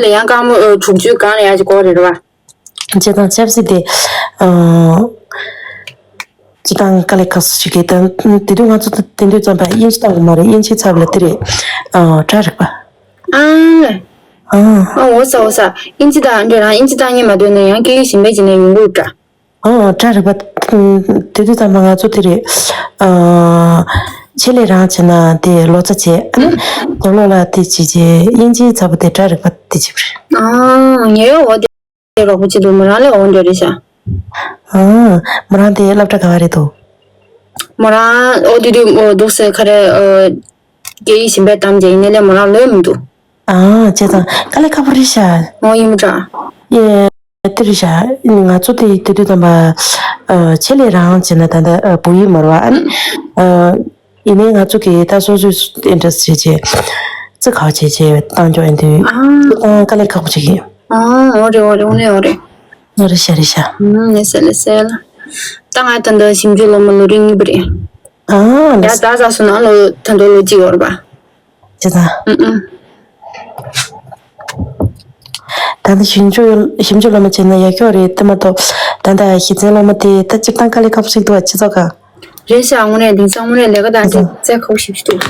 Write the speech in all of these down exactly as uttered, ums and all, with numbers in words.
ལ་ཡང་སྐར་མ་ཨ་དྲུག་ཅུའི་སྒང་ལ་ཡང་ཅིག་དགོས་རེད་བ། བྱས་ཙང་ཆབ་སྲིད་དེ་ཨ། སྤྱིར་བཏང་དཀའ་ལས་ཁག་པོ་ཞིག་གིས་ད་དེ་དུས་ང་ཚོ་དེ་དུས་ཙམ་པ་དབྱིན་ཇི་བཏང་གི་མ་རེད། དབྱིན་ཇིའི་ཚབ་ལ་དེ་རེད། ཨ། སྒྲ་རིག་པ། ཨང་། ཨང་། ཨ་འོ་ས་འོ་ས། དབྱིན་ཇི་དང་འདྲ་རང་དབྱིན་ཇི་བཏང་ཉན་མ་འདོད་ན་ཡང་སྐད་ཡིག་གཞན་པའི་ཇི་ནས་ཡོང་གི་འདྲ། ཨ་སྒྲ་རིག་པ། དེ་དུས་ཙམ་པ་ང་ཚོ་དེ་རེད། ཨ། ཆེད་ལས་རང་བྱས་ན་དེ་ལོ་ཙཱ་བྱས། ཨ་ནི་རྒྱབ་ལོགས་ལ་དེ་བྱས་རྗེས་དབྱིན་ཇིའི་ཚབ་པ་དེ་སྒྲ་རིག་པ་དེ་བྱས་པ་རེད། ཨང་། ངའི་འོ་དེ་རོགས་པ་ཅིག་འདུག་མོ་རང་ལས་འོ་འདྲ་རེད་ཤག་ཨང་། མོ་རང་དེ་སློབ་གྲྭ་ག་བ་རེད་འདུག་མོ་རང་ཨོ་དེ་དུས་འོ་འདུག་སེ་ཁ་རེ་ཨ། སྐད་ཡིག་གཞན་པའི་གཏམ་བྱས་ཡིན་ནའི་ལས་མོ་རང་ལོས་མི་འདུག་ཨང་། བྱས་ཙང་དཀའ་ལས་ཁག་པོ་རེད་ཤག་འོ་ཡིན་མོ་འདྲ། ཡེ། དེ་རེད་ཤག་ང་ཚོ་དེ་དེ་དུས་ཙམ་པ་ཨ། ཆེད་ལས་རང་བྱས་ན་ད་ལྟ་ཨ། བོད་ཡིག་མ་རེད་བ། ཨ་ནི་ཨ། ཡིན་ནའི་ང་ཚོ་གིས་ད་སོ་སོའི་ཨེ་འདྲ་བྱས་བྱས་རྩི་ཁ་བྱས་བྱས་བཏང་འཇོག་ཡིན་དུས་ཨ། ཨང་། དཀའ་ལས་ཁག་པོ་ཅིག་ཡིན། ཨང་། འོ་རེད་འོ་རེད་འོ་རེད་འོ་རེད། ཨ་རེད་ཤག་རེད་ཤག་ཨང་། ལགས་སེ་ལགས་སེ་ལ། ད་ང་ད་ལྟ་ཞིབ་འཇུག་སློབ་མ་ལོ་རིམ་གཉིས་པ་རེད། ཨང་། ཡ་ལགས་སེ། ད་ད་སོང་ན་ལོ་ད་ལྟ་ལོ་གཅིག་ཡོད་རེད་པ། བྱས་ཙང་། ཨང་ཨང་། ད་ལྟ་ཞིབ་འཇུག་ཞིབ་འཇུག་སློབ་མ་བྱས་ན་ཡག་ཤོས་རེད་དེ་མ་གཏོགས་ད་ལྟ་གཞི་རྩའི་སློབ་མ་དེ་ད་སྤྱིར་བཏང་དཀའ་ལས་ཁག་པོ་ཞིག་འདུག་བ་སྤྱི་ཚོགས་ཁག་རེད་ཤག་དངོས་གནས་དེང་སང་དངོས་གནས་ལས་ཀ་དང་བྱས་ཙང་བཙལ་ཁག་པོ་ཞིག་འདུག་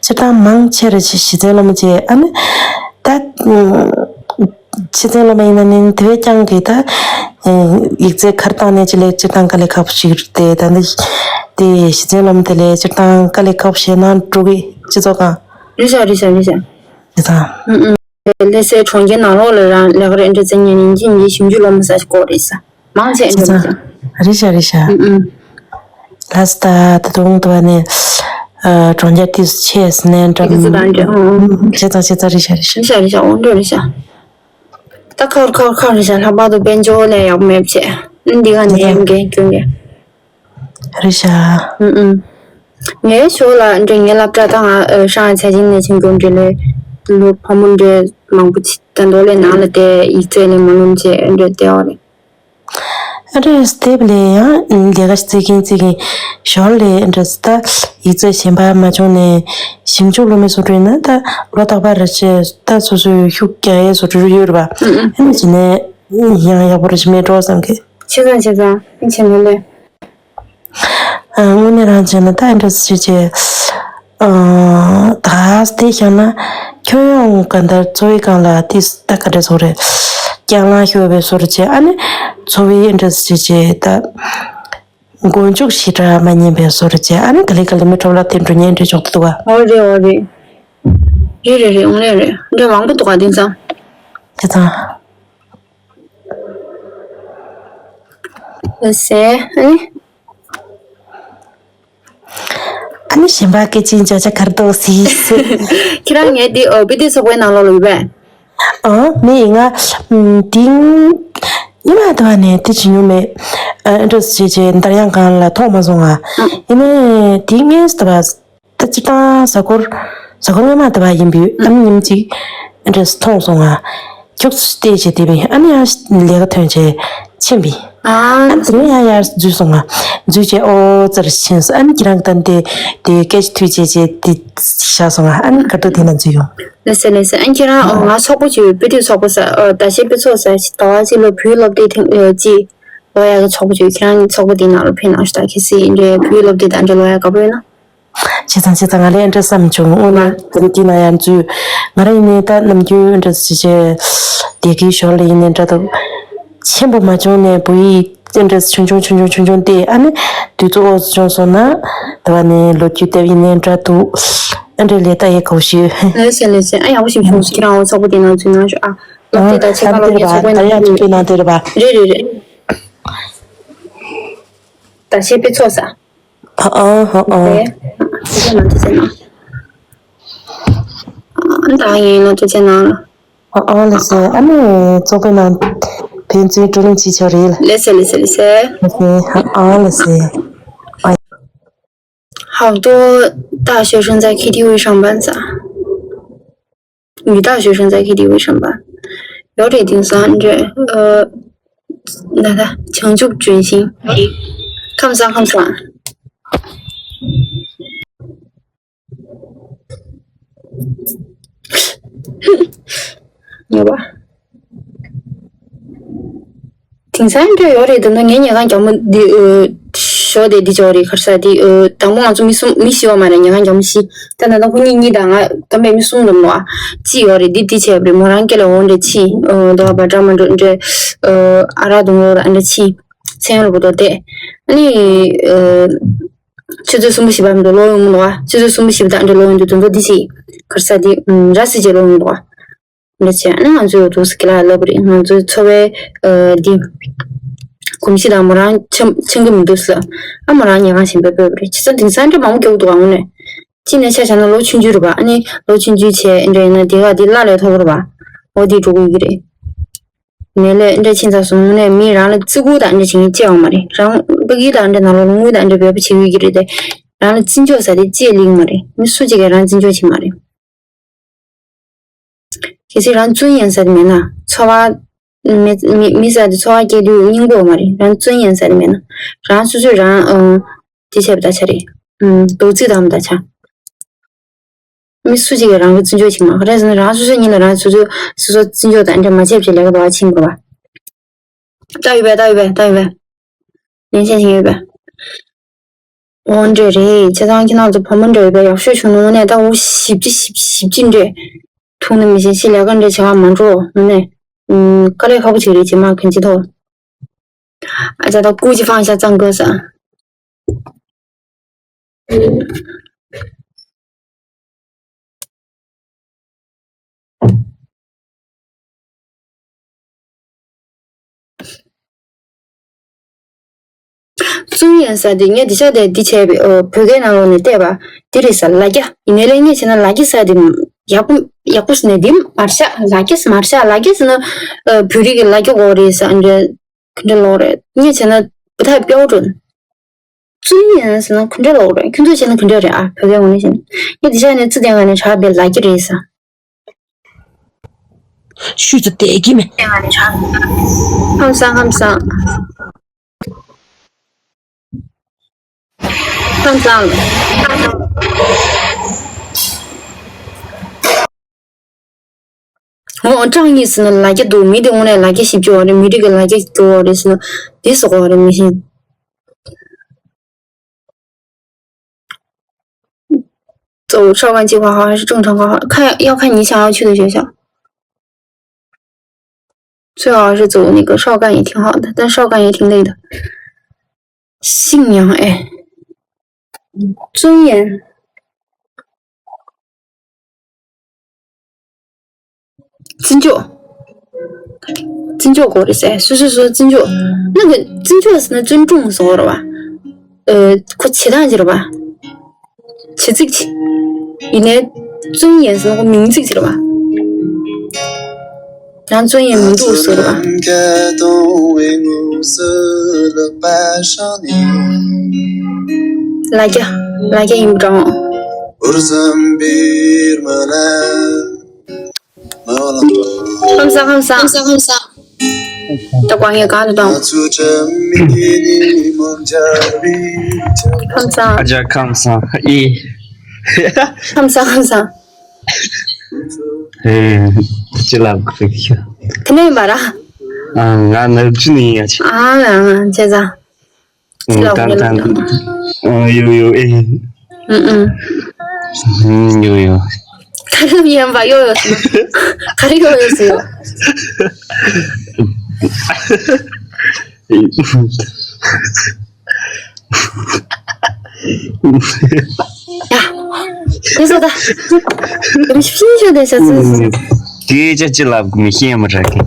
སྤྱིར་བཏང་མང་ཆེ་རེ་ཞིག་གཞི་རྩའི་སློབ་མ་བྱས་ཨ་ནི་ད་ཕྱི་རྩལ་སློབ་མ་ཡིན་ན་ནི་དེ་བས་ཀྱང་གི་ད་ཡིག་རྩལ་ཁར་བཏང་ནས་ཅི་ལས་སྤྱིར་བཏང་དཀའ་ལས་ཁག་པོ་ཞིག་རེད་དེ་ད་ནི་དེ་གཞི་རྩའི་སློབ་མ་དེ་ལས་སྤྱིར་བཏང་དཀའ་ལས་ཁག་པོ་བྱས་ན་འགྲོ་གི་སྤྱི་ཚོགས་གང་རེད་ཤག་རེད་ཤག་རེད་ཤག་རེད་ད། ལྷ་སའི་གྲོང་ཁྱེར་ནང་ལོགས་ལ་རང་ལས་ཀ་རེ་འདྲ་བཙལ་ཉན་ཡིན་གཅིག་ཉིན་ཞིབ་འཇུག་སློབ་མ་ཟ་ཞིག་དགོས་རེད་ས། མང་ཆེ་འདྲ་བཙལ། རེད་ཤག་རེད་ཤག་ཨུ་ཨུ། ལྷ་ས་ད་ད་དུང་དུ་བ་ནས་གྲོང་ཁྱེར་དེ་ཆེ་སྣེ་འདྲ་དེ་ཚོ་དང་འདྲ་ཨུ་ཨུ། བྱས་ཙང་བྱས་ཙང་རེད་ཤག་རེད་ཤག་རེད་ཤག་རེད་ཤག་འོ་འདྲ་རེད་ཤག་ད་ཁ་བར་ཁ་བར་ཁ་བར་རེད་ཤག་ལྷག་པར་དུ་དཔལ་འབྱོར་ལས་ཡག་པོ་མེད་པ་བྱས་འདི་ག་ནས་ཡོང་མཁན་སྐྱོན་མཁན། རེད་ཤག་ཨུ་ཨུ། ངའི་ཞོར་ལ་འདྲ་ངའི་སློབ་གྲྭ་དང་ང་ཧྲང་ཧའེ་ཚན་ཆེན་ནས་ཆེན་སྐྱོང་འབྲེལ་ལོའི་ལོ་ཕོ་མོ་འདྲ་མང་པོ་ཅིག་ད་མདོ་ལས་ནང་ལ་བསྡད་ཡིག་ཚད་ལས་མ་ལོན་བྱས་འདྲ་བསྡད་པ་རེད། ཨ་འདྲ་བསྡད་པ་ལས་ཡང་ལས་ཀ་རྩེ་གིན་རྩེ་གིན་ཞོར་ལས་འདྲ་ད་ཡིག་ཚད་གཞན་པ་མ་བྱུང་ནས་ཞིབ་འཇུག་སློབ་མའི་སུ་འགྲོ་ཡིན་ན་ད་ལོ་རྟག་པར་རེ་བྱས་ད་སོ་སོའི་ཤུགས་རྒྱག་ཡས་སུ་འགྲོ་ཡོད་རེད་པ། ཨ་ནི་བྱས་ནས་ཡང་ཡག་པོ་རེ་བྱས་མེད་འགྲོ་བསམ་གི། བྱས་ཙང་བྱས་ཙང་ཨ་བྱས་ནས་ལས། དངོས་གནས་རང་བྱས་ན་ད་ཨེ་འདྲ་ཞིག་བྱས། ད་དེ་བཞག་ན་ཁྱོན་ཡོངས་ག་འདར་འཚོ་བའི་སྒང་ལ་དེ་ད་ག་འདྲ་ཚོ་རེད། རྐྱང་ལངས་ཤོར་བའི་བཟོ་འདྲ་བྱས་ཨ་ནི་འཚོ་བའི་ཨེ་འདྲ་ཞིག་བྱས་ད་མགོ་མཇུག་ཞེ་དྲག་མ་ཉན་པའི་བཟོ་འདྲ་བྱས་ཨ་ནི་ག་ལེ་ག་ལེ་མི་ཁྲོམ་ལ་དེ་འགྲོ་ཉན་འདྲ་ཆོག་ཏུ་འདུག་ག་འོ་རེད་འོ་རེད། རེད་རེད་རེད་དངོས་གནས་རེད་འདྲ་མང་པོ་འདུག་ག་དེང་སང་། དེ་ཚང་། ལགས་སེ། ཨ་ནི། ཨ་ནི་གཞན་པ་སྐད་ཆའི་བརྗོད་བྱ་གར་འདུག་སི་སི། ཁྱེད་རང་ངའི་འདི་ཨོ་བི་དེ་ཚོགས་པའི་ནང་ལོགས་ལ་ཡོད་པས། ཨ་མི་ཡིན་ང་། དིང་། ཉི་མ་དུ་བ་ནས་དེ་བྱིན་ཡོད་མེད། ཨ་འདྲ་བྱེད་བྱེད་འདར་ཡང་གང་ལ་ཐོག་མ་སོང་ང་། ཡིན་ནའི་དེ་ངས་དུ་བ། ད་སྤྱིར་བཏང་གཟའ་འཁོར། གཟའ་འཁོར་སྔོན་མ་ད་བར་ཡིན་པའི་ཨ་ནི་ཉིན་གཅིག་འདྲ་མཐོང་སོང་ང་། ཁྱུག་ཙམ་བལྟས་བྱས་བསྡད་པ་ཡིན་ཨ་ནི་ཡང་ལས་ཀ་ཐོན་བྱས་ཕྱིན་པ་ཡིན། ཨ་ཨ་ནི་དེ་ནས་ཡང་ཡར་འཛུལ་སོང་ང་། འཛུལ་བྱས་ཨོ་ཙར་ཕྱིན་སོང་ཨ་ནི་ཁྱེད་རང་གི་ད་འདི་དེ་སྐད་ཆ་ཐོས་བྱས་བྱས་དེ་བཞག་སོང་ང་ཨ་ནི་ག་དུས་དེ་ན་འཛུལ་ཡོང་། ལགས་སེ་ལགས་སེ་ཨ་ནི་ཁྱེད་རང་ང་ཚོགས་པ་ཅིག་ཡོད་དཔེ་དེབ་ཚོགས་པ་ཟེར་ཨ་ཟླ་ཤས་དཔེ་ཚོགས་ཟེར་ཟླ་བ་གཅིག་ལ་བོད་སློབ་དེབ་ཐེངས་ཨ་གཅིག་ཀློག་ཡག་གི་ཚོགས་པ་ཅིག་ཡོད་ཁྱེད་རང་གི་ཚོགས་པ་དེའི་ནང་ལ་ཕེབས་གནང་ཞུ་ད་གལ་སྲིད་འདྲའི་བོད་སློབ་དེབ་དང་འདྲ་ཀློག་ཡག་དགའ་པོ་ཡོད་ན། བྱས་ཙང་བྱས་ཙང་ང་ལ་ཨེ་འདྲ་བསམ་བྱུང་དངོས་གནས་དེ་འདི་ན་ཡང་འཛུལ། ང་རང་ཡིན་ནའི་ད་ནམ་རྒྱུན་ཨེ་འདྲ་ཞིག་བྱས་བསྡད་ཀྱི་ཞོར་ལ་ཡིན་ནའི་འདྲ་འདུག་ཆེན་པོ་མ་བྱུང་ནས་བོད་ཡིག་ཨེ་འདྲ་ཆུང་ཆུང་ཆུང་ཆུང་ཆུང་ཆུང་དེ་ཨ་ནི་དུས་ཚོད་འོ་བྱུང་སོང་ན་ད་བ་ནས་ལོ་རྒྱུས་དེབ་ཡིན་ནའི་འདྲ་འདུག་ཨེ་འདྲ་ལས་ད་ཡེ་གའུ་ཞུ། ལགས་སེ་ལགས་སེ་ཨ་ཡག་པོ་ཞིག་བྱུང་སོང་ཁྱེད་རང་འོ་ཚོགས་པ་དེ་ནང་འཛུལ་གནང་ཞུ་ཨ། སློབ་དེབ་དང་ཆེད་ཁག་སློབ་གཉེར་ཚོགས་པའི་ནང་འཛུལ། རེད་རེད་རེད། ད་ཤེས་པའི་ཚོགས་ས། ཨ་ཨ་ཨ་ཨ། ཨེ། ཨ་ཨ་ད་ཡིན་ལ་ཐུགས་རྗེ་གནང་། ཨ་ཨ་ལགས་སེ་ཨ་ནི་ཚོགས་པའི་ནང་ཕན་ཚུན་བགྲོ་གླེང་བྱེད་ཆོག་རེད་ལ། ལགས་སེ་ལགས་སེ་ལགས་སེ། ལགས་སེ་ཨ་ཨ་ལགས་སེ། ཨ། 好多大学生在 K T V 上班噻。 女大学生在 K T V 上班，有点顶酸，这呃，那个成就军心，看不上，看不上。ཉོ་བ། དེང་སང་འདྲ་ཡོད་རེད། ད་ནང་ངའི་ཉལ་ཁང་རྒྱ་མོ་འདི་ཨོ། ཞོགས་དེ་འདི་ཅོག་རེད། ག་རེ་ཟེར་འདི་ཨོ། དང་པོ་ང་ཚོ་མི་གསུམ་མི་བཞི་བ་མ་རེད། ཉལ་ཁང་རྒྱ་མོ་བཞི། ད་ད་ལྟ་ཁོ་གཉིས་གཉིས་དང་ང་སྟོན་པའི་མི་གསུམ་འདུག་མོ། གཅིག་ཡོད་རེད། འདི་འདི་བྱས་པ་རེད། མོ་རང་སྐེ་ལ་འོ་འདྲ་ཕྱིན་ཨོ། འདི་བ་འདྲ་མ་འགྲོ་འདྲ་ཨོ། ཨ་རག་འཐུང་འོ་ར་འདྲ་ཕྱིན། ཚེ་ཡོང་ལ་བུ་དོ་བལྟས། ཨ་ནི་ཨོ། ཆུ་ཚོད་གསུམ་པ་བཞི་པ་མི་འདུག་ལོག་ཡོང་མི་འདུག་ཨ། ཆུ་ཚོད་གསུམ་པ་བཞི་པ་དང་འདྲ་ལོག་ཡོང་དུས་དོན་དུ་འདི་ཅི། ག་རེ་ཟེར་འདི་ར་སི་ཅི་ལོག་ཡོང་མི་འདུག་ཨ། འདི་བྱས་ཨ་ནི་ང་ཚོས་འདུག་སེ་ཁྱེད་ལ་ལབ་པ་རེད། ང་ཚོའི་འཚོ་བའི་ཨ་འདི་གོམས་གཤིས་དང་མོ་རང་འཆམ་འཆམ་གི་མི་འདུག་ཟེར། ཨ་མོ་རང་ཉལ་ཁང་གཞན་པའི་སྤོས་པ་རེད། བྱས་ཙང་དེང་སང་འདྲ་མང་པོ་རྒྱག་འདུག་ཨ། དངོས་གནས་གཅིག་ནས་ཆ་བཞག་ན་ལོ་ཆུང་ཆུང་རེད་པ། ཨ་ནི་ལོ་ཆུང་ཆུང་བྱས་འདྲ་ཡིན་ན་དེ་ག་དེ་བརླག་ལས་མཐོ་པོ་རེད་པ། འོ་དེ་འགྲོ་གི་ཡོད་ཀྱི་རེད། ནས་ལས་འདྲ་ཕྱིན་ཚར་སོང་ནས་མི་རང་ལ་བརྩི་བཀུར་དང་འདྲ་བྱེད་མཁན་ཅི་ཡང་མ་རེད། རང་ཕ་གི་དང་འདྲ་ནང་ལོགས་ལ་དངུལ་དང་འདྲ་འབེལ་པོ་བྱེད་ཀྱི་ཡོད་ཀྱི་རེད་དེ། རང་ལ་བརྩི་འཇོག་ཟེར་དེ་ཅི་ཡང་ལེགས་མ་རེད། མི་སུ་གཅིག་གིས་རང་བརྩི་འཇོག་བྱེད་མ་རེད། གལ་སྲིད་རང་བཙུན་ཡིན་ཟེར་དེ་མེད་ན་འཚོ་བ་མི་མི་མི་ཟེར་དེ་འཚོ་བ་སྐྱེལ་དུས་སྙིང་པོ་མ་རེད། རང་བཙུན་ཡིན་ཟེར་དེ་མེད་ན་རང་སོ་སོས་རང་ཨང་དེ་བྱས་པ་ད་ཆ་རེད། ཨང་རྡོག་རྫིས་དང་ད་ཆ། མི་སུ་གཅིག་གིས་རང་གི་བརྩི་འཇོག་བྱེད་མ། ག་རེ་ཟེར་ན་རང་སོ་སོའི་ཉིན་ལ་རང་སོ་སོ་སོ་སོ་བརྩི་འཇོག་དང་འདྲ་མ་བྱས་པ་ཅིག་ལས་ཀ་འདུག་བ་ཕྱིན་པ་བ། ལྟ་ཡོད་པས་ལྟ་ཡོད་པས་ལྟ་ཡོད་པས། ལན་ཆ་ཞིག་ཡོད་པས། འོ་འདྲ་རེད། བྱས་ཙང་ཁྱེད་རང་ཚོ་བུ་མོ་འདྲ་ཡོད་པས་ཡག་ཤོས་བྱུང་ནོ་ནས་ད་འུ་ཞིབ་ཅི་ཞིབ་ཞིབ་ཅི་འདྲ། ཐུག་ན་མི་ཤེས་ཤི་ལས་ཀ་འདྲ་བྱེད་ག་མ་འགྲོ་ནོ་ནས། ཨུམ། དཀའ་ལས་ཁག་པོ་ཅིག་རེད་རྗེས་མ་གང་ཅི་ཐོག་ཨ་ཅག་ད་སྐུ་ཅི་ཕང་ཤ་གཙང་དགོས་ས། བཙུན་ཡིན་ཟེར་དེ་ངས་འདི་ཆ་དེ་འདི་བྱས་པའི་ཨོ་བོད་སྐད་ནང་ལོགས་ནས་བལྟས་པ་འདི་རེད་ཟེར། ལ་རྒྱ་ཡིན་ནའི་ལས་ངས་བྱས་ན་ལ་རྒྱ་ཟེར་དེ་ཡག་པོ་ཡག་པོ་ཟེར་ནས་འདི་མར་བཞག་ལ་རྒྱ་མར་བཞག་ལ་རྒྱ་ཟེར་ན་ཨ་བོད་རིགས་ཀྱི་ལ་རྒྱ་གོ་རེད་ཟེར། འདི་ག་འདྲ་ལོག་རེད། ངས་བྱས་ན་བུ་ཐག་ཕྱོགས་འགྲོ། བཙུན་ཡིན་ཟེར་ན་ག་འདྲ་ལོག་རེད། ཁྱོད་ཚོས་བྱས་ན་ག་འདྲ་རེད་ཨ། བོད་སྐད་ངོ་ནས་བཤད་ན་ངས་འདི་ཆ་ནས་ཚུར་བསྟན་ག་ནས་གྲགས་པའི་ལ་རྒྱ་རེད་ཟེར། ཤུལ་དུ་བསྡད་ཀྱི་མེད། ཁམས་བཟང་ཁམས་བཟང་། ཁམས་བཟང་། འོ་ཀྲང་ཡིན་ཟེར་ན་ལ་རྒྱ་འདུག་མི་དེ་དངོས་གནས་ལ་རྒྱ་ཞིབ་ཅོ་བ་རེད། མི་རིགས་ཀྱི་ལ་རྒྱ་ཞིབ་ཅོ་བ་རེད་ཟེར་ན་འདི་ཟེར་གོ་བ་རེད་མི་ཤེས། 走，烧干计划好还是正常好？看要看你想要去的学校。最好是走那个烧干也挺好的，但烧干也挺累的。信仰哎，尊严。 བརྩི་འཇོག་བརྩི་འཇོག་དགོས་རེད་ཟེར། སོ་སོ་སོ་བརྩི་འཇོག་ནང་གི་བརྩི་འཇོག་ཟེར་ན་尊重ཟེར་བ་རེད་བ། ཨ་ཁོ་བྱེད་སྟངས་ཅིག་རེད་བ། བྱེད་ཚིག་ཅིག་ཡིན་ནའི་尊严ཟེར་ན་ཁོ་མིང་ཚིག་ཅིག་རེད་བ། ཡང་尊严མི་འདུག་ཟེར་བ། ལ་རྒྱ་ལ་རྒྱ་ཡིན་པ་འདྲ། ཁམས་བཟང་ཁམས་བཟང་། ད་དཀའ་ངལ་གང་དུ་བཏང་། ཁམས་བཟང་། ཨ་ཅག་ཁམས་བཟང་། ཨི། ཁམས་བཟང་ཁམས་བཟང་། ཨེ། ཅི་ལབ་དགོས་ཤག་དེ་ནས་ཡིན་པ་ར། ཨ་ང་ནུབ་ཕྱོགས་ནས་ཡིན་ཡ་ཆེ། ཨ་ཨ་བྱས་ཙང་། ཨོ་ད་ད་ཨོ་ཡོ་ཡོ་ཨེ། ཨུ་ཨུ། ཨུ་ཡོ་ཡོ། ག་རེ་ཡིན་པ་ཡོ་ཡོ་ཟེར། ག་རེ་ཡོ་ཡོ་ཟེར། ཡ། དེ་ཟེར་ད། དེ་ཕྱིན་ཤོད་དེ་ཤ་ཚུལ། དེ་ཅི་ཅི་ལབ་མི་ཤེས་མ་རེད་གི།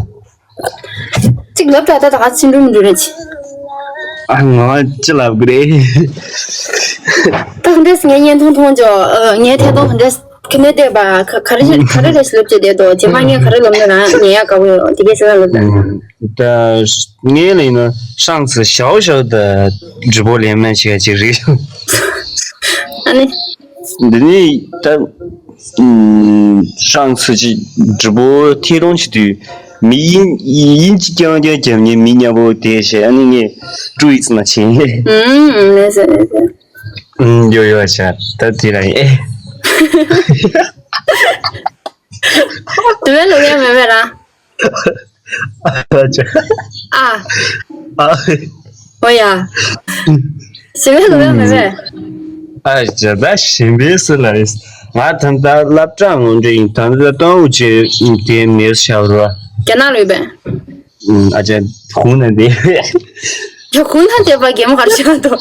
གཅིག་ལབ་ད་ད་ད་ག་ཚིག་འགྲོ་མི་འགྲོ་རེད་ཅི། ཨ་ང་ཅི་ལབ་དགོས་རེད། ད་ག་འདྲས་ངས་བརྙན་ཐུང་མཐོང་ཅོ། ངས་ཐད་གཏོང་ག་འདྲས་ཁི་ནས་བལྟས་པ་ག་ག་རེ་ག་རེ་རེ་ཞིག་ལབ་ཅེས་བསྡད་དོ། རྗེས་མ་ངས་ག་རེ་ལབ་ན་རང་ཉན་ཡག་དགའ་པོ་ཡོད་དེ་གས་ཟེར་ན་ལབ་ད། ད་ངས་ལབ་ན་上次小小的直播连麦这个这个 ཨ་ནི། འདི་ནི་ད། ཨུམ།上次ཅིག་直播ཐད་གཏོང་བྱེད་དུས་མི་དབྱིན་དབྱིན་ཇི་རྐྱང་རྐྱང་རྒྱབ་མཁན་མི་མཉམ་པོ་དེ་བྱས། ཨ་ནི་ངས་注意ཙམ་བྱས། ཨུམ་ཨུམ་ལགས་སོ་ལགས་སོ། ཨུམ་ཡོ་ཡོ་བྱ་ད་དེ་ར་ཡིན། དུ་བའི་ལུགས་ཡང་མེད་པས་ར། ཨ་ཅག་ཨ། ཨ། ཨོ་ཡ། ཞི་བའི་ལུགས་ཡང་མེད་པས། ཨ་ཅག་ད་ཞི་བའི་སུ་ལ་རེད། ང་ད་ལྟ་སློབ་གྲྭ་ངོ་འདྲ་ཡིན། ད་ལྟ་ཏང་ཨུ་ཅེ་དེ་མེད་ཤག་ར། རྒྱ་ནག་ལུས་པས། ཨ་ཅག་ཧུ་ན་དེ། ཡ་ཧུ་ན་དེ་པ་གེ་མོ་གར་ཤག་ཏོ།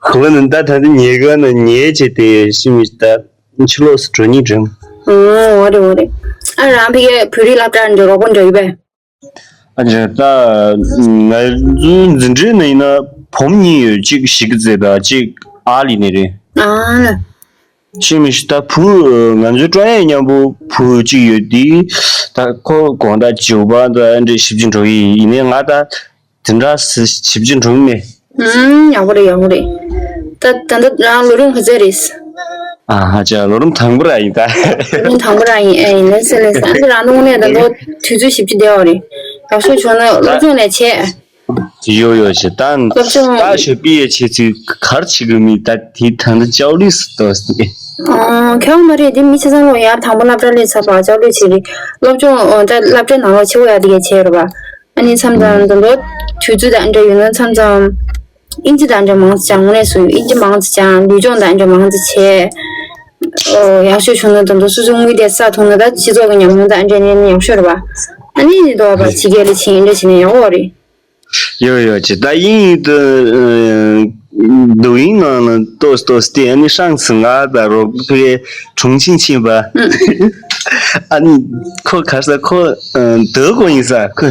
ཧུ་ན་ད་ད་ལྟ་ཉེ་ག་ན་ཉེ་ཆེ་དེ་ཤི་མི་ད། ཕྱི་ལོགས་སུ་འགྲོ་ཉིན་འགྲིམ། ཨོ་རེད་འོ་རེད། ཨ་རང་ཕ་གིའི་བོད་རིགས་སློབ་གྲྭ་འདྲ་རོགས་པ་འདྲ་ཡོད་པས། ཨ་ཅག་ད་ང་ཚོའི་འཛིན་གྲྭའི་ནང་ཡིན་ན་བུ་མོ་གཉིས་ཡོད། གཅིག་ཞི་ཀི་ཙེ་དང་གཅིག་ཨ་ལི་ནི་རེད། ཨ་ལ། ཤི་མི་ཤི་ད་བུ་ང་ཚོའི་ཀྲོང་ཡ་མཉམ་པོ་བུ་གཅིག་ཡོད་དེ། ད་ཁོ་དགོང་དག་བྱིའུ་པ་ད་འདྲ་ཞིབ་ཅིང་འགྲོ་གི་ཡིན། ཡིན་ནའི་ང་ད། དེ་འདྲ་ཞིབ་ཅིང་འགྲོ་གི་མེད། ཨུམ་ཡག་པོ་རེད་ཡག་པོ་རེད། ད་ད་ལྟ་རང་ལོ་རིམ་ག་ཚོད་རེད། ཨ་ཧ་ཅག་ལོ་རིམ་དང་པོ་ར་ཡིན་ད། ལོ་རིམ་དང་པོ་ར་ཡིན། ཨེ་ལགས་སོ་ལགས་སོ། ཨ་ནི་རང་ནང་ནས་ད་ལྟ་དུས་ཚོད་ཞིབ་ཅིང་བསྡད་པ་རེད། ཡག་ཤོས་བྱུང་ན་སློབ་སྦྱོང་ལས་བྱེད། ཡོ་ཡོ་ཞེ་ད། སློབ་སྦྱོང་ད་ཞོ་པི་ཡའི་ཆེ་ཚུལ་གར་བྱེད་དགོས་མིན་ད་དེ་ད་ལྟ་ལྕགས་ལུས་སུ་ཏོག་ཙམ། ཨོ་ཁྱོད་མ་རེད་དེ་མི་ཆ་ཚང་ལོ་ཡར་དང་པོ་སློབ་གྲྭ་སླེབས་ཚར་བ་ལྕགས་ལུས་བྱེད་རེད། སློབ་སྦྱོང་ཨོ་ད་སློབ་གྲྭའི་ནང་ལོགས་ཕྱི་པོ་ཡར་དེ་གས་བྱས་རེད་པ། ཨ་ནི་མཚམས་མཚམས་མདོ་མདོ་དུས་ཚོད་དང་འདྲ་ཡོད་ན་མཚམས་མཚམས་ཨིན་ཇི་དང་འདྲ་མང་ཙམ་སྦྱང་། དངོས་གནས་སུ་ཨིན་ཇི་མང་ཙམ་སྦྱང་། ལུས་སྦྱོང་དང་འདྲ་མང་ཙམ་བྱས། ཨོ་ཡག་ཤོས་བྱུང་ན་མདོ་མདོ་སོ་སོའི་དངུལ་དེ་བསགས་ཐུབ་ན་ད་སྤྱི་ཚོགས་ཀྱི་ཉམས་མྱོང་དང་འདྲ་ནས་ནི་ཡག་ཤོས་རེད་པ། ཨ་ནི་ནི་དོ་བ་ཕྱི་རྒྱལ་ལ་ཕྱིན་འདྲ་བྱས་ནས་ཡག་པོ་རེད། ཡོད་ཡོད་ཅེ་ད་ཡིན་དུ་དུ་ཡིན་ནང་ན་ཏོས་ཏོས་ཏེ་ཨ་ནི་ཧྲང་སི་ང་དང་རོགས་ཕེ་གྲོང་ཆིང་ཕྱིན་པ། ཨ་ནི་ཁོ་གར་ས་ཁོ་དུ་གོ་ཡིན་ས་ཁོ།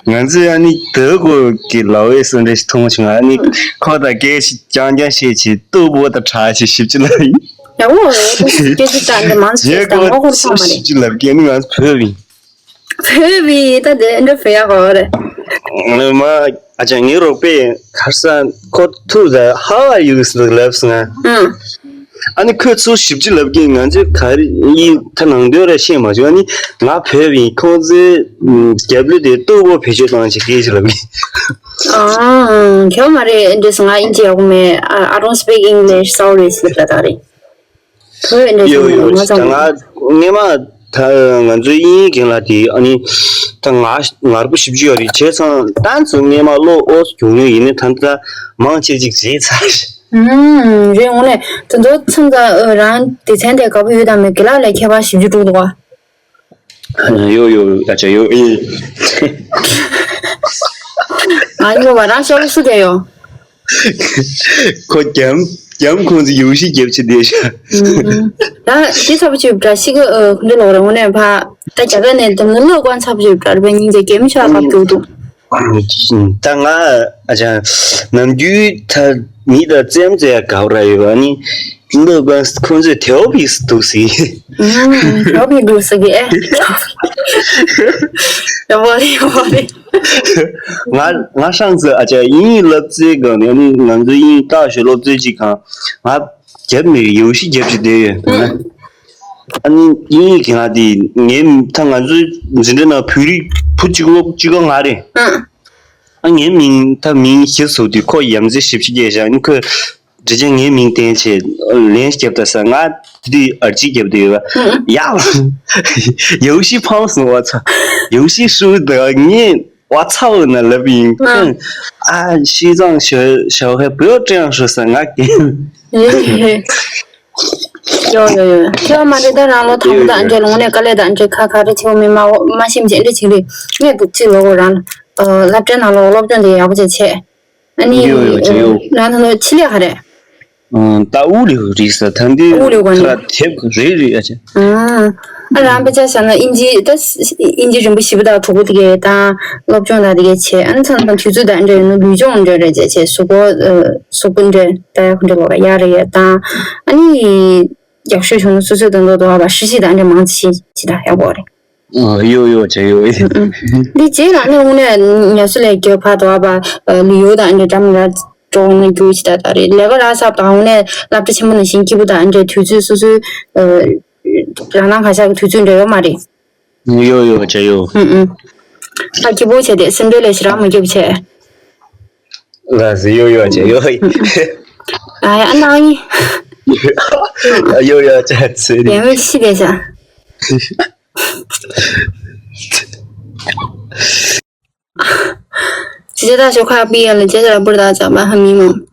ང་ཚོས་ཨ་ནི་དུ་གོ་གི་ལའོ་ཨེ་སི་འདྲ་ཞིག་མཐོང་བྱུང་། ཨ་ནི་ཁོ་དང་སྐད་ཞིག་རྐྱང་རྐྱང་བཤད་ཆེ་སྟུག་པོ་དང་གྲགས་ཆེ་ཞིབ་ཅི་ལ་ཡིན། ཡག་པོ་རེད། སྐད་ཆ་དང་འདྲ་མང་ཆེ་དང་ངོ་ཧུར་ཚང་མ་རེད། ཞིབ་ཅི་ལབ་ཀྱི་ཨ་ནི་ང་ཚོ་བོད་ཡིན། བོད་པའི་ད་དེ་འདྲ་བོད་ཡག་གོ་རེད། ང་མ་ཨ་ཅག་ངའི་རོགས་པས་གར་ས་ཁོ་ཐུག་ད་How are you ཟེར་ལབ་སོང་ང་། ཨང་། ཨ་ནི་ཁོས་ཚུར་ཞིབ་ཅི་ལབ་ཀྱིན་ང་ཚོས་ག་རེ་ཡིན་ད་ནང་དོན་ར་ཤེས་མ་བྱུང་། ཨ་ནི་ང་བོད་པ་ཡིན། ཁོང་ཚོས་རྒྱབ་ལོ་དེ་སྟུག་པོ་བེད་སྤྱོད་བཏང་བྱས་སྐད་ཆ་ལབ་ཀྱིན། ཨང་། ཁྱོད་མ་རེད་འདྲ་སོང་ང་ཨིན་ཇི་ཡག་པོ་མེད། I don't speak English, sorry ཟེར་ད་ད་རེད། བོད་འདྲ་ཡོད་ཞིག་ཡོད་ང་ད་ཚང་ང་སྔས་མ་ད་ང་ཚོའི་དབྱིན་ཡིག་རྒན་ལགས་དེ་ཨ་ནི་ད་ང་ངར་པོ་ཞིབ་ཅིག་ཡོད་རེད། བྱས་ཙང་ཏང་ཙུ་སྔས་མ་བློ་ཨོ་སུ་གྱོང་ཡོད་ཡིན་ནའི་ད་ལྟ་མང་ཆེ་ཅིག་བརྗེད་ཚར། ཨུམ་རེད་འོང་ལེ། དེ་ཚོ་ཚང་ད་རང་སྡེ་ཚན་དེ་དགའ་པོ་ཡོད་དམ་མེད་དགེ་ལགས་ལས་ཁྱད་པར་ཞིབ་ཅིག་འགྲོ་འདུག་ག་ཡོ་ཡོ་ཡ་ཅག་ཡོ་ཨེ། ཨ་ཡོ་བ་རང་ཤོག་སུ་དེ་ཡོ། ཁོ་རྒྱམ་རྒྱམ་ཁོང་ཚོ་ཡོ་ཤི་རྒྱབ་ཆེ་དེ་ཤ། ད་དེ་ཚབ་ཅིག་བྲ་ཤི་གི་ཁོང་ཚོ་ལོག་རེ་འོ་ནས་ཕ་ད་རྒྱ་གར་ནས་དེ་མོ་ལོག་གོང་ཚབ་ཅིག་བྲ་རེ་བའི་སྙིང་རྗེ་རྒྱ་མི་ཤ་ཁབ་རྒྱུག་འདུག་ད་ང་ཨ་ཅག་ནམ་རྒྱུན་ད་མི་ད་རྩེད་མོ་རྩེ་ཡ་དགའ་བ་ར་ཡོད་པ་ནི། ལོ་གང་ཁོང་ཚོས་ཐེའོ་བིས་འདུག་སི། ཨུམ་ཐེའོ་བིས་འདུག་སི་གི་ཨེ། ཡ་བོ་རེ་ཡ་བོ་རེ། ང་ང་ཧྲང་ཙི་ཨ་ཅག་དབྱིན་ཡིག་སློབ་ཚན་སྒང་ནས་ཨ་ནི་ང་ཚོ་དབྱིན་ཡིག་ལྟ་ཞོར་སློབ་ཚན་གཅིག་གང་ང་རྒྱབ་མི་ཡོ་ཤི་རྒྱབ་ཅིག་བསྡད་ཡོད། ཨ་ནི་དབྱིན་ཡིག་གི་ང་དེ་ངའི་ད་ང་ཚོའི་འཛིན་གྲྭ་ནང་བོད་རིགས་བུ་གཅིག་པོ་གཅིག་པོ་ང་རེད། ཨ་ངའི་མིང་ད་མིང་ཞིག་བཟོ་དུས་ཁོ་ཡ་མཚན་ཞིབ་ཅིག་སྐྱེས་བཞག་ཨ་ནི་ཁོས། འདྲི་ཅན་ངའི་མིང་བསྟན་བྱས་ལན་རྒྱབ་ད་ས་ང་དེ་དུས་ཨར་ཅི་རྒྱབ་དུས་ཡོད་པ། ཡ། ཡོ་ཤི་ཕངས་སོང་བ་ཚ། ཡོ་ཤི་ཧྲུའུ་དེ་ངས་བ་ཚ་བོ་ན་ལབ་ཡིན། ཨ་ཤི་ཙང་ཞོ་ཞོ་ཧེ་བོད་ཀྲེང་ཧྲུ་ས་ང་གིན། ཡོ་ཡོ་ཡོ། ཁྱེད་མ་རེད་ད་རང་ལོ་དང་པོ་དང་འདྲ་ལུང་ནས་དཀའ་ལས་དང་འདྲ་ཁ་ཁ་རེ་ཆེ་བ་མི་མ་མ་ཤེས་མཁན་འདྲ་ཅིག་རེད། ངས་སྡུག་ཅིག་ལོ་གོ་རང་ལ་སློབ་གྲྭའི་ནང་ལོ་སློབ་སྦྱོང་དེ་ཡག་པོ་བྱས་བྱས། ཨ་ནི་ཡོད་ཡོད་བྱས་ཡོད། རང་ད་ལོ་ཆེད་ལས་ག་རེ། ད་དབུགས་ལེན་རེད་ས་ད་འདི་དབུགས་ལེན་ག་ནི། ཁ་དེབ་རེད་རེད་ཨ་ཅེ། ཨ་རང་དཔེ་ཆ་བཞག་ན་ཨིན་ཇི་ད་ཨིན་ཇི་རིམ་པ་བཞི་པ་དང་དྲུག་པ་དེ་གའི་དང་སློབ་སྦྱོང་དང་དེ་གའི་བྱས། ཨ་ནི་ཚང་མ་དུས་ཚོད་དང་འདྲ་ཡོད་ན་ལུས་སྦྱོང་འདྲ་རེད་བྱས་བྱས་གཟུགས་པོ་གཟུགས་པོ་འདྲ་ད་ཡག་འདྲ་ལོ་ར་ཡག་རེད་ཡ་དང་ཨ་ནི་ཡག་ཤོས་བྱུང་ན་སོ་སོའི་དང་དོ་དོ་བ་ཧྲི་ཞི་དང་འདྲ་མང་ཆེ་ཆེ་ད་ཡག་པོ་རེད། ཨ་ཡོ་ཡོ་བྱས་ཡོ། འདི་རྗེས་ལ་ནི་དངོས་གནས་ཉལ་སྲིད་ལས་རྒྱབ་ཁ་དོ་བ་ལུས་ཡོད་དང་འདྲ་འདྲ་མི་འདྲ་འགྲོ་ནས་རྒྱུ་ཅི་ད་ད་རེད། ལས་ཀ་རག་ཚར་དང་དངོས་གནས་སློབ་གྲྭ་ཆེན་མོ་ནང་བཞིན་སྐྱིད་པོ་དང་འདྲ་དུས་ཚོད་སོ་སོའི་རང་སྣང་ག་ཤག་གི་དུས་ཚོད་འདྲ་ཡོད་མ་རེད། ཡོ་ཡོ་བྱས་ཡོ། ཨ་སྐྱིད་པོ་བྱས་ཏེ་སེམས་ཁྲལ་ལས་ཞེ་དྲག་མ་སྐྱིད་པོ་བྱས། ལགས་སེ་ཡོ་ཡོ་བྱས་ཡོ། ཨ་ཡ་ཨ་ནང་ཡིན། ཡོ་ཡོ་ཅ་ཚེ་རིང་། 两位系列下。直接大学快要毕业了，接下来不知道怎么办，很迷茫。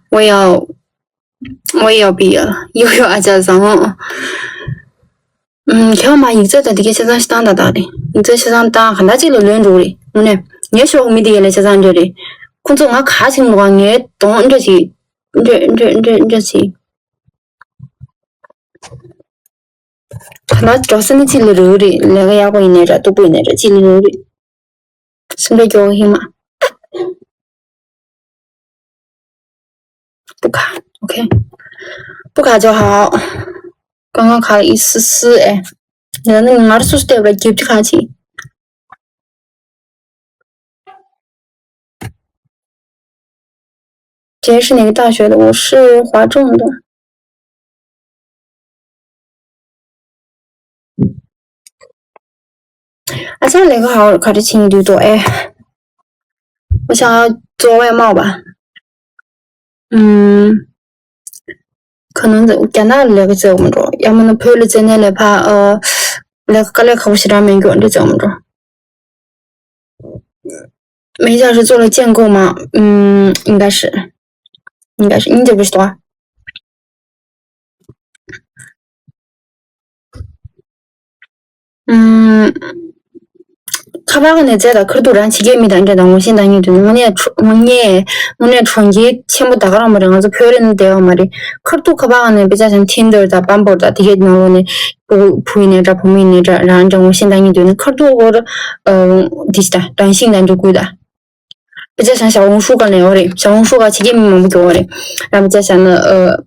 我也要，我也要毕业了，又有二加三了。嗯， ཁྱེད་མ་ཡིག་ཚད་དང་དེ་གའི་ཆ་ཚང་ཞིག་བཏང་དང་དག་རེད། ཡིག་ཚད་ཆ་ཚང་བཏང་ག་འདྲ་ཅིག་ལ་ལོན་འགྲོ་གི་རེད། དངོས་གནས་ངའི་ཕྱོགས་མི་དེ་གའི་ལ་ཆ་ཚང་འདྲ་རེད། ཁོང་ཚོ་ང་ག་ཕྱིན་འགྲོ་ག་ངའི་གདོང་འདྲ་ཅིག་འདྲ་འདྲ་འདྲ་འདྲ་ཅིག་ག་ན་འགྲོ་ས་ནི་ཅིག་ལ་རེད་རེད། ལས་ཀ་ཡག་པོ་ཡིན་ནའི་འདྲ། སྡུག་པོ་ཡིན་ནའི་འདྲ། ཅིག་ལ་རེད་རེད། སེམས་པའི་སྐྱོ་བ་ཧི་མ། སྤུ་ཁ། ཨོ་ཁེ། སྤུ་ཁ་ཅོ་ཧའོ། ཀ་ང་ཁ་ཨི་སི་སི་ཨེ། ཡང་ན་ངར་སུ་སྟེ་བ་རྒྱབ་ཀྱི་ཁ་ཆེ། 这是哪个大学的？我是华政的。 ཨ་ཅག་ལས་ཀ་ཧ་ག་རེ་བྱེད་ཀྱི་འདུག་དོ་ཨེ། 我想要做外贸吧。嗯，可能在加拿大ལས་ཀ་བཙལ་མི་འགྲོ། ཡང་མིན་ན་བོད་ལ་བཙལ་ནའི་ལས་ཕ་ཨ། ལས་ཀ་དཀའ་ལས་ཁག་པོ་ཞེ་དྲག་མེད་མཁན་འདྲ་བཙལ་མི་འགྲོ། 没啥事做了见够吗？嗯，应该是，应该是，你这不是多。 ཨུམ། ཁ་པར་ག་ནས་བཙལ་དང་། ཁར་ཐུག་རང་ཕྱི་རྒྱལ་མི་དང་འདྲ་དང་ངོ་ཤེས་འདང་ངེས་དུས། དངོས་གནས་གྲོ་དངོས་གནས་དངོས་གནས་གྲོང་ཁྱེར་ཆེན་པོ་ད་ག་རང་མ་རེད། ང་ཚོ་བོད་རེད་ན་བསྡད་ཡོད་མ་རེད། ཁར་ཐུག་ཁ་པར་ག་ནས་དཔེ་ཆ་བཞག་ན་ཐིན་ཌར་དང་བམ་བོར་དང་དེ་གའི་ནང་ལོགས་ནས་བུ་བུ་ཡིན་ནའི་འདྲ། བུ་མོ་ཡིན་ནའི་འདྲ། རང་འདྲ་ངོ་ཤེས་འདང་ངེས་དུས་ན། ཁར་ཐུག་བོར་ཨ་འདི་ཞིག་དང་རང་བཞིན་དང་འཇུག་དགོས་དང་། དཔེ་ཆ་བཞག་ན་ཞའོ་ཧུང་ཧྲུའུ་ག་ནས་ཡོད་རེད། ཞའོ་ཧུང་ཧྲུའུ་ག་ཕྱི་རྒྱལ་མི་མང་པོ་གི་ཡོད་རེད། རང་དཔེ་ཆ་བཞག་ན་ཨ་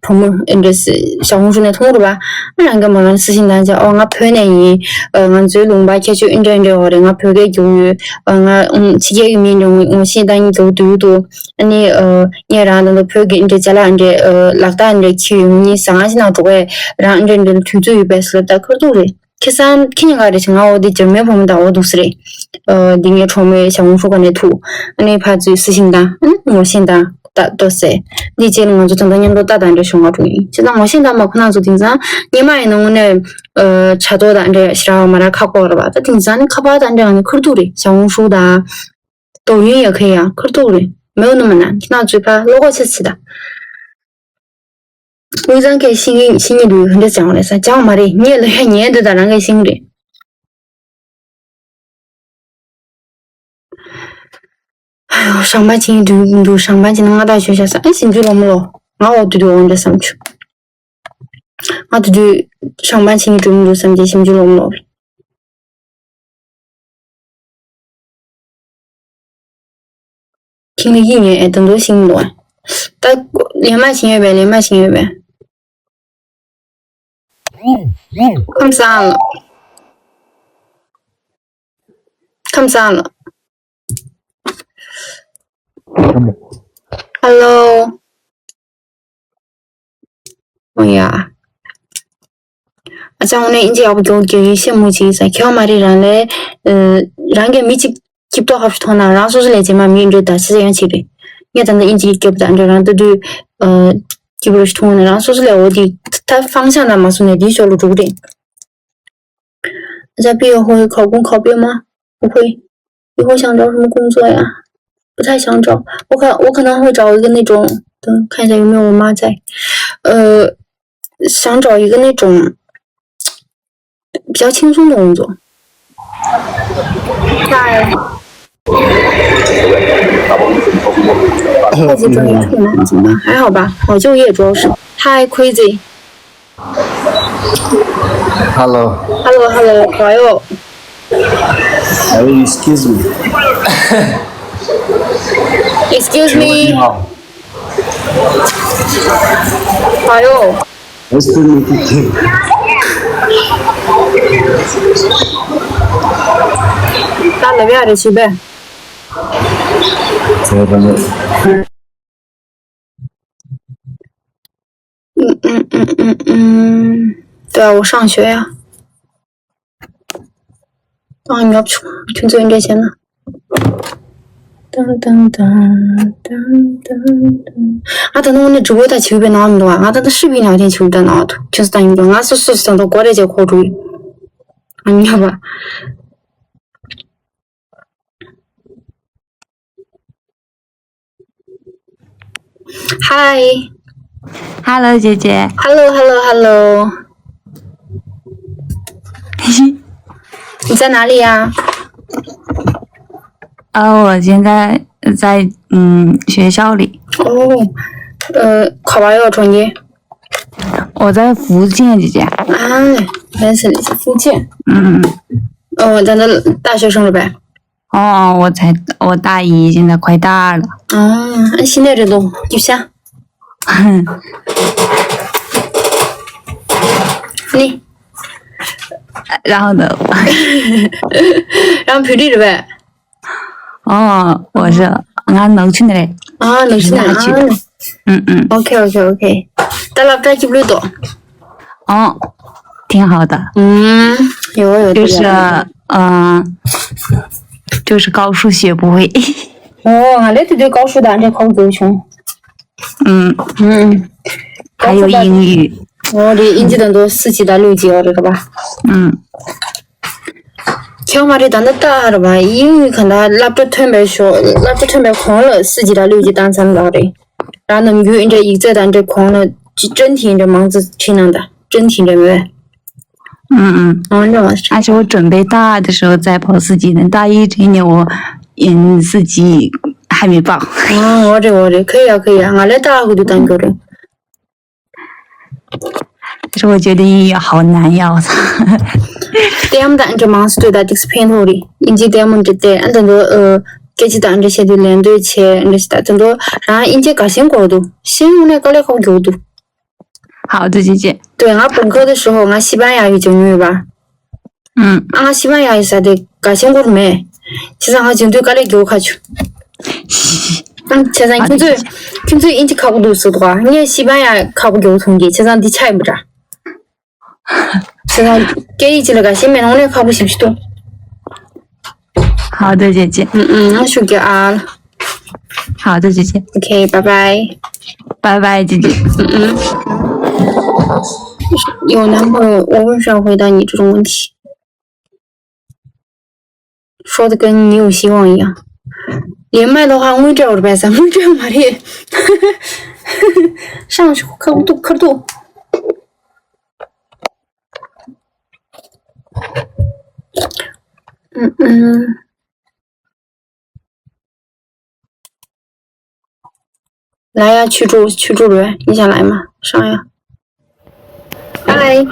བུ་མོ་ཨེ་འདྲ་ཞའོ་ཧུང་ཧྲུའུ་ནས་མཐོང་རེད་པ། ཨ་རང་གི་མ་རང་སི་ཤིང་དང་ཅག་ཨོ་ང་བོད་ནས་ཡིན། ཨ་ང་ཚོའི་ལུང་པ་ཁྱད་ཆོས་ཨེ་འདྲ་ཨེ་འདྲ་ཡོད་རེད། ང་བོད་སྐད་རྒྱུགས་ཡོད། ཨ་ང་ཨུམ་ཕྱི་རྒྱལ་གི་མི་འདྲ་ངོ་ངོ་ཤེས་འདང་ངེས་རྒྱུགས་དུས་དུ། ཨ་ནི་ཨ་ངས་རང་ད་ལྟ་བོད་ཀྱི་ཨེ་འདྲ་ཅ་ལག་ཨེ་འདྲ་ཨ་ལག་རྟགས་ཨེ་འདྲ་འཁྱེར་ཡོད། ངོ་གཉིས་ཟ་ཁང་ཞིག་ནང་འགྲོ་གས། རང་ཨེ་འདྲ་ཨེ་འདྲ་དུས་ཚོད་ཡོད་པས་ཟེར་ལབ། ད་ཁར་ཐུག་རེད། ཁེ་སང་ཁེ་ཉིན་ག་རེ་བྱས། ང་འོ་དེ་འཇར་མན་བུ་མོ་དང་འོ་འདུག་སེ་རེད། ཨ་འདི་ངའི་གྲོགས་མོའི་ཞའོ་ཧུང་ཧྲུའུ་ག་ནས་ཐུག་ཨ་ནི་ཕར་ཚུར་སི་ཤིང་དང་ཨ་ནི་ངོ་ཤེས་དང་ད་ལྟོས་སེ། འདི་རྗེས་ལ་ང་ཚོ་ད་ལྟ་མཉམ་དུ་ལྟ་དང་འདྲ་ཞུ་ང་དྲུང་ཡིན། བྱས་ཙང་ངོ་ཤེས་དང་མ་ཁོ་ན་ཚོ་དེང་སང་སྔོན་མ་ཡིན་ན་དངོས་གནས་ཨ་དྲ་ཐོག་དང་འདྲ་ཞེ་དྲག་མ་རག་ཁག་པོ་རེད་པ། ད་དེང་སང་ནི་ཁ་པར་དང་འདྲ་ནི་ཁར་ཐུག་རེད། ཞའོ་ཧུང་ཧྲུའུ་དང་། ཏོག་ཡུན་ཡ་ཁེ་ཡ་ཁར་ཐུག་རེད། མེའོ་ནུ་མ་ན་ཁྱི་ནག་ཚོའི་ཕ་ལོ་གོ་ཆེ་ཆེ་ད། དབུས་གཙང་སྐད་ཤེས་ཀྱི་ཤེས་ཀྱི་འདུག་འདི་སྦྱང་བ་རེད་ས། སྦྱང་བ་མ་རེད། ངས་ལ་ཧ་ཉན་འདི་དང་རང་གིས་ཤེས་ཀྱི་རེད། ཧ་ཡོ་ཞང་པ་ཅིག་འདུག་འདུག་ཞང་པ་ཅིག་ནི་ང་ད་ཞོད་བྱ་ས། ཨེ་ཞིམ་ཆུ་ལོ་མོ་ལོ། ང་འོ་དུ་དུ་འོ་འདྲ་བསམ་ཆུ། ང་དུ་དུ་ཞང་པ་ཅིག་འདུག་འདུག་བསམ་གྱི་ཞིམ་ཆུ་ལོ་མོ་ལོ། ཁྱིམ་ལ་ཡིན་ངེས་ཨེ་དུ་འདུག་ཤིང་འདུག་ད་ལས་མ་ཤིང་ཡོད་པས། ལས་མ་ཤིང་ཡོད་པས། ཁམས་བཟང་ལ། ཁམས་བཟང་ལ། Hello. 哎呀。 ཨ་ཅག་དངོས་གནས་ཨིན་ཇི་ཡག་པོ་རྒྱོགས་རྒྱག་ཡིན་ཤེས་མུ་ཅིག་ཟ། ཁྱོད་མ་རེད། རང་ལས་ཨ་རང་གི་མི་གཅིག་ཁྱིབ་ཏོག་ཧབ་ཤུ་མཐོང་ན་རང་སོ་སོ་ལས་རྗེས་མ་མི་འདྲ་ད་ཆ་ཡང་ཅིག་རེད། ངས་ད་ལྟ་ཨིན་ཇི་རྒྱབ་ད་འདྲ་རང་ལྟ་དུས་ཨ་ཁྱིབ་རུ་ཤུ་མཐོང་ན་རང་སོ་སོ་ལས་འོ་དེ་ད་ཕང་ཤང་ན་མ་སོང་ནས་དེའི་ཕྱོགས་ལ་འགྲོ་གི་རེད། 人家毕业后考公考编吗？不会。以后想找什么工作呀？不太想找。我可我可能会找一个那种，等看一下有没有我妈在。呃，想找一个那种比较轻松的工作。嗨，会计专业特别难，怎么办？还好吧，好就业主要是。Hi Crazy。 Hello. Hello, hello, 朋友。 Hey, excuse me. Excuse me. 你好。 朋友。 Nice to meet you too. 大老远的去呗。 嗯嗯嗯嗯嗯，对啊，我上学呀。ཨང་ཉོབ་ཆུང་ཁྱོད་ཚོའི་འདྲ་བྱས་ན། ང་ད་ནང་ནས་སྒྲུབ་པོ་ད་བྱིའུ་པའི་ནང་མི་འདུག་ང་ད་ད་ཧྲི་བི་ནང་དེ་བྱིའུ་ད་ནང་དུ་ཁྱོད་ད་ཡིན་འགྲོ། ང་སོ་སོ་སོ་ད་གོ་རེ་ཅེ་ཁོ་འགྲོ་ཨ་ཉ་པ། Hi. Hello，姐姐。Hello，Hello，Hello。你在哪里呀？哦，我现在在嗯学校里。哦，呃，考完要重新。我在福建，姐姐。啊，原来是你在福建。嗯。哦，咱的大学生了呗。 哦，我才我大一，现在快大二了。啊，现在这都就像你，然后呢？然后陪你了呗。哦，我是俺农村的嘞。啊，农村的啊。嗯嗯。OK OK OK，到了该就不多。哦，挺好的。嗯，有有。就是嗯，就是高数学不会。哦，俺这对对高数的，俺这考不够凶。嗯嗯，还有英语。我这英语等都四级到六级哦，这个吧。嗯。 ཁྱོད་མ་རེད་ད་ནི་ལྟ་ར་བ། ཡིན་ག་ན་སློབ་གྲྭ་ཐོན་པའི་ཞོ་སློབ་གྲྭ་ཐོན་པའི་གོང་ལ་སྲིད་ཇི་ར་ལུས་ཀྱི་ཏང་ཚང་ལགས་རེད། ར་ནམ་རྒྱུན་འདྲ་ཡིག་ཚད་དང་འདྲ་གོང་ལ་ཅི་ཅན་ཐིན་འདྲ་མང་ཙི་ཁྲིད་ནང་ད་ཅན་ཐིན་འདྲ་མེད། ཨུམ་ཨུམ། ཨང་འདྲ་བ། 但是我准备大二的时候再报四级的，大一这一年我嗯四级还没报。 ཨང་འོ་རེད་འོ་རེད། 可以啊可以啊། ང་ལས་ལྟ་ཧུ་དུ་ཏང་གི་རེད། 可是我觉得英语好难呀，我操！ ལྟད་མོ་དང་འདྲ་མང་སུ་ལྟོས་དང་ཏིག་སི་ཕན་ཐོགས་རེད། ཨིན་ཇི་ལྟད་མོ་འདྲ་བལྟས་ཨ་ད་འདོ་ཨ་སྐད་ཆ་དང་འདྲ་བཤད་དུས་ལན་འདོད་བྱས་འདྲ་ཞིག་དང་ད་འདོ་རང་ཨིན་ཇི་ག་ཤེས་དགོས་འདུག་ཤེས་ཡོང་ནས་དཀའ་ལས་ཁག་འགྱོ་འདུག 好的，姐姐。 ལྟོས་ང་本科的时候ང西班牙语སྦྱོང་མྱོང་ཡོད་པ། ཨང་། ང་西班牙语ཟ་དེ་ག་ཤེས་དགོས་མེད། བྱས་ཙང་ང་སྦྱོང་དུས་དཀའ་ལས་འགྱོ་ཁ་ཆུ། བྱས་ཙང་ཁྱོད་ཚོས་ཁྱོད་ཚོས་ཨིན་ཇི་ཁག་པོ་འདུག་ཟེར་འདུག་ངས་西班牙་ཁག་པོ་འགྱོ་མཐོང་གི། བྱས་ཙང་འདི་ཆ་ཡིན་པ་འདྲ། བྱས་ཙང་སྐད་ཡིག་ཅིག་ལ་ག་ཤེས་མེད་ནོ་ནས་ཁག་པོ་ཞིབ་ཞིབ་འདུག 好的，姐姐。 ཨང་ཨང་ང་ཞུ་གི་ཨ། 好的，姐姐。 OK，拜拜。 拜拜，姐姐。 嗯嗯。有男朋友，我为啥回答你这种问题？ 说的跟你有希望一样。连麦的话，我这会儿白三，我这样马上去看不懂，看不懂。嗯嗯。 来呀，去住去住呗，你想来吗？上呀。嗨。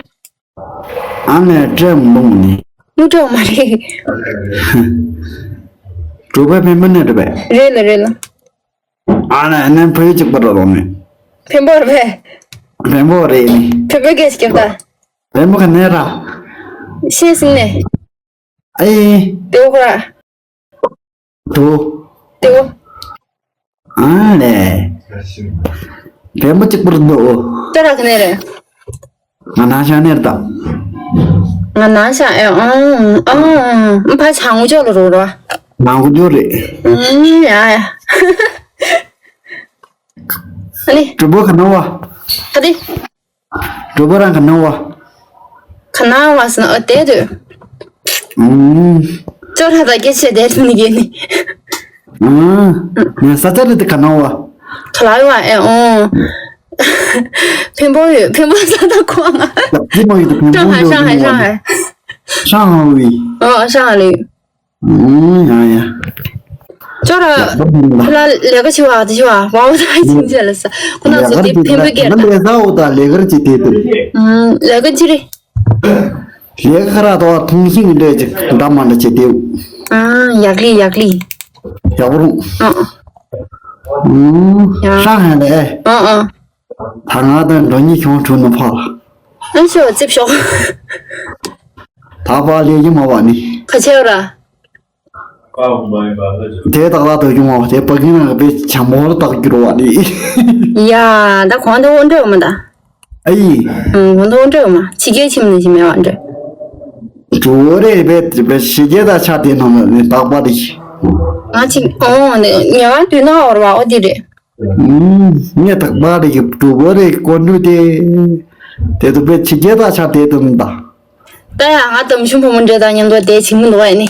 ཨ་ནེ་བཀྲ་མི་འདུག་ནི། ངུ་བྲོ་མ་རེད། གྲོད་པ་ཕན་པ་ནས་རེད་པས། རེད་ལ་རེད་ལ། ཨ་ནེ་ཨ་ནེ་ཕ་ཡུལ་གཅིག་པ་ར་རོགས་ནས། ཕན་པོ་རེད་པས། ཕན་པོ་རེད་ནི། ཕན་པོ་སྐད་ཆ་རྒྱབ་ད། ཕན་པོ་ག་ནས་ར། ཤེས་སྲིད་ནས། ཨེ། དེ་འོ་ཁོ་ར། དུ། དེ་འོ། ཨ་ལེ། བེམ་པོ་གཅིག་པུར་འདུག་ཅོ་ར་ག་ནས་རེད། ང་ནང་ཤང་ནས་རེད་ད། ང་ནང་ཤང་ཨེ་ཨང་ཨང་ཨང་ཕ་ཆང་ངུ་ཅོ་ལ་རོ་རོ། ནང་ངུ་ཅོ་རེད། ཨུམ་ཡ་ཡ། ཨ་ནི། གྲུ་པོ་ག་ནང་བ། ཧ་དེ། གྲོད་པ་རང་ག་ནང་བ། ག་ནང་བ་ཟེར་ན་ཨོ་དེ་དུ། ཨུམ། ཅོ་ར་ད་སྐད་ཆ་དེ་ནི་གེ་ནི། ཨུམ། ངས་ས་ཆ་རེད་དེ་ག་ནང་བ། ག་ལ་ཡོད་ཨེ་ཨོ། ཕན་པོ་ཡོད་ཕན་པོ་ས་ད་ཁོ་ང་། ཅི་མ་ཡོད་དུ་ཕན་པོ་ཧྲང་ཧའེ་ཡོད་ཧྲང་ཧའེ་ཧྲང་ཧའེ། ཧྲང་ཧའེ་ཝི། ཨོ་ཧྲང་ཧའེ་ལི། ཨུམ་ཡ་ཡ། ཅོ་ར། ཁོ་ལ་ལས་ཀ་བྱེད་པ་དེ་བྱེད་པ་བ་བ་ད་ཡིན་ཅེས་ལ་ས། ཁོ་ན་ཚོ་དེ་ཕན་པོ་སྐད་ད། ལས་ཀ་འོ་ད་ལས་ཀར་བྱེད་དེ་དེ། ཨུམ་ལས་ཀ་ཅི་རེད། ལས་ཀ་ར་དོ་ཐུང་ཤིང་འདྲ་ཅིག་འདྲ་མ་འདྲ་བྱེད་དེ། ཨ་ཡག་ལི་ཡག་ལི། ཡག་པོ་རུང་། ཨ། ཨུམ་ཡ། ཧྲང་ཧའེ་ལས། ཨ་ཨ། ད་ང་དང་འགྲོ་ཉི་ཁྱོང་ཁྲུ་ནུ་ཕ་ལ། ཨ་ཤོ་ཙིབ་ཤོག་ད་པ་ལས་ཡི་མ་བ་ནི། ཁ་ཆེ་ར། དེ་དག་ལ་དོ་ཡོང་བ་དེ་པ་ཀིན་ནང་གི་བེ་ཆམ་མོ་ལ་བཏགས་རྒྱུ་རོ་བ་ནི། ཡ་ད་གོང་དེ་འོ་འདྲ་མ་ད། ཨ་ཡི། ཨང་གོང་དེ་འོ་འདྲ་མ་ཕྱི་རྒྱལ་ཁྱིམ་ནས་ཞིག་མེད་བ་འདྲ། ཇོ་རེ་བེ་བེ་ཕྱི་རྒྱལ་ད་ཆ་དེ་ནང་ནས་རྟག་པ་རེད། ང་ཅིག་ཨོ་ནི་ཉལ་ཁང་དུས་ན་འོར་བ་ཨོ་དེ་རེད། ངས་ཐག་པ་རེ་གི་གྲུ་གོ་རེ་གོན་འདུག་སྟེ། དེ་ཚོ་པའི་ཕྱི་རྒྱལ་དང་ཆ་དེ་དུ་མི་ད། ད་ཡང་ང་དམ་ཆུང་བུ་མོ་འདྲ་དང་མཉམ་དུ་དེ་བྱིང་མི་འདུག་ཨ་ནི།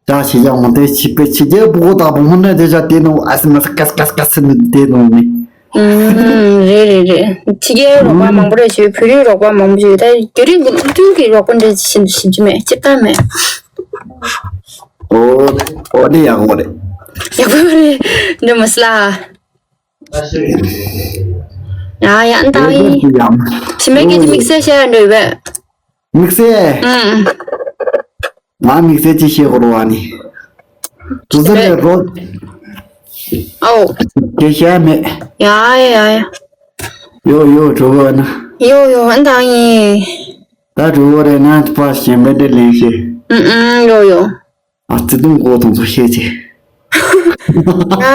ཅག་ཞིག་ཡང་མ་དེ་ཕྱི་པའི་ཕྱི་རྒྱལ་བུ་གོ་དང་བུ་མོ་ནས་དེ་ཆ་དེ་ནོ་ཨ་སི་མ་སི་ཀ་སི་ཀ་སི་ཀ་སི་ནི་དེ་ནོ་ནི། ཨུམ། རེད་རེད་རེད། ཕྱི་རྒྱལ་རོགས་པ་མང་པོ་རེད་ཞུ། བོད་རིགས་རོགས་པ་མང་པོ་ཞུ། ད་རྒྱ་རིགས་ཀྱི་སློབ་ཐུན་གྱི་རོགས་པ་འདྲ་ཞིག་ཞིག་ཅི་མེད་ཅི་ལྟ་མེད། ཨོ། ཨོ་དེ་ཡག་པོ་རེད། ཡག་པོ་རེད། འདི་མ་སླ། ཡ་ཡ་ཨན་ཏང་ཡིན། ཕྱི་མའི་སྐད་ཀྱི་དམིགས་བསལ་བཤད་ཡ་འདྲ་ཡོད་པས། དམིགས་བསལ། ཨུམ། ང་དམིགས་བསལ་ཅི་བཤད་དགོས་རོ་བ་ནི། དུ་ཟ་ལས་རོ། ཨོ། དེ་བཤད་མེད། ཡ་ཡ་ཡ་ཡ། ཡོ་ཡོ་གྲོ་བོ་ན། ཡོ་ཡོ་ཨན་ཏང་ཡིན། ད་གྲོ་བོ་རེ་ན་ཕ་གཞན་པའི་དེ་ལེན་ཤེས། ཨུམ་ཨུམ་ཡོ་ཡོ། ཨ་ཙི་དུང་གོ་དང་ཚོ་ཤེས་ཅི།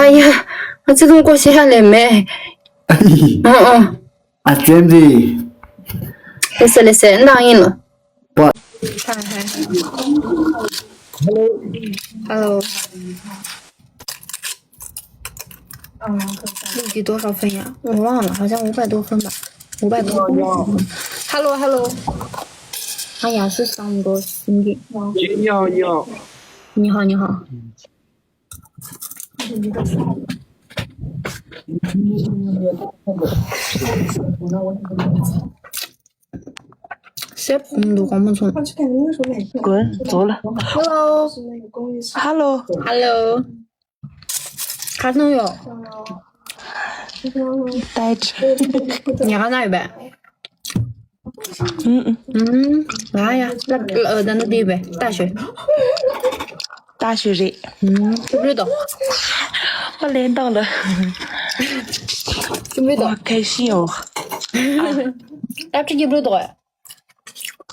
ཡ་ཡ། ཨ་ཙི་དུང་གོ་ཤེས་ཧ་ལས་མེད། ཨོ་ཨོ། ཨ་ཙེམ་ཟི། ལེ་སེ་ལེ་སེ་ཨན་ཏང་ཡིན་ལོ། པ། ཧ་ཧ། Hello。 录几多少分呀？我忘了，好像五百多分吧，五百多分。Hello，Hello。哎呀，是三个兄弟。你好，你好。你好，你好。སེབ་གོང་དུ་གོང་མ་ཚོ། ཀུན་རྫོགས་ལ། Hello། Hello། Hello། གར་སྣང་ཡོད། ད་ཉ་ག་ན་ཡོད་པས། ཨུམ། ང་ཡ་ལ་ལ་ད་ནི་དེ་བས་ད་ཤོད། ད་ཤོད་རེད། ཨུམ། ཅུབ་རེད་དོ། ཨ་ལེན་དང་ལ། ཅུབ་རེད་དོ། ཨ་ཁ་ཤི་ཡོ། ཨ་ཅི་ཅུབ་རེད་དོ།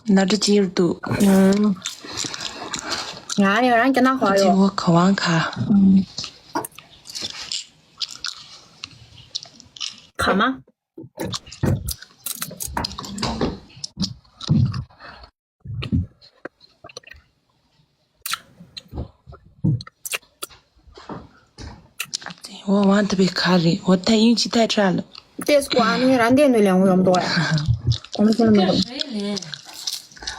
ན་ཏྲི་ཅིར་དུ། ང་ཡང་རང་གི་ནང་ཧོ་ཡོ། ཅི་བོ་ཁ་ཝང་ཁ། ཁ་མ། འོ་དབང་ཐུབ་པའི་ཁ་རེད། འོ་ད་ཡིན་ཅི་ཐད་ཁྲ་ལ། ཏེས་ཀོ་ཨ་ནི་རང་དེ་ནུ་ལེང་འོ་ཡོང་དོ་ཡ། གོམ་ཁྱོད་ནུ་མ་དོ།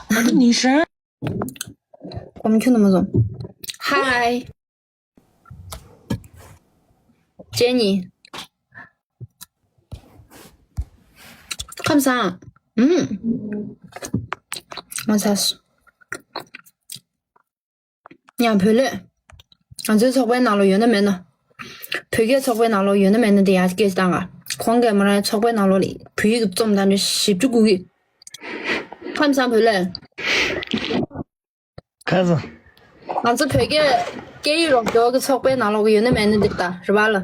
འོ་ད་ནི་ཧྲ། གོམ་ཁྱོད་ནུ་མ་དོ། ཧའི། ཇེ་ནི། ཁམས་བཟང་། ཨུམ། མ་ཚ་སོ། ཡང་བོད་ལས། ང་ཚོའི་ཚོགས་པའི་ནང་ལོགས་ཡོད་ན་མེད་ན། བོད་སྐད་ཚོགས་པའི་ནང་ལོགས་ཡོད་ན་མེད་ན་དེ་ཡར་སྐད་ཆ་བཏང་ག་གོང་གས་མ་རང་ཚོགས་པའི་ནང་ལོགས་ལ་བོད་ཡིག་གི་རྩོམ་དང་འདྲ་ཞིབ་ཕྲ་སྒུག་གི་ཁམས་བཟང་བོད་ལས། ཁ་སང་། ང་ཚོ་བོད་སྐད་སྐད་ཡིག་རོགས་སྐྱོར་གྱི་ཚོགས་པའི་ནང་ལོགས་ཡོད་ན་མེད་ན་འདི་ལྟ་རེད་པ་ལ།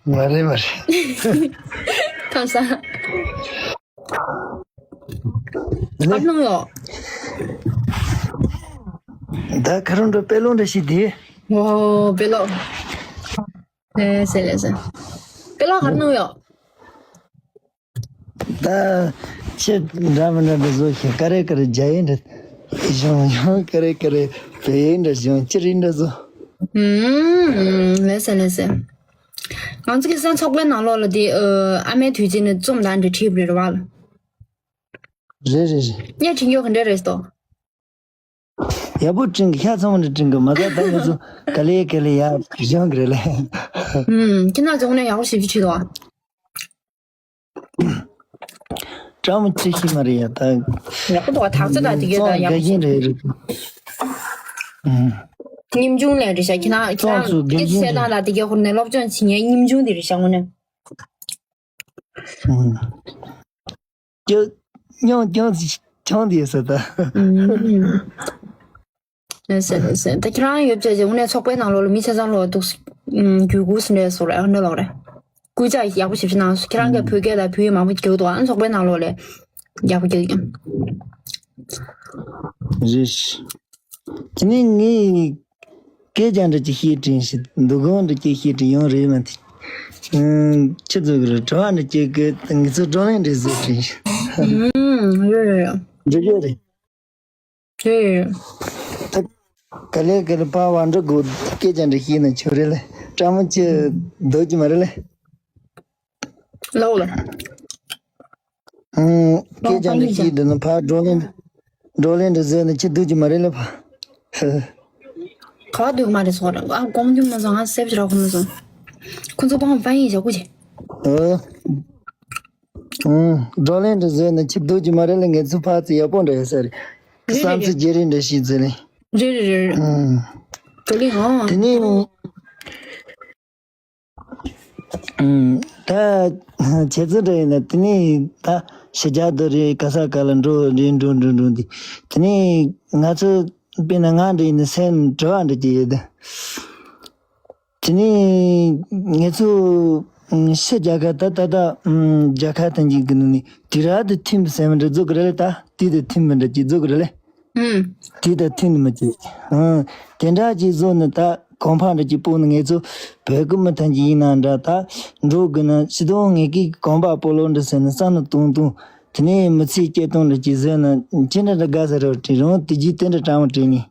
མ་རེད་མ་རེད། ཁམས་བཟང་། ཨ་ནི་ནང་ཡོད། ད་ཁ་རུང་འགྲོ་དཔེ་ལོང་འདྲ་ཞིག་དེ། ཨོ་དཔེ་ལོང་། ལེ་སེ་ལེ་སེ། དཔེ་ལོང་ག་རེ་ནང་ཡོད། ད་ཆེ་འདྲ་མི་འདྲ་འདྲ་བཟོ་ཞིང་ཀ་རེ་ཀ་རེ་རྒྱ་ཡིན་འདྲ་གཞུང་གཞུང་ཀ་རེ་ཀ་རེ་བོད་ཡིན་འདྲ་གཞུང་ཅི་རིགས་འདྲ་བཟོ། ཨུམ། ལེ་སེ་ལེ་སེ། ང་ཚོ་ཁ་སང་ཚོགས་པའི་ནང་ལོགས་ལ་དེ་ཨ་མའི་དུས་ཆེན་ནས་རྩོམ་དང་འབྲེལ་བྲིས་པ་རེད་རེད་བ་ལ། རེད་རེད་རེད། ངས་བྲིས་མགྱོགས་ག་འདྲ་རེད་ཟེར་ཏོ། ཡག་པོ་བྲིས་གི་ཤ་ཚ་མོ་འདྲ་བྲིས་གི་མ་ཚད་ད་ངེད་ཚོ་ག་ལེ་ག་ལེ་ཡག་བཞེངས་གི་རེད་ལེ། ཨུམ། ཁྱེད་རང་ཚོ་ནས་ཡག་པོ་ཞིབ་ཅིག་བྲིས་ཏོ། ཀྲ་མོ་ཆེ་ཤི་མ་རེད་ཡ་ད། ཡག་པོ་འདུག་བ་དག་ཆ་དང་དེ་གས་ད་ཡག་པོ་ཞིག་རེད་རེད། ཨུམ། ཉིན་ཆུང་ལས་རེད་ཤག་ཁྱེད་རང་ཁྱེད་རང་སྐད་ཆ་བཤད་སྟངས་དང་དེ་གས་ཧུར་ནས་སློབ་སྦྱོང་བྱེད་མཁན་ཉིན་ཆུང་དེ་རེད་ཤག་དངོས་གནས། ཀྱང་ཀྱང་ཀྱང་ཀྱང་དེ་ཟེར་ད། ལགས་སེ་ལགས་སེ། ད་ཁྱེད་རང་ཡོད་ཚད་ཀྱི་དངོས་གནས་ཚོགས་པའི་ནང་ལོགས་ལ་མི་ཆ་ཚང་ལོག་འདུག་རྒྱུད་སྐུ་སུ་འདྲ་སོགས་རེད་ཨ་འདྲ་ལོག་རེད། སྐུལ་ལྕག་ཡག་པོ་ཞིབ་ཞིབ་གནང་སོང་། ཁྱེད་རང་གིས་བོད་སྐད་དང་བོད་ཡིག་མང་པོ་རྒྱག་འདུག་ཨ་ཚོགས་པའི་ནང་ལོགས་ལ་ཡག་པོ་རྒྱག་ཀྱང་། རེད། དེ་ནས་ངས་སྐད་ཀྱང་འདྲ་ཅིག་བཤད་དྲན་ཞིག་འདུག་གང་འདྲ་ཅིག་བཤད་དྲན་ཡོང་རེད་མ་དེ། ཁྱེད་ཚོ་གི་རེད་གྲོགས་འདྲ་ཅིག་གི་ངེད་ཚོ་བགྲོ་གླེང་འདྲ་བཟོ་དྲན་ཞིག་ཨུམ། རེད་རེད་རེད། འགྲིག་གི་རེད། རེད། ག་ལེ་ག་ལེ་ཕར་བ་འགྲོ་དགོས། སྐད་ཆ་འདྲ་བཤད་ན་ཆོག་རེད་ལེ། ཀྲང་མོ་ཁྱེད་སྡོད་ཀྱི་མ་རེད་ལེ། ལའོ་ལ། ཨུམ། སྐད་ཆ་འདྲ་བཤད་འདུག་ན་ཕར་བགྲོ་གླེང་། བགྲོ་གླེང་འདྲ་བཟོས་ན་ཁྱེད་སྡོད་ཀྱི་མ་རེད་ལེ་ཕར། ག་བ་སྡོད་ཀྱི་མ་རེད་སོགས་རེད། ཨ་གོམ་རྒྱུ་མ་སོང་། ང་སེབ་ཅིག་རག་གོ་མ་སོང་། ཁོ་ཚོ་ཕར་ཕར་ཡིན་བཞག་གོ་ཅི། ཨོ། ཨུམ། བགྲོ་གླེང་འདྲ་བཟོས་ན་ཁྱེད་སྡོད་ཀྱི་མ་རེད་ལེ། ངེད་ཚོ་ཕར་ཚུར་ཡག་པོ་འདྲ་ཡོད་ས་རེད། རེད་བསམ་ཚུལ་རེད་བརྗེ་རེས་འདྲ་བྱེད་ཚུལ་ལེ། རེད་རེད་རེད་རེད། ཨུམ། བགྲོ་གླེང་ཨང་། དེ་ནས། ཨུམ། ད་བྱས་ཙང་འདྲ་ཡིན་ན་དེ་ནས་ད་ཕྱི་རྒྱལ་དུ་རེད། ག་ས་ག་ལ་འགྲོ་རེད། འགྲོ་འགྲོ་འགྲོ་འདི། དེ་ནས་ང་ཚོ་དཔེར་ན་ང་འདྲ་ཡིན་ན་སེམས་དྲི་བ་འདྲ་ཅིག་ཡོད་དེ། དེ་ནས་ངེད་ཚོ་ཕྱི་རྒྱལ་ཁབ་ད་ད་ད་རྒྱལ་ཁབ་དང་གཅིག་གི་ནང་ནས་དུས་རབས་དང་མཐུན་པ་ཟེར་བ་འདྲ་བཟོ་གི་རེད་ལེ། ད་དུས་དང་མཐུན་པ་འདྲ་ཅིག་བཟོ་གི་རེད་ལེ། ཨུམ། དེ་ལྟར་མཐུན་ནི་མ་བྱེད། ཨང་། དེ་འདྲ་ཅིག་བཟོ་ནི་ད་གོམ་པ་འདྲ་ཅིག་སྤོ་ནི། ངེད་ཚོ་བོད་ཀྱི་མི་ཐམས་ཅད་ཡིན་ན་འདྲ། ད་འགྲོ་དགོས་ན་སྤྱི་དོན་ངེད་ཀྱི་གོམ་པ་སྤོ་ལོ་འདྲ་ཟེར་ནས་བསམ་བློ་གཏོང་གཏོང་། དེ་ནས་མི་ཚེ་སྐྱེལ་སྟངས་འདྲ་ཅིག་བཟོས་ན་ཅི་འདྲ་འདྲ་དགའ་ས་རེད་དྲན་རུང་། དེ་རྗེས་དེ་འདྲ་དྲང་མོ་དྲན་ནས།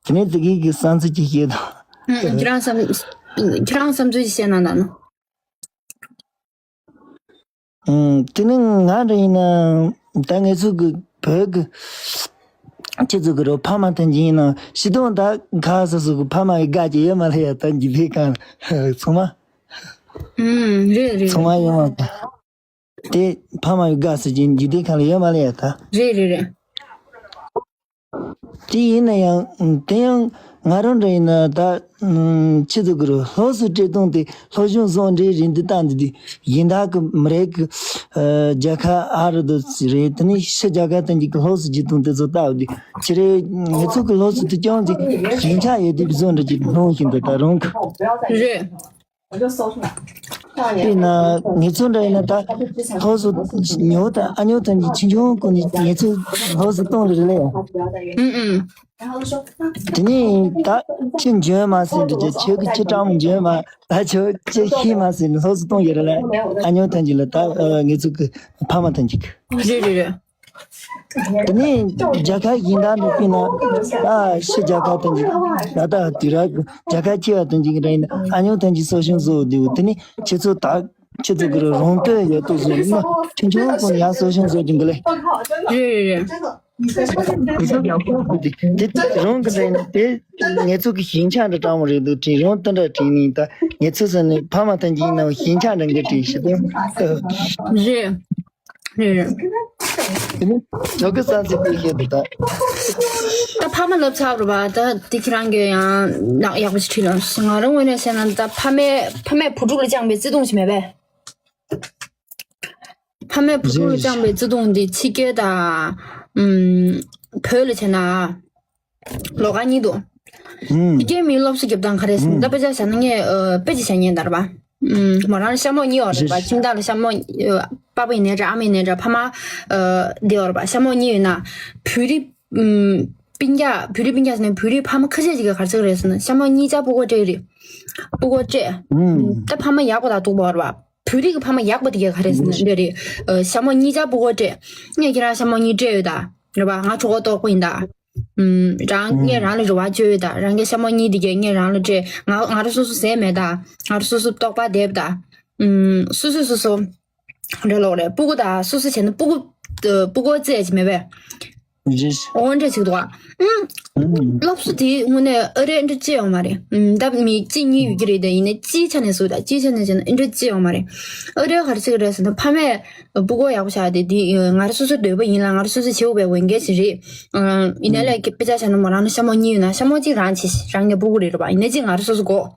དེ་ནས་དེ་གི་གི་བསམ་ཚུལ་ཅིག་བཤད་དང་། ཨུམ། ཁྱེད་རང་བསམ། ཁྱེད་རང་བསམ་ཚུལ་ཅིག་བཤད་གནང་དང་ནོ། ཨུམ། དེ་ནི་ང་འདྲ་ཡིན་ན་ད་ངེད་ཚོ་གི་བོད་གི་ཁྱེད་ཚོ་གི་རོ་ཕ་མ་ཐམས་ཅད་ཡིན་ན་སྤྱི་དོན་ད་ག་ས་སུ་གི་ཕ་མ་ཡི་དགའ་ཅིག་ཡོད་མ་རེད་ཡ། ད་འཇིག་རྟེན་ཁམས་ཚང་མ། ཨུམ། རེད་རེད། ཚང་མ་ཡོང་བ་དེ་ཕ་མ་ཡི་དགའ་ས་ཅིག་འཇིག་རྟེན་ཁམས་ལ་ཡོད་མ་རེད་ཡ་ད། རེད་རེད་རེད། དེ་ཡིན་ན་ཡང་དེ་ཡང་ང་རང་འདྲ་ཡིན་ན་ད་ཨུམ། ཁྱེད་ཚོ་གི་རུ་སློབ་གསོ་སྤྲད་སྟངས་དེ་སློབ་སྦྱོང་བཟོ་འདྲའི་རིན་དེ་བཏང་འདི་དེ་ཡིན་ད་གི་མི་རེད་གི། ཨ། རྒྱལ་ཁབ་ཨ་རི་དུ་རེད། དེ་ནས་ཕྱི་རྒྱལ་ཁབ་དང་གི་སློབ་གསོ་བྱེད་སྟངས་དེ་ཚོ་ལྟ་བུ་དེ་ཅི་རེད། ང་ཚོ་གི་སློབ་གསོ་དེ་ཅང་ཅིག་ཞན་ཆ་ཡོད་དེ་བཟོ་འདྲ་ཅིག་མཐོང་བཞིན་དུ་ད་རུང་གི། རེད། དེས་ན་ངེད་ཚོ་འདྲ་ཡིན་ན་ད་སློབ་གསོ་ཉོ་དང་ཨ་ཉོ་དང་གི་ཆུང་ཆུང་ཀུན་ནས་ངེད་ཚོ་སློབ་གསོ་གཏོང་རེ་རེ་ལས། ཨུམ་ཨུམ། དེ་ནས་ད་ཁྱི་འཇོན་མ་ཟེར་འདྲི་རྒྱུ། ཁྱོད་ཀྱི་ཁྱི་སྤྲང་མོ་འཇོན་མ། ད་ཁྱོད་ཁྱི་ཤེས་མ་ཟེར་ནས་སློབ་གསོ་གཏོང་ཡོད་རེད་ལ། ཨ་ཉོ་ཐམས་ཅད་ལ་ད་ཨ་ངེད་ཚོ་གི་ཕ་མ་ཐམས་ཅད་ཀྱི། རེད་རེད་རེད། དེ་ནས་རྒྱལ་ཁབ་གཞན་དག་འདྲ་དཔེར་ན་ད་ཕྱི་རྒྱལ་ཁབ་ཐམས་ཅད་ད་ལྟ་དུས་རབས་ཀྱི་རྒྱལ་ཁབ་ཆེ་བ་ཐམས་ཅད་ཀྱི་རིང་ནས་ཨ་ཉོ་ཐམས་ཅད་གསོ་སྐྱོང་བཟོ་འདུག་དེ་ནས་ཁྱེད་ཚོ་ད་ཁྱེད་ཚོ་གི་རོང་སྟོད་ཡོད་དུ་བཟོ་ནས་ཁྱེད་ཚོ་ཁོང་ཡང་གསོ་སྐྱོང་བཟོ་རྒྱུ་འདི་ལས། རེད་རེད་རེད། དེ་རང་གི་འདྲ་ཡིན་དེ་ངེད་ཚོ་གི་ཞིང་ཆ་འདྲ་སྤྲང་མོ་རེད་འདུག་དྲིན་རང་དེ་འདྲ་དྲིན་ནི་ད་ངེད་ཚོ་ཟེར་ནས་ཕ་མ་ཐམས་ཅད་ཡིན་ནའང་ཞིང་ཆ་འདྲ་འགའ་དྲིན་ཞིག་དང་། རེད་རེད་རེད། དེ་ནི་ཇོ་གི་ས་ཚིགས་པའི་ཤེད་དུ་ད། ད་ཕ་མ་ལབ་ཚར་རུ་བ་ད་དེ་ཁྱེད་རང་གི་ཡང་ཡག་པོ་ཞིག་བྲིས་ལ། ང་རང་ངོས་ནས་བཤད་ན་ད་ཕ་མས་ཕ་མས་བུ་ཕྲུག་ལ་བཅངས་པའི་བརྩེ་དུང་ཞིག་མེད་པས། ཕ་མས་བུ་ཕྲུག་ལ་བཅངས་པའི་བརྩེ་དུང་འདི་ཕྱི་རྒྱལ་དང་། ཨུམ། བོད་ལ་བྱས་ན་ལོགས་ཀ་གཉིས་འདུག་ཕྱི་རྒྱལ་མིའི་སློབ་གསོ་རྒྱབ་སྟངས་ག་རེ་ཟེར་ན། ད་དཔེ་ཆ་བཞག་ན་ངས་ཨ་དཔེ་ཅིག་བཞག་ཉན་ད་ར་བ། ཨུམ། མོ་རང་ལ་ཤ་མོ་གཉིས་ཡོད་རེད་པ། ཁྱིམ་བདག་ལ་ཤ་མོ་ཨ་པ་ཕ་ཡིན་ནའི་འདྲ་ཨ་མ་ཡིན་ནའི་འདྲ་ཕ་མ་ཨ་འདི་ཡོད་རེད་པ། ཤ་མོ་གཉིས་ཡོད་ན་བོད་རིགས་ཨུམ། སྤུན་ཀྱག་བོད་རིགས་སྤུན་ཀྱག་ཟེར་ན་བོད་རིགས་ཕ་མ་ཁ་ཤས་ཅིག་གིས་ག་རེ་ཟེར་གི་རེད་ཟེར་ན། ཤ་མོ་གཉིས་ཆ་སྤུ་གུ་སྤྲད་རེད། སྤུ་གུ་སྤྲད། ད་ཕ་མ་ཡག་པོ་དང་སྡུག་པོ་རེད་པ། བོད་རིགས་ཀྱི་ཕ་མ་ཡག་པོ་དེ་གས་ག་རེ་ཟེར་ན་འདི་རེད། ཨ་ཤ་མོ་གཉིས་ཆ་སྤུ་གུ་སྤྲད། ངས་ཁྱེད་རང་ཤ་མོ་གཉིས་སྤྲད་ཡོད་ད། རེད་པ། ང་གྲོད་ཁོག་ལྟོགས་པ་ཡིན་ད། ཨུམ། རང་ངས་རང་ལ་རེ་བ་བཅོལ་ཡོད་ད། རང་གི་ཤ་མོ་གཉིས་དེ་གས་ངས་རང་ལ་སྤྲད། ང་ང་རང་སོ་སོ་ཟས་མེད་ད། ང་རང་སོ་སོ་ལྟོགས་པ་བསྡད་ད། ཨུམ། སོ་སོ་སོ་སོ། རེད་ལོག་རེད། སྤུ་གུ་ད་སོ་སོ་བྱས་ན་སྤུ་གུ། སྤུ་གུ་བཙས་ཀྱི་མེད་པས། འོ་འདྲ་ཞིག་འདུག་ཨ། ཨུམ། སློབ་གསོ་དེ་དངོས་གནས་ཨ་རིར་འདྲ་ཅི་ཡོད་མ་རེད། ཨུམ། ད་མི་གཅིག་གཉིས་ཡོད་ཀྱི་རེད་དེ། ཡིན་ནའི་སྤྱིའི་ཆ་ནས་བཟོ་ད་སྤྱིའི་ཆ་ནས་བྱས་ན་འདྲ་ཅི་ཡོད་མ་རེད། ཨ་རིར་ག་རེ་ཟེར་གི་རེད་ཟེར་ན་ཕ་མས་སྤུ་གུ་ཡག་པོ་བཞག་དེ་དེ་ང་རང་སོ་སོའི་འདོད་པ་ཡིན་ལ། ང་རང་སོ་སོས་བྱེད་དགོས་པའི་འོས་འགན་ཞིག་རེད། ཨུམ། ཡིན་ནའི་ལས་ཀྱི་དཔེ་ཆ་བཞག་ན་མོ་རང་ལ་ཤ་མོ་གཉིས་ཡོད་ན་ཤ་མོ་གཅིག་རང་བྱེད། རང་གི་སྤུ་གུ་རེད་རེད་པ། ཡིན་ནའི་གཅིག་ང་རང་སོ་སོ་དགོས།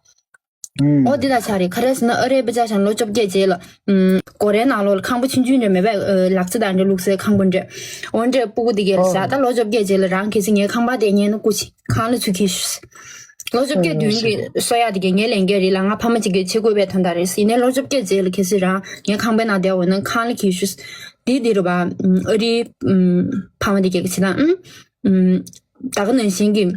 ཨོ་འདི་ལ་ཆ་རེད། ག་རེ་ཟེར་ན་ཨ་རིའི་དཔེ་ཆ་བཞག་ན་ལོ་བཅོ་བརྒྱད་རྗེས་ལ། ཨུམ། སྒོ་རའི་ནང་ལོགས་ལ་ཁང་པ་ཆུང་ཆུང་འདྲ་མེད་པས། ཨ། ལག་རྩེད་དང་འདྲ་བླུགས་སའི་ཁང་པ་འདྲ། འོ་འདྲའི་སྤུ་གུ་དེ་གས་ལ་བཞག་ད་ལོ་བཅོ་བརྒྱད་རྗེས་ལ་རང་གལ་སྲིད་ངའི་ཁང་པ་དེ་ཉན་ན་སྐུ་མཁྱེན། ཁང་གླ་ཚུར་འཁྱེར་ཤོག་ལོ་བཅོ་བརྒྱད་བདུན་གྱི་གསོ་ཡག་དེ་གས་ངའི་ལས་འགན་རེད་ལ། ང་ཕ་མ་གཅིག་གིས་བྱེད་དགོས་པའི་དོན་དག་རེད། ཡིན་ནའི་ལོ་བཅོ་བརྒྱད་རྗེས་ལ་གལ་སྲིད་རང་ངའི་ཁང་པའི་ནང་བསྡད་འོས་ན་ཁང་གླ་འཁྱེར་ཤོག་འདི་འདི་རུ་བ། ཨུམ། ཨ་རིའི། ཨུམ། ཕ་མ་དེ་གས་ཀྱི་བྱེད་སྟངས། ཨུམ། ཨུམ། ད་ག་ནང་བཞིན་གྱི།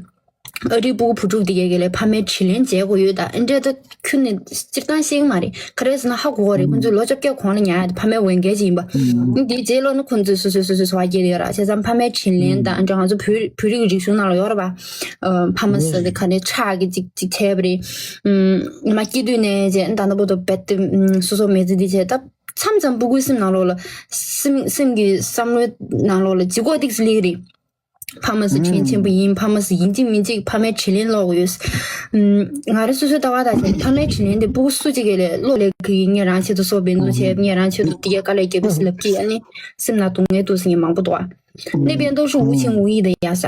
ཨ་རིའི་སྤུ་གུ་བུ་ཕྲུག་དེ་གས་ལ་ཕ་མའི་དྲིན་ལན་འཇལ་དགོས་ཡོད་ད། ཨ་འདྲས་ད་ཁྱོན་ནས་སྤྱིར་བཏང་ཤེས་ཀྱི་མ་རེད། ག་རེ་ཟེར་ན་ཧ་གོ་གི་རེད། ཁོང་ཚོས་ལོ་བཅོ་བརྒྱད་གོང་ལ་ཉར་ཡ་དེ་ཕ་མའི་འོས་འགན་ཅིག་ཡིན་པ། དེའི་རྗེས་ལོགས་ནས་ཁོང་ཚོས་སོ་སོས་སོ་སོས་འཚོ་བ་སྐྱེལ་བསྡད་ཡོད་ར། བྱས་ཙང་ཕ་མའི་དྲིན་ལན་དང་ཨ་འདྲས་ང་ཚོ་བོད་བོད་རིགས་རིག་གཞུང་ནང་ལ་ཡོད་རེད་པ། ཨ་ཕ་མ་ཟེར་དེ་ག་ནས་ཁྲག་གི་ཅིག་ཅིག་བྱས་པ་རེད། ཨུམ། ཉི་མ་སྐྱེ་དུས་ནས་བྱས་ད་ལྟ་བར་དུ་རྦད་དེ་ཨུམ་སོ་སོ་མི་ཚེ་འདི་བྱས་ད་མཚམས་མཚམས་སྤུ་གུའི་སེམས་ནང་ལོགས་ལ་སེམས་སེམས་ཀྱི་བསམ་བློའི་ནང་ལོགས་ལ་ལྗིད་ཁོག་ཏོག་ཙམ་སླེབས་ཀྱི་རེད། ཕ་མ་ཟེར་དྲིན་ཆེན་པོ་ཡིན། ཕ་མ་ཟེར་ཡིན་གཅིག་མིན་གཅིག་ཕ་མའི་དྲིན་ལན་ལོག་ཡོད། ཨུམ། ང་རང་སོ་སོའི་ལྟ་བ་དང་བྱས་ཕ་མའི་དྲིན་ལན་དེ་སྤུ་གུ་སུ་གཅིག་གིས་ལས་ལོག་ལས་ཀྱི་ཡིན། ངས་རང་ཆེད་དུ་གསོ་སྤེལ་གཏོང་བྱས། ངས་རང་ཆེད་དུ་དེ་གའི་དཀའ་ལས་བརྒྱབ་པ་ཟེར་ལབ་ཀྱི་ཨ་ནི་སེམས་ནང་སྡུག་བསྔལ་འདུག་ཟེར་མཁན་མང་པོ་འདུག་ཨ། ནི་བན་ཏོ་ཧྲུ་ཝུ་ཆིང་ཝུ་ཡི་ད་ཡ་ས་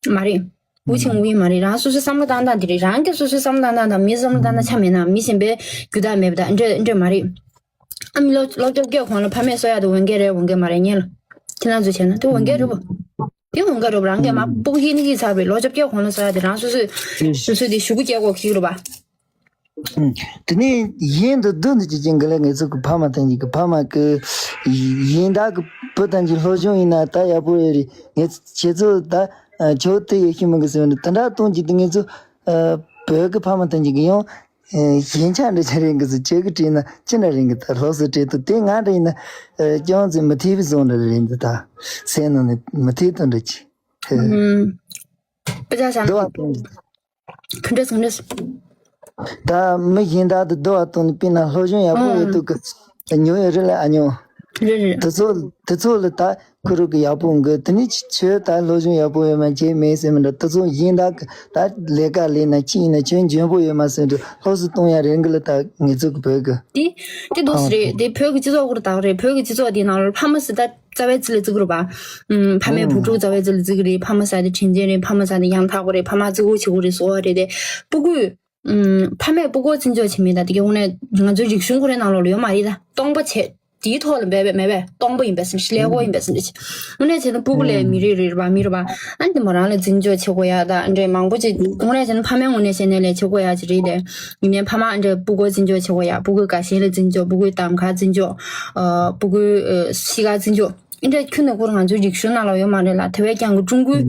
མ་རེད། ཝུ་ཆིང་ཝུ་ཡི་མ་རེད། རང་སོ་སོའི་བསམ་བློ་བཏང་སྟངས་དེ་རེད། རང་གི་སོ་སོའི་བསམ་བློ་བཏང་སྟངས་དང་མིའི་བསམ་བློ་བཏང་སྟངས་ཆ་མེད་ན་མི་གཞན་པའི་རྒྱུ་དག་མེད་པ་དང་འདྲ་འདྲ་མ་རེད། ཨ་མི་ལོ་ལོ་བཅོ་བརྒྱད་གོང་ལ་ཕ་མས་གསོ་ཡག་དེ་འོས་འགན་རེད་འོས་འགན་མ་རེད་ཉན་ལ། ཁྱེད་རང་ཚོས་བྱས་ན་དེ་འོས་འགན་རེད་པ། དེ་འོས་འགན་རེད་པ། རང་གིས་མ་སྤུ་གུ་ཡིན་ནི་ཡིན་ཚར་བའི་ལོ་བཅོ་བརྒྱད་གོང་ལ་གསོ་ཡག་དེ་རང་སོ་སོས་སོ་སོས་དེ་ཞུ་གུ་སྐྱེལ་དགོས་ཀྱི་རེད་པ། ཨུམ། དེ་ནས་གཞན་དུ་བསྡུ་འདི་ཅི་ཅིང་གི་ལ་ངེད་ཚོ་གི་ཕ་མ་ཐམས་ཅད་ཀྱི་ཕ་མ་གི་གཞན་དག་གི་བུ་ཐམས་ཅད་སློབ་སྦྱོང་ཡིན་ན་ད་ཡག་པོ་ཡོད་རེད། ངེད་ཁྱེད་ཚོ་ད་ཆོག་དེ་ཡོད་ཤི་མི་གི་ཟེར་ནས་དེ་འདྲ་གཏོང་གི་འདུག་ངེད་ཚོ་བོད་གི་ཕ་མ་ཐམས་ཅད་ཀྱི་ཡང་ཞན་ཆ་འདྲ་ཆ་རེད་གི་ཟེར། ཁྱེད་ཀྱི་དྲིས་ན་ཅི་འདྲ་རེད་གི་ད་ལྷོག་སུ་དྲིས་ཏུ་དེ་ང་འདྲ་ཡིན་ན་ཅང་ཙི་མི་ཐེ་བི་བཟོ་འདྲ་རེད་འདི་ད་སེམས་ནང་ནས་མི་ཐེ་དོན་འདྲ་ཅི། ཨུམ། དཔེ་ཆ་བཞག་ན། འདི་བ་དང་། ག་འདྲ་ག་འདྲ། ད་མི་གཞན་དག་ཏུ་འདི་བ་དང་དཔེར་ན་སློབ་སྦྱོང་ཡག་པོ་ཡོད་དུས་ཀྱི་ཉོ་ཡོད་རེད་ལ་ཨ་ཉོ། རེད་རེད། དེ་ཚོ་དེ་ཚོ་ལ་ད་ཁུ་རུ་གི་ཡག་པོ་འགི་དེ་ནི་ཁྱོད་ད་སློབ་སྦྱོང་ཡག་པོ་ཡོད་མ་བྱས་མེད་ཟེར་མི་འདྲ། དེ་ཚོ་གཞན་དག་གི་ད་ལས་ཀ་ལས་ན་ཅི་ཡིན་ན་ཁྱོད་འཇོན་པོ་ཡོད་མ་ཟེར་འདྲ་ལྷོག་སུ་གཏོང་ཡ་རེད་འགི་ལ་ད་ངེད་ཚོ་གི་བོད་གི་དེ་དེ་འདུག་སེ་རེད། དེ་བོད་ཀྱི་སྤྱི་ཚོགས་སྐོར་དག་རེད། བོད་ཀྱི་སྤྱི་ཚོགས་དེའི་ནང་ལ་ཕ་མ་ཟེར་ད་རྩ་བའི་རྩིས་ལ་བརྩི་གི་རེད་པ། ཨུམ། ཕ་མས་བུ་ཕྲུག་རྩ་བའི་རྩིས་ལ་བརྩི་གི་རེད། ཕ་མ་ཟེར་དེ་དྲིན་ཅན་རེད། ཕ་མ་ཟེར་དེ་ཡང་དག་པོ་རེད། ཕ་མ་བརྩི་བཀུར་བྱེད་དགོས་རེད་ཟེར་བ་རེད་དེ། སྤུ་གུས། ཨུམ། ཕ་མས་སྤུ་གུ་བརྩི་འཇོག་བྱེད་མིན་ད་དེ་གའི་དངོས་གནས་ང་ཚོའི་རིག་གཞུང་ཁོ་རའི་ནང་ལོགས་ལ་ཡོད་མ་རེད་ད། སྟོང་པ་བྱས་དེའི་ཐོག་ལ་འབད་པས་མེད་པས་སྟོང་པ་ཡིན་པས་སེམས་ཤིག་ཀླད་ཀོར་ཡིན་པས་སེམས་ཤིག་དངོས་གནས་བྱས་ན་སྤུ་གུ་ལས་མི་རིགས་རེད་པ་མི་རེད་པ། ཨ་ནི་མོ་རང་ལ་བརྩི་འཇོག་བྱེད་དགོས་ཡ་ད་འདྲས་མང་པོ་ཅིག་དངོས་གནས་བྱས་ན་ཕ་མའི་ངོས་ནས་བཤད་ན་ལས་བྱེད་དགོས་ཡ་ཅིག་རེད་དེ། ཡིན་ནའི་ཕ་མ་ཨ་འདྲས་སྤུ་གུ་བརྩི་འཇོག་བྱེད་དགོས་ཡ། སྤུ་གུའི་དགའ་ཞེན་ལ་བརྩི་འཇོག་སྤུ་གུའི་གདམ་ཁ་བརྩི་འཇོག་ཨ་སྤུ་གུའི་ཨ་གཤིས་ཀ་བརྩི་འཇོག་ཨ་འདྲས་ཁྱོན་ནས་ཁོ་རང་ང་ཚོའི་རིག་གཞུང་ནང་ལ་ཡོད་མ་རེད་ལ། དེ་བས་ཀྱང་གི་ཀྲུང་གོའི་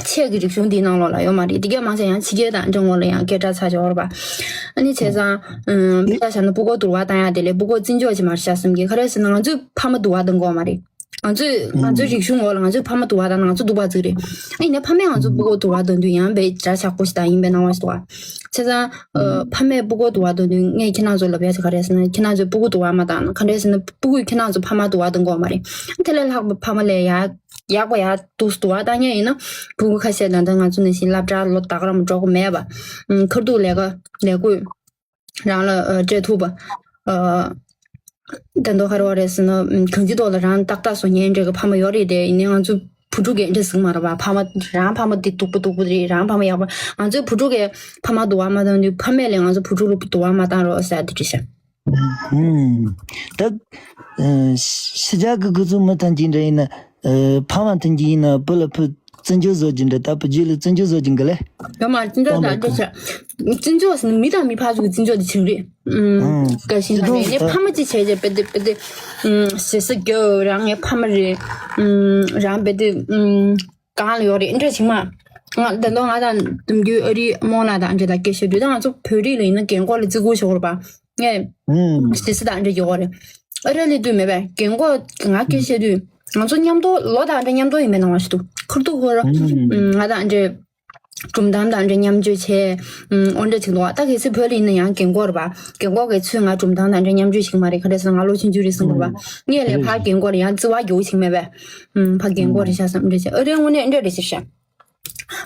ཆེད་ཀྱི་རིག་གཞུང་འདིའི་ནང་ལོགས་ལ་ཡོད་མ་རེད། དེ་གས་མང་ཆེ་ཡང་ཕྱི་རྒྱལ་དང་འདྲ་ངོ་ལ་ཡང་སྐད་གྲགས་ཆགས་ཀྱི་ཡོད་རེད་པ། ཨ་ནི་བྱས་ཙང་ཨུམ་དཔེ་ཆ་བཞག་ན་སྤུ་གུ་དུར་བ་བཏང་ཡ་དེ་ལས་སྤུ་གུ་བརྩི་འཇོག་ཅིག་མ་རེད་ཤག་བསམ་གི། ག་རེ་ཟེར་ན་ང་ཚོས་ཕ་མ་དུར་བ་གཏོང་གི་ཡོད་མ་རེད། ང་ཚོས་ང་ཚོའི་རིག་གཞུང་འོག་ལ་ང་ཚོས་ཕ་མ་དུར་བ་བཏང་ན་ང་ཚོ་སྡུག་པ་ཅིག་རེད། ཨ་ཡིན་ནའི་ཕ་མས་ང་ཚོ་སྤུ་གུ་དུར་བ་གཏོང་དུས་ཡང་དཔེ་འདྲ་ཆགས་པོ་ཞིག་དང་ཡིན་པའི་སྣང་བ་ཞིག་འདུག་པ། བྱས་ཙང་ཨ་ཕ་མས་སྤུ་གུ་དུར་བ་གཏོང་དུས་ངས་ཁྱེད་རང་ཚོ་ལ་བས་ཟེར་ག་རེ་ཟེར་ན་ཁྱེད་རང་ཚོས་སྤུ་གུ་དུར་བ་མ་བཏང་ན་ག་འདྲས་ཟེར་ན་སྤུ་གུས་ཁྱེད་རང་ཚོ་ཕ་མ་དུར་བ་གཏོང་གི་ཡོད་མ་རེད། དེ་ལས་ལྷག་པ་ཕ་མ་ལས་ཡག་ཡག་པ་ཡག་འདུག་སེ་དུར་བ་བཏང་མཁན་ཡིན་ན་སྤུ་གུ་ཁ་ཤས་ད་ལྟ་ང་ཚོ་ནང་བཞིན་སློབ་གྲྭར་ལོ་ད་ག་རང་འགྲོ་དགོས་མེད་པ། ཨུམ་ཁ་ཐུག་ལས་ཀ་ལས་བགོས་རང་ལ་ཨ་སྤྲད་ཐུབ་པ། ཨ་ད་དུང་ག་རེ་བ་རེད་ཟེར་ན་ཨུམ་གང་ཅིའི་ཐོག་ལ་རང་ཏག་ཏག་བཟོ་མཁན་འདྲ་གི་ཕ་མ་ཡོད་རེད་དེ། ཡིན་ནའི་ང་ཚོ་བུ་ཕྲུག་གིས་འདྲ་ཟེར་གི་མ་རེད་པ། ཕ་མ་རང་ཕ་མ་འདི་སྡུག་པོ་སྡུག་པོ་རེད། རང་ཕ་མ་ཡག་པོ། ང་ཚོའི་བུ་ཕྲུག་གིས་ཕ་མ་དུར་བ་མ་བཏང་དུས་ཕ་མས་ལས་ང་ཚོ་བུ་ཕྲུག་ལ་དུར་བ་མ་བཏང་རོགས་ཟེར་དེ་འདྲ་བཤད། ཧུམ། ད་ཨ་ཕྱི་རྒྱལ་གི་ཁོ་ཚོ་མི་ཐམས་ཅད་འདྲ་ཡིན་ན་ཨ་ཕ་མ་ཐམས་ཅད་ཡིན་ན་བུ་ལ་བུ་བརྩི་འཇོག་བཟོ་རྒྱུ་འདྲ། ད་བུ་རྒྱུད་ལ་བརྩི་འཇོག་བཟོ་རྒྱུ་འགི་ལེ། ཡོད་མ་རེད། བརྩི་འཇོག་དང་འདྲ་བྱ། བརྩི་འཇོག་ཟེར་ན་མི་དང་མི་བར་གྱི་བརྩི་འཇོག་དེ་ཆགས་རེད། ཨུམ། ཨུམ། དགའ་ཞེན་དང་ནས་ཕ་མ་གཅིག་བྱས་བྱས་དཔེ་དེ་དཔེ་དེ། ཨུམ། ཞེ་ས་རྒྱོབ་རང་ངའི་ཕ་མ་རེད། ཨུམ། རང་དཔེ་དེ། ཨུམ། གང་ལ་ཡོད་རེད་འདྲ་བྱེད་མ། ང་ད་དུང་ང་དང་དུམ་རྒྱུད་ཨ་རིའི་རྨོ་ལགས་དང་འདྲ་དང་སྐད་ཆ་དུས་ད་ང་ཚོ་བོད་རིགས་ལ་ཡིན་ན་རྒན་གོག་ལ་བརྩི་བཀུར་བྱེད་དགོས་རེད་པ། ངས་ཨུམ། ཞེ་ས་དང་འདྲ་ཡོད་རེད། ཨ་རི་ལ་དུས་མེད་པས་རྒན་གོག་ང་སྐད་ཆ་དུས་ང་ཚོ་མཉམ་དུ་ལོ་དང་འདྲ་མཉམ་དུ་ཡིན་པའི་སྣང་བ་ཞིག་འདུག་ཁུར་ཐུག་ཁོ་ར། ཨུམ། ང་དང་འདྲ་སྒྲུང་གཏམ་དང་འདྲ་མཉམ་སྤྱོད་བྱས། ཨུམ། འོ་འདྲ་ཅིག་འདུག་ད་གལ་སྲིད་བོད་ལ་ཡིན་ན་ཡང་རྒན་གོག་རེད་པ། རྒན་གོག་གིས་ཚུར་ང་སྒྲུང་གཏམ་དང་འདྲ་མཉམ་སྤྱོད་བྱེད་ཀྱི་མ་རེད། ག་རེ་ཟེར་ན་ང་ལོ་ཆུང་ཆུང་རེད་བསམ་གྱི་རེད་པ། ངས་ལས་ཕར་རྒན་གོག་ལ་ཡང་བརྩི་བ་རྒྱག་གི་བྱེད་མེད་པས། ཨུམ། ཕར་རྒན་གོག་རེད་ཤག་བསམ་འདྲ་བྱས། ཨ་རིའི་དངོས་གནས་འདྲ་རེད་ཤག་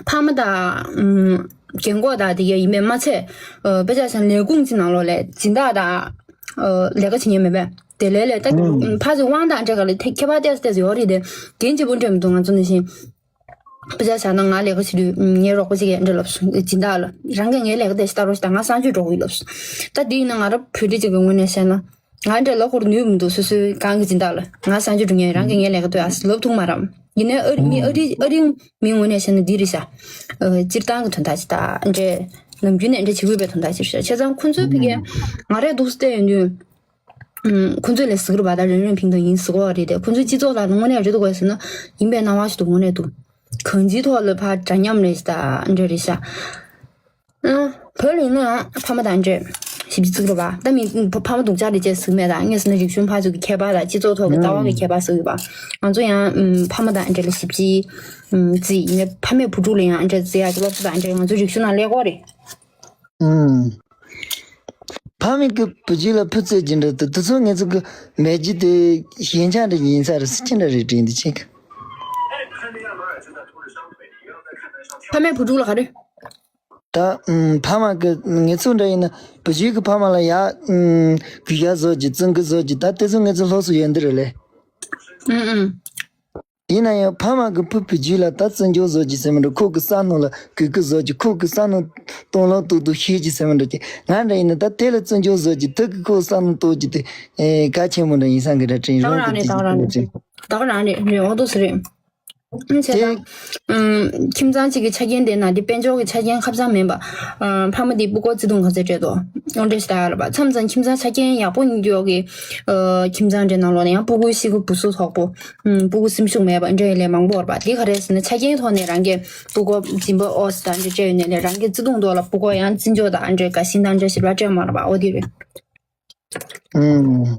ཕ་མ་དང་། ཨུམ། རྒན་གོག་དང་དེ་ག་ཡིན་པས་མ་ཚད། ཨ་དཔེ་ཆ་བཞག་ན་ལས་ཁུངས་ཀྱི་ནང་ལོགས་ལ་སྦྱིན་བདག་དང་། ཨ་ལས་ཀ་བྱེད་མཁན་མེད་པས། དེ་ལས་ལས་ད་ཨུམ། ཕར་ཚུར་དབང་དང་འདྲ་ག་ལ་ཁྱད་པར་ཏོག་ཙམ་ཡོད་རེད་དེ། རྒན་གཅིག་པོ་འདྲ་མི་འདུག་ང་ཚོ་ནང་བཞིན། དཔེ་ཆ་བཞག་ན་ང་ལས་ཀ་བྱེད་དུས་ངའི་རོགས་པ་ཅིག་གིས་འདྲ་ལབ་སོང་། སྦྱིན་བདག་ལ་རང་གིས་ངའི་ལས་ཀ་དེ་ལྟ་རོགས་བྱེད་དང་། ང་གསང་སྤྱོད་འགྲོ་གི་ཡོད་ལབ་སོང་། ད་དེ་ཡིན་ན་ང་རང་བོད་རིགས་ཅིག་གི་ངོས་ནས་བཤད་ན། ང་འདྲ་ལབ་ཁོར་ནུས་མི་འདུག་སོ་སོའི་སྒང་གི་སྦྱིན་བདག་ལ་ང་གསང་སྤྱོད་འགྲོ་མཁན་རང་གིས་ངའི་ལས་ཀ་དེ་ཨ་ལབ་ཐུབ་མ་རེད། ཡིན་ནའི་ཨ་རི་མི་ཨ་རི་ཨ་རི་མི་ངོས་ནས་བཤད་ན་འདི་རེད་ཤག་ཨ་སྤྱིར་བཏང་གི་དོན་དག་ཅིག་ད་འདྲ་ནམ་རྒྱུན་ནས་འདྲ་བྱེད་དགོས་པའི་དོན་དག་ཅིག་རེད་ཤག་བྱས་ཙང་ཁོང་ཚོའི་ཕ་གིར་ང་རང་འདུག་སེ་བལྟས་ཡོང་དུས། ཁོང་ཚོས་ལས་ཟེར་གི་རེད་པ། ད་རན་རན་ཕིང་ཐང་ཡིན་ཟེར་གི་རེད་དེ། ཁོང་ཚོའི་སྤྱི་ཚོགས་ལ་དངོས་གནས་རེད་འདུག་གས་ཟེར་ན་ཡིན་པའི་སྣང་བ་ཞིག་འདུག་དངོས་གནས་འདུག་གང་ཅིའི་ཐོག་ལ་ཕར་འདྲ་མཉམ་རེད་ཤག་ད་འདྲ་རེད་ཤག་ཨང་། བོད་ལ་ཡིན་ན་ཡང་ཕ་མ་དང་འདྲ་ཞིབ་ཅིག་བརྩི་གི་རེད་པ། ད་མི་ཕ་མ་སྡུག་ཅག་རེད་ཅེས་ཟེར་གི་མེད། ད་ངས་ཟེར་ན་རིག་གཞུང་ཕར་ཚུར་གྱི་ཁྱད་པར་དང་སྤྱི་ཚོགས་ཐོག་གི་ལྟ་བ་གི་ཁྱད་པར་ཟེར་གི་ཡོད་པ། ང་ཚོ་ཡང་ཨམ་ཕ་མ་དང་འདྲ་ལ་ཞིབ་ཅིག་ཨམ་བརྩི། ཡིན་ན་ཕ་མས་བུ་ཕྲུག་ལ་ཡང་འདྲ་བརྩི་ཡག་གི་སློབ་གསོ་དང་འདྲ་ང་ཚོ་རིག་གཞུང་ནང་ཀླད་ཀོར་རེད། ཨང་། ཕ་མས་ཀྱི་བུ་རྒྱུད་ལ་བུ་བཙས་ཀྱི་འདྲ་དེ་དེ་ཚོ་ངེད་ཚོ་གི་མེད་རྒྱུ་དེ་ཞེན་ཆགས་འདྲ་ཡིན་ས་རེད། སུ་ཅི་འདྲ་རེད་དྲན་འདི་ཆེ་གི། ཕ་མས་བུ་ཕྲུག་ལ་ག་རེ། ད་ཨུམ་ཕ་མ་གི་ངེད་ཚོ་འདྲ་ཡིན་ན་བུ་རྒྱུད་ཀྱི་ཕ་མ་ལ་ཡ་ཨུམ་གུས་ཞབས་བཟོ་རྒྱུ་བརྩི་བཀུར་བཟོ་རྒྱུ་ད་དེ་ཚོ་ངེད་ཚོ་སློབ་གསོ་ཡོད་འདི་རེད་ལེ། ཨུམ་ཨུམ། ཡིན་ན་ཡང་ཕ་མ་གི་བུ་བུ་རྒྱུད་ལ་ད་བརྩི་འཇོག་བཟོ་རྒྱུ་ཟེར་མི་འདྲ། ཁོ་གི་བསམ་མནོ་ལ་གུས་བཀུར་བཟོ་རྒྱུ། ཁོ་གི་བསམ་མནོ་དང་བླངས་ཏོག་ཏོག་ཤེས་རྒྱུ་ཟེར་མི་འདྲ་གི། ང་འདྲ་ཡིན་ན་ད་དེ་ལ་བརྩི་འཇོག་བཟོ་རྒྱུ་དེ་གི་ཁོ་བསམ་མནོ་རྟོགས་རྒྱུ་དེ་ཨེ་གལ་ཆེན་པོ་འདྲ་ཡིན་བསམ་གི་འདྲ་དྲན། ད་ག་རང་རེད། ད་ག་རང་རེད། ད་ག་རང་རེད་རེད། འོ་དོ་སི་རེད། ཨུམ་ཆེ་དེ་ད། ཨུམ་ཁྱིམ་ཚང་གཅིག་གི་ཆ་རྐྱེན་དེ་ན་དེ་དཔལ་འབྱོར་གྱི་ཆ་རྐྱེན་ཁ་ཚང་མིན་པ། ཨ་ཕ་མ་དེ་སྤུ་གུ་བརྩེ་དུང་ག་ཚོད་སྤྲད་དོ། འོ་འདྲ་ཞིག་ད་ཡོད་རེད་པ། མཚམས་མཚམས་ཁྱིམ་ཚང་ཆ་རྐྱེན་ཡག་པོ་ཡོད་ཀྱི་ཨ་ཁྱིམ་ཚང་འདྲ་ནང་ལོགས་ནས་ཡང་སྤུ་གུ་ཤི་གི་བུ་སུ་དོག་པོ། ཨུམ་སྤུ་གུ་སེམས་ཤུགས་མེད་པ་འདྲ་ཡོད་ལས་མང་པོ་ཡོད་རེད་པ། དེ་ག་རེ་ཟེར་ན་ཆ་རྐྱེན་ཐོག་ནས་རང་གི་སྤུ་གུ་སྦྱིན་པ་ཨོ་སི་ད་འདྲ་སྤྲད་ཡོད་ནས་ལས་རང་གི་བརྩེ་དུང་ཐོག་ལ་སྤུ་གུ་ཡང་བརྩི་འཇོག་དང་འདྲ་དགའ་ཞེན་དང་འདྲ་ཞིབ་ལ་སྤྲད་མ་རེད་པ། འོ་དེ་རེད། ཨུམ།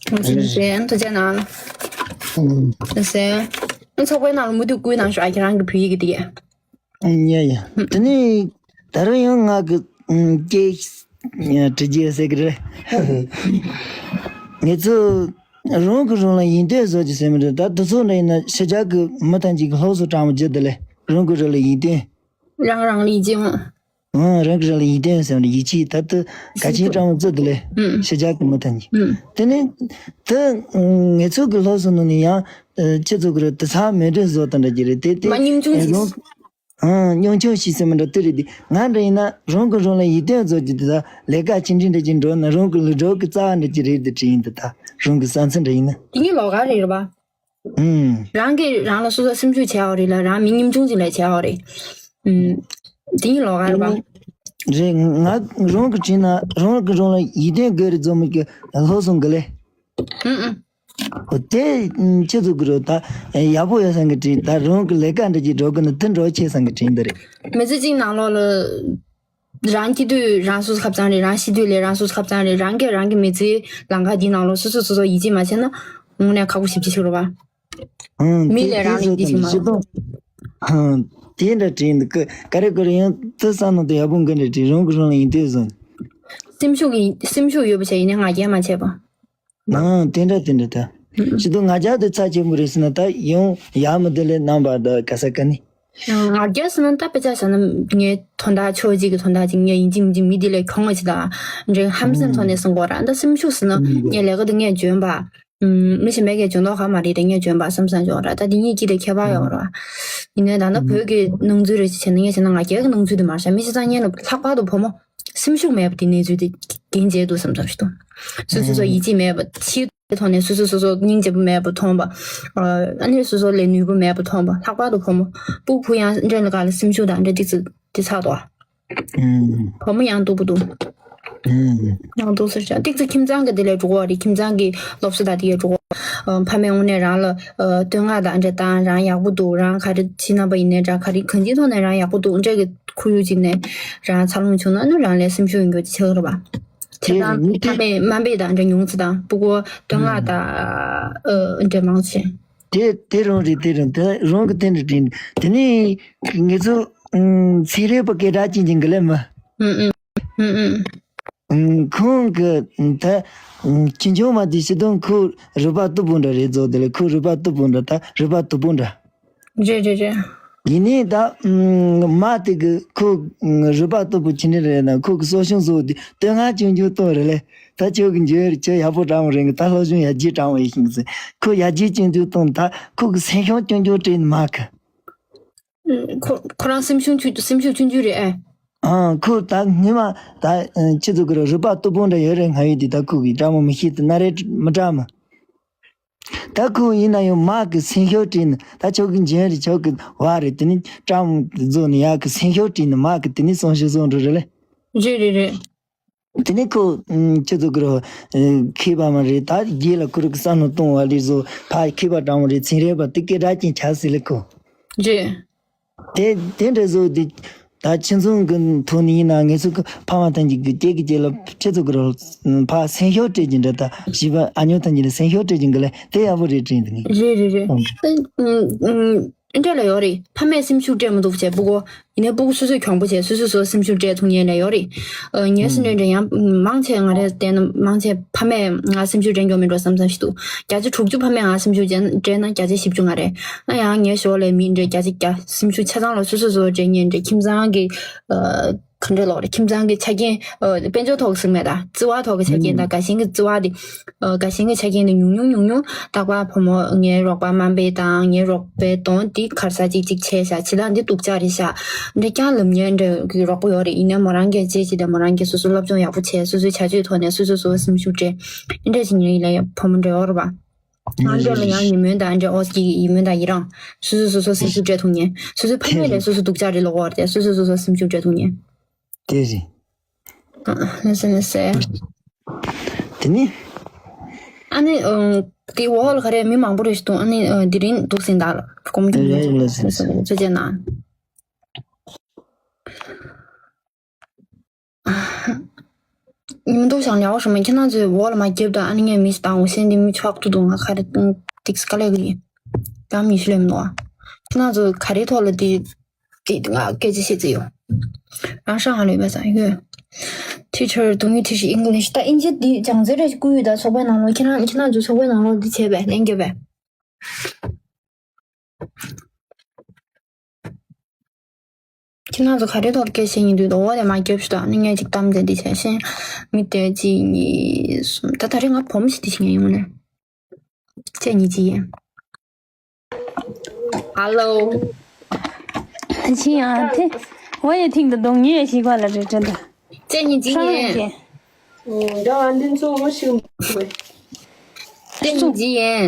ཐུགས་རྗེ་གནང་། ཨུམ། ཟེར། ཚོགས་པའི་ནང་ལ་མུ་མཐུད་བསྐུལ་གནང་ཤོག་ཨ་ཁྱེད་རང་གི་བོད་ཡིག་གི་དེ། ཨུམ། ཡ་ཡ། དེ་ནས་ད་རུང་ཡང་ང་གི་ཨུམ་སྐད་ཡ་དྲི་རྒྱུ་ཟེར་གི་རེད། ངེད་ཚོ་རང་གི་རང་ལ་ཡིད་རྟོན་བཟོ་རྒྱུ་ཟེར་མི་འདྲ། ད་དེ་ཚོ་འདྲ་ཡིན་ན་ཕྱི་རྒྱལ་གི་མི་ཐམས་ཅད་ཀྱི་སློབ་གསོ་དྲང་མོ་བརྒྱུད་དེ་ལས་རང་གི་རང་ལ་ཡིད་རྟོན། རང་རང་ལ་ཡིད་རྟོན། ཨང་། རང་གི་རང་ལ་ཡིད་རྟོན་ཟེར་བ་ནི་ཡིད་ཆེས། ད་ལྟ་གལ་ཆེན་དྲང་མོ་བརྩི་དེ་ལས་ཨུམ། ཕྱི་རྒྱལ་གི་མི་ཐམས་ཅད། ཨུམ། དེ་ནས་ད་ངེད་ཚོ་གི་སློབ་གསོ་ནང་ནས་ཡང་ཁྱེད་ཚོ་གི་རེད་དེ་ཚང་མེད་འདྲ་བཟོ་དང་འདྲ་གྱི་རེད་དེ་དེ། མ་སྙིང་ཆུང་ཞིག་རང་། ཨང་། སྙིང་ཆུང་ཞིག་ཟེར་མི་འདྲ་དེ་རེད་དེ། ང་འདྲ་ཡིན་ན་རང་གི་རང་ལ་ཡིད་རྟོན་བཟོ་རྒྱུ་དེ་ད་ལས་ཀ་ཅི་འདྲ་འདྲ་གྱི་འགྲོ་ན་རང་གི་ལུས་སྒྲོལ་གི་རྩ་བ་འདྲ་གྱི་རེད་དེ་དྲན་ཡིན་དེ། ད་རང་གི་བསམ་ཚུལ་འདྲ་ཡིན་ན། དེ་གཉིས་ལོགས་ཀ་རེད་རེད་པ། ཨུམ། རང་གིས་རང་ལ་སོ་སོ་སེམས་ཤུགས་བྱས་ཡོད་རེད་ལ་རང་མི་སྙིང་ཆུང་ཅིག་ལ་བྱས་ཡོད་རེད། ཨུམ། དེ་གཉིས་ལོགས་ཀ་རེད་པ། རེད། ང་རང་གི་དྲན་ན་རང་གི་རང་ལ་ཡིད་རྟོན་དགོས་རེད་བཟོ་མི་གི་སློབ་གསོ་འགི་ལས། ཨུམ་ཨུམ། འོ་དེ་ཨུམ་ཁྱེད་ཚོ་གི་རེད་ད་ཡག་པོ་ཡོད་བསམ་གི་དྲན། ད་རང་གི་ལས་ཀ་འདྲ་ཅིག་འགྲོ་གི་ན་དེ་འགྲོ་ཆེ་བསམ་གི་དྲན་འདི་རེད། མི་ཚེ་གཅིག་ནང་ལོགས་ལ། རང་སྐྱིད་དུས་རང་སོ་སོ་ཁ་བཙང་རེད། རང་ཤི་དུས་ལས་རང་སོ་སོ་ཁ་བཙང་རེད། རང་གིས་རང་གི་མི་ཚེའི་ལམ་ཁ་འདི་ནང་ལོགས་སོ་སོ་སོ་སོ་ཡིད་ཆེས་མ་བྱས་ན་དངོས་གནས་ཁག་པོ་ཞེ་པོ་ཅིག་ཆགས་རེད་པ། ཨང་། མི་ལས་རང་ལ་ཡིད་ཆེས་མ་རེད། ཨང་། དེ་འདྲ་དྲན་འདུག་གི། ག་རེ་ག་རེ་ཡང་དེ་བསམ་ན་དེ་ཡག་པོ་འགི་འདྲ་དྲན། རང་གི་རང་ལ་ཡིད་རྟོན་བཟོ། སེམས་ཤུགས་ཀྱི་སེམས་ཤུགས་ཡོད་པ་བྱས་ཡིན་ནའི་ང་རྒྱལ་མ་བྱས་པ། ཨང་། དེ་འདྲ་དེ་འདྲ་ད། ཨུམ། ཅི་ཐུབ་ང་རྒྱལ་དེ་ཚ་ཆེན་པོ་རེད་ཟེར་ན་ད་ཡང་ཡག་མི་འདི་ལས་རྣམ་པ་ད་ག་ས་ག་ནི། ང་རྒྱལ་ཟེར་ན་ད་དཔེ་ཆ་བཞག་ན་ངའི་དོན་དག་ཕྱོགས་གཅིག་གི་དོན་དག་ཅིག་ངས་ཡིན་གཅིག་མིན་གཅིག་མི་འདི་ལས་གྱོང་ངས་ཅི་ད་འདྲ་ཧམ་སེམས་ཐོག་ནས་གསུང་གོ་ར། ད་སེམས་ཤུགས་ཟེར་ན་ངའི་ལས་ཀ་འདི་ངས་འཇོན་པ། མི་གཞན་པས་ཀྱང་འཇོན་མདོག་ཁ་མ་རེད་དེ་ངས་འཇོན་པ་བསམ་བསམ་ཅོག་ར། ད་འདི་གཉིས་ཀྱི་ལས་ཁྱད་པར་ཡོད་ར། ཡིན་ནའི་ད་ལྟ་བོད་ཀྱི་སྣང་ཚུལ་རེ་ཅིག་བྱས་ན་ངས་བྱས་ན་ང་རྒྱལ་གྱི་སྣང་ཚུལ་དེ་མ་རེད་ཤག་མི་གཞན་ཚང་ཉན་ལ་ལྷག་པར་དུ་བུ་མོ། སེམས་ཤུགས་མེད་པ་དེ་གནས་ཚུལ་དེ་རྐྱེན་བྱས་འདུག་བསམ་བསམ་ཞིག་འདུག་སོ་སོ་སོ་ཡིད་ཆེས་མེད་པ་ཕྱིའི་ཐོག་ནས་སོ་སོ་སོ་སོ་སྙིང་རྗེ་པོ་མེད་པ་མཐོང་བ། ཨ་ནི་སོ་སོ་ལས་ནུས་པ་མེད་པ་མཐོང་བ། ལྷག་པར་དུ་བུ་མོ། སྤུ་གུ་ཡང་འདྲེན་ལ་ག་ལ་སེམས་ཤུགས་དང་འདྲ་ཏིག་ཙི་དེ་ཚགས་འདུག་ཨ། བུ་མོ་ཡང་སྡུག་པོ་འདུག་ཡང་སྡུག་ཟེར་ཅག་ཏིག་ཙི་ཁྱིམ་ཚང་གི་དེ་ལས་འགྲོ་གི་རེད། ཁྱིམ་ཚང་གི་སློབ་གསོ་དང་དེ་ལས་འགྲོ་གི་རེད། ཕ་མས་དངོས་གནས་རང་ལ་བསྟོད་བསྔགས་དང་འདྲ་བཏང་རང་ཡག་པོ་འདུག་རང་ག་རེ་བྱེད་ན་པ་ཡིན་ནའི་འདྲ་ག་རེ་གང་ཅིའི་ཐོག་ནས་རང་ཡག་པོ་འདུག་འདྲ་གི་ཁོར་ཡུག་ཅིག་ནས་རང་འཚར་ལོངས་བྱུང་ན་ནི་རང་ལ་སེམས་ཤུགས་ཡོང་རྒྱུ་ཆགས་རེད་པ། དེ་དང་ཕ་མས་དམའ་འབེབས་དང་འདྲ་ཉུང་ཙམ་དང་སྤུ་གུ་བསྟོད་བསྔགས་དང་འདྲ་མང་ཙམ། དེ་དེ་རང་རེད། དེ་རང་དེ་རང་གི་དེ་འདྲ་དྲན། དེ་ནས་ངེད་ཚོ་ཚན་རིག་པ་སྐད་གྲགས་ཅན་གྱི་འགི་ལེ་མ། ཁོང་གི་ད་ཁྱི་ཆུང་མ་དེ་ཤི་དོན་ཁོ་རུས་པ་སྟུག་པོ་འདྲ་རེད་ཟོ། དེ་ལ་ཁོ་རུས་པ་སྟུག་པོ་འདྲ་ད་རུས་པ་སྟུག་པོ་འདྲ། རེད་རེད་རེད། ཡིན་ནའི་ད་མ་དེ་གི་ཁོ་རུས་པ་སྟུག་པོ་ཅི་འདྲ་རེད་ན་ཁོ་གི་གསོ་སྐྱོང་བཟོ་དེ་བསྟོད་བསྔགས་ཅུང་ཅུང་གཏོང་རེད་ལེ། ད་ཁྱོད་ཀྱི་འཇོན་རེད། ཁྱོད་ཡག་པོ་དྲང་བ་རེད། ད་སློབ་སྦྱོང་ཡར་རྒྱས་དྲང་བ་ཡིན་ཞིང་ཟེར། ཁོ་ཡར་རྒྱས་ཅུང་ཅུང་གཏོང་ད་ཁོ་གི་སེམས་ཤུགས་ཅུང་ཅུང་སྤྲད་ནི་མ་གི། ཁོ་ཁོ་རང་སེམས་ཤུགས་ཆུང་སེམས་ཤུགས་ཆུང་ཆུང་རེད་ཨེ། ཨང་། ཁོ་ད་སྔོན་མ་ད་ཁྱེད་ཚོ་གི་རུས་པ་སྟུག་པོ་འདྲ་ཡོད་རེད། སྔ་ཡོད་དེ་ད་ཁོ་གི་དྲང་མོ་མི་ཤེས་དེ་ན་རེད་མི་དྲང་མོ། ད་ཁོ་ཡིན་ན་ཡང་མ་གི་སེམས་ཤུགས་སྤྲད་ནི་ད་ཁྱོད་ཀྱི་འཇོན་རེད། ཁྱོད་ཀྱི་བ་རེད། དེ་ནི་དྲང་མོ་བཟོ་ནི་ཡག་གི་སེམས་ཤུགས་སྤྲད་ནི་མ་གི་དེ་ནི་སོང་ཤུགས་སོང་འགྲོ་རེད་ལེ། རེད་རེད་རེད། དེ་ནས་ཁོ་ཨུམ་ཁྱེད་ཚོ་གི་རོ་ཨེ་མཁས་པ་མ་རེད། ད་རྗེས་ལ་ཁོ་རང་གི་བསམ་བློ་གཏོང་བ་ལས་བཟོ་ཕ་མཁས་པ་དྲང་བོ་རེད། ཚན་རིག་པ་དེ་སྐད་གྲགས་ཅན་ཆགས་སྲིད་ལ་ཁོ། རེད། དེ་དེ་འདྲ་བཟོ་དེ་ད་ཁྱིམ་ཚང་གི་ཐོག་ནས་ཡིན་ན་ངེད་ཚོ་གི་ཕ་མ་ཐམས་ཅད་ཀྱི་སྐྱེ་གི་སྐྱེ་ལ་ཁྱེད་ཚོ་གི་རོ་ཕ་སེམས་ཤུགས་སྤྲད་ཀྱི་འདྲ། ད་བྱིས་པ་ཨ་ཉོ་ཐམས་ཅད་ལ་སེམས་ཤུགས་སྤྲད་ཀྱི་འགི་ལ་དེ་ཡག་པོ་རེད་དྲན་འདུག་ངས། རེད་རེད་རེད། ཨང་། ཨ་ཨ་ཨ་འདྲ་ལ་ཡོད་རེད། ཕ་མས་སེམས་ཤུགས་སྤྲད་མི་ཐུབ་བྱས་སྤུ་གུ། ཡིན་ནའི་སྤུ་གུ་སོ་སོས་གྱོང་པོ་བྱས་སོ་སོས་སོ་སེམས་ཤུགས་སྤྲད་ཐུབ་མཁན་ལ་ཡོད་རེད། ཨ་ངས་སུ་འདྲ་འདྲ་ཡང་མང་ཆེ་ང་རེ་བལྟས་ན་མང་ཆེ་ཕ་མས་ང་སེམས་ཤུགས་སྤྲད་མགྱོགས་མིན་འགྲོ་བསམ་བསམ་ཞིག་འདུག་བརྒྱ་ཆ་དྲུག་ཅུ་ཕ་མས་ང་སེམས་ཤུགས་སྤྲད་ན་བརྒྱ་ཆ་བཞི་བཅུ་ང་རེད། ཨ་ཡང་ངའི་ཞོར་ལས་མི་འདྲ་བརྒྱ་ཆ་བརྒྱ་སེམས་ཤུགས་ཆ་ཚང་ལ་སོ་སོ་སོ་སོ་སྤྲད་མཁན་འདྲ། ཁྱིམ་ཚང་གི་ཨ་ག་འདྲ་ལོག་རེད། ཁྱིམ་ཚང་གི་ཆ་རྐྱེན་ཨ་དཔལ་འབྱོར་ཐོག་གི་ཟེར་མེད་ད། བརྩི་བ་ཐོག་གི་ཆ་རྐྱེན་དང་དགའ་ཞེན་གྱི་བརྩི་བ་དེ། ཨ་དགའ་ཞེན་གྱི་ཆ་རྐྱེན་དེ་ཉུང་ཉུང་ཉུང་ཉུང་། རྟག་པར་བུ་མོ་ངའི་རོགས་པ་དམའ་འབེབས་དང་ངའི་རོགས་པའི་གདོང་དེ་གར་ས་གཅིག་གཅིག་བྱས་ཤག་ཇི་ལྟར་འདི་སྡུག་ཅག་རེད་ཤག་འདྲ་རྐྱང་ལབ་མཁན་འདྲ་གི་རོགས་པ་ཡོད་རེད། ཡིན་ནའི་མོ་རང་གིས་བྱས་བྱས་ཏེ་མོ་རང་གིས་སོ་སོ་སློབ་སྦྱོང་ཡག་པོ་བྱས། སོ་སོའི་བྱ་སྤྱོད་ཐོག་ནས་སོ་སོ་སོ་སེམས་ཤུགས་སྤྲད། འདྲ་ཞིག་ཉིན་ལ་ཡང་བུ་མོ་འདྲ་ཡོད་རེད་པ། ང་འདྲ་ལ་ཡང་ཉིན་མོའི་དང་འདྲ་ཨོ་སྐྱིད་ཡིན་མོའི་དང་ཡི་རང་སོ་སོ་སོ་སོ་སེམས་ཤུགས་སྤྲད་ཐུབ་མཁན། སོ་སོའི་ཕ་མེས་ལས་སོ་སོ་སྡུག་ཅག་རེད་ལོ་གོ་བར་དེ་སོ་སོ་སོ་སོ་སེམས་ཤུགས་སྤྲད་ཐུབ་མཁན། དེ་རེད། ཨ་ལགས་སོ་ལགས་སོ། དེ་ནི། ཨ་ནི་ཨང་། དེ་འོག་ལ་ག་རེ་མི་མང་པོ་རེ་ཞིག་འདུག་ཨ་ནི་ཨ་དེ་རིང་འདུག་ཟིན་ད་ལ་སྒོམ་རྒྱུ་ཡ་ཡ་ལགས་སོ་ལགས་སོ། ཚོད་བྱས་ན། ཉིན་མོ་འདུག་ཞང་ཉ་བ་ཧྲ་མ་ཁྱེད་རང་ཚོའི་འོག་ལ་མ་རྒྱབ་དང་ཨ་ནི་ངས་མི་ཞིག་བཏང་འོ་ཤེས་འདི་མི་ཆོག་ཏུ་འདུག་ང་ག་རེ་ཏིག་སི་དཀའ་ལས་གི་ཡིན། གམ་ཉི་ཤུ་ལས་མི་འདུག་ཨ་ཁྱེད་རང་ཚོ་ག་རེ་ཐོག་ལ་དེ། དེ་ང་སྐད་ཆ་བཤད་རྩིས་ཡོད། རང་ཧྲང་ཧ་ལས་པ་ས་ཡོད། Teacher, do you teach English? ད་ཨིན་ཇི་འདི་སྦྱང་ཚན་རེ་བསྐུར་ཡོད་ད་ཚོགས་པའི་ནང་ལོགས་ཁྱེད་རང་ཁྱེད་རང་ཚོ་ཚོགས་པའི་ནང་ལོགས་འདི་བྱས་པས་ལན་རྒྱབ་པས། ཁྱེད་རང་ཚོ་ག་རེ་ཐོག་སྐད་བཤད་ཡིན་དུས་འོ་དེ་མ་རྒྱབ་ཞུ་དང་ནི་ངས་ཅིག་གཏམ་དེ་འདི་བྱས་ཤེས། མི་དེ་གཅིག་གཉིས་གསུམ་ད་ད་རེས་ང་བུ་མོ་ཞིག་འདི་བྱེད་མཁན་ཡིན་ནས། ཁྱེད་གཉིས་ཅི་ཡིན། Hello. ཅི་ཡང་དེ། འོ་ཡ་ཐིང་དུ་གདོང་ཉེ་ཞིག་པ་ལ་རེ་དྲན་ད། ཁྱེད་གཉིས་ཅི་ཡིན། འདྲ་བ་འདི་ཚོ་མ་ཞིག་འདུག་གས། ཁྱེད་གཉིས་ཅི་ཡིན།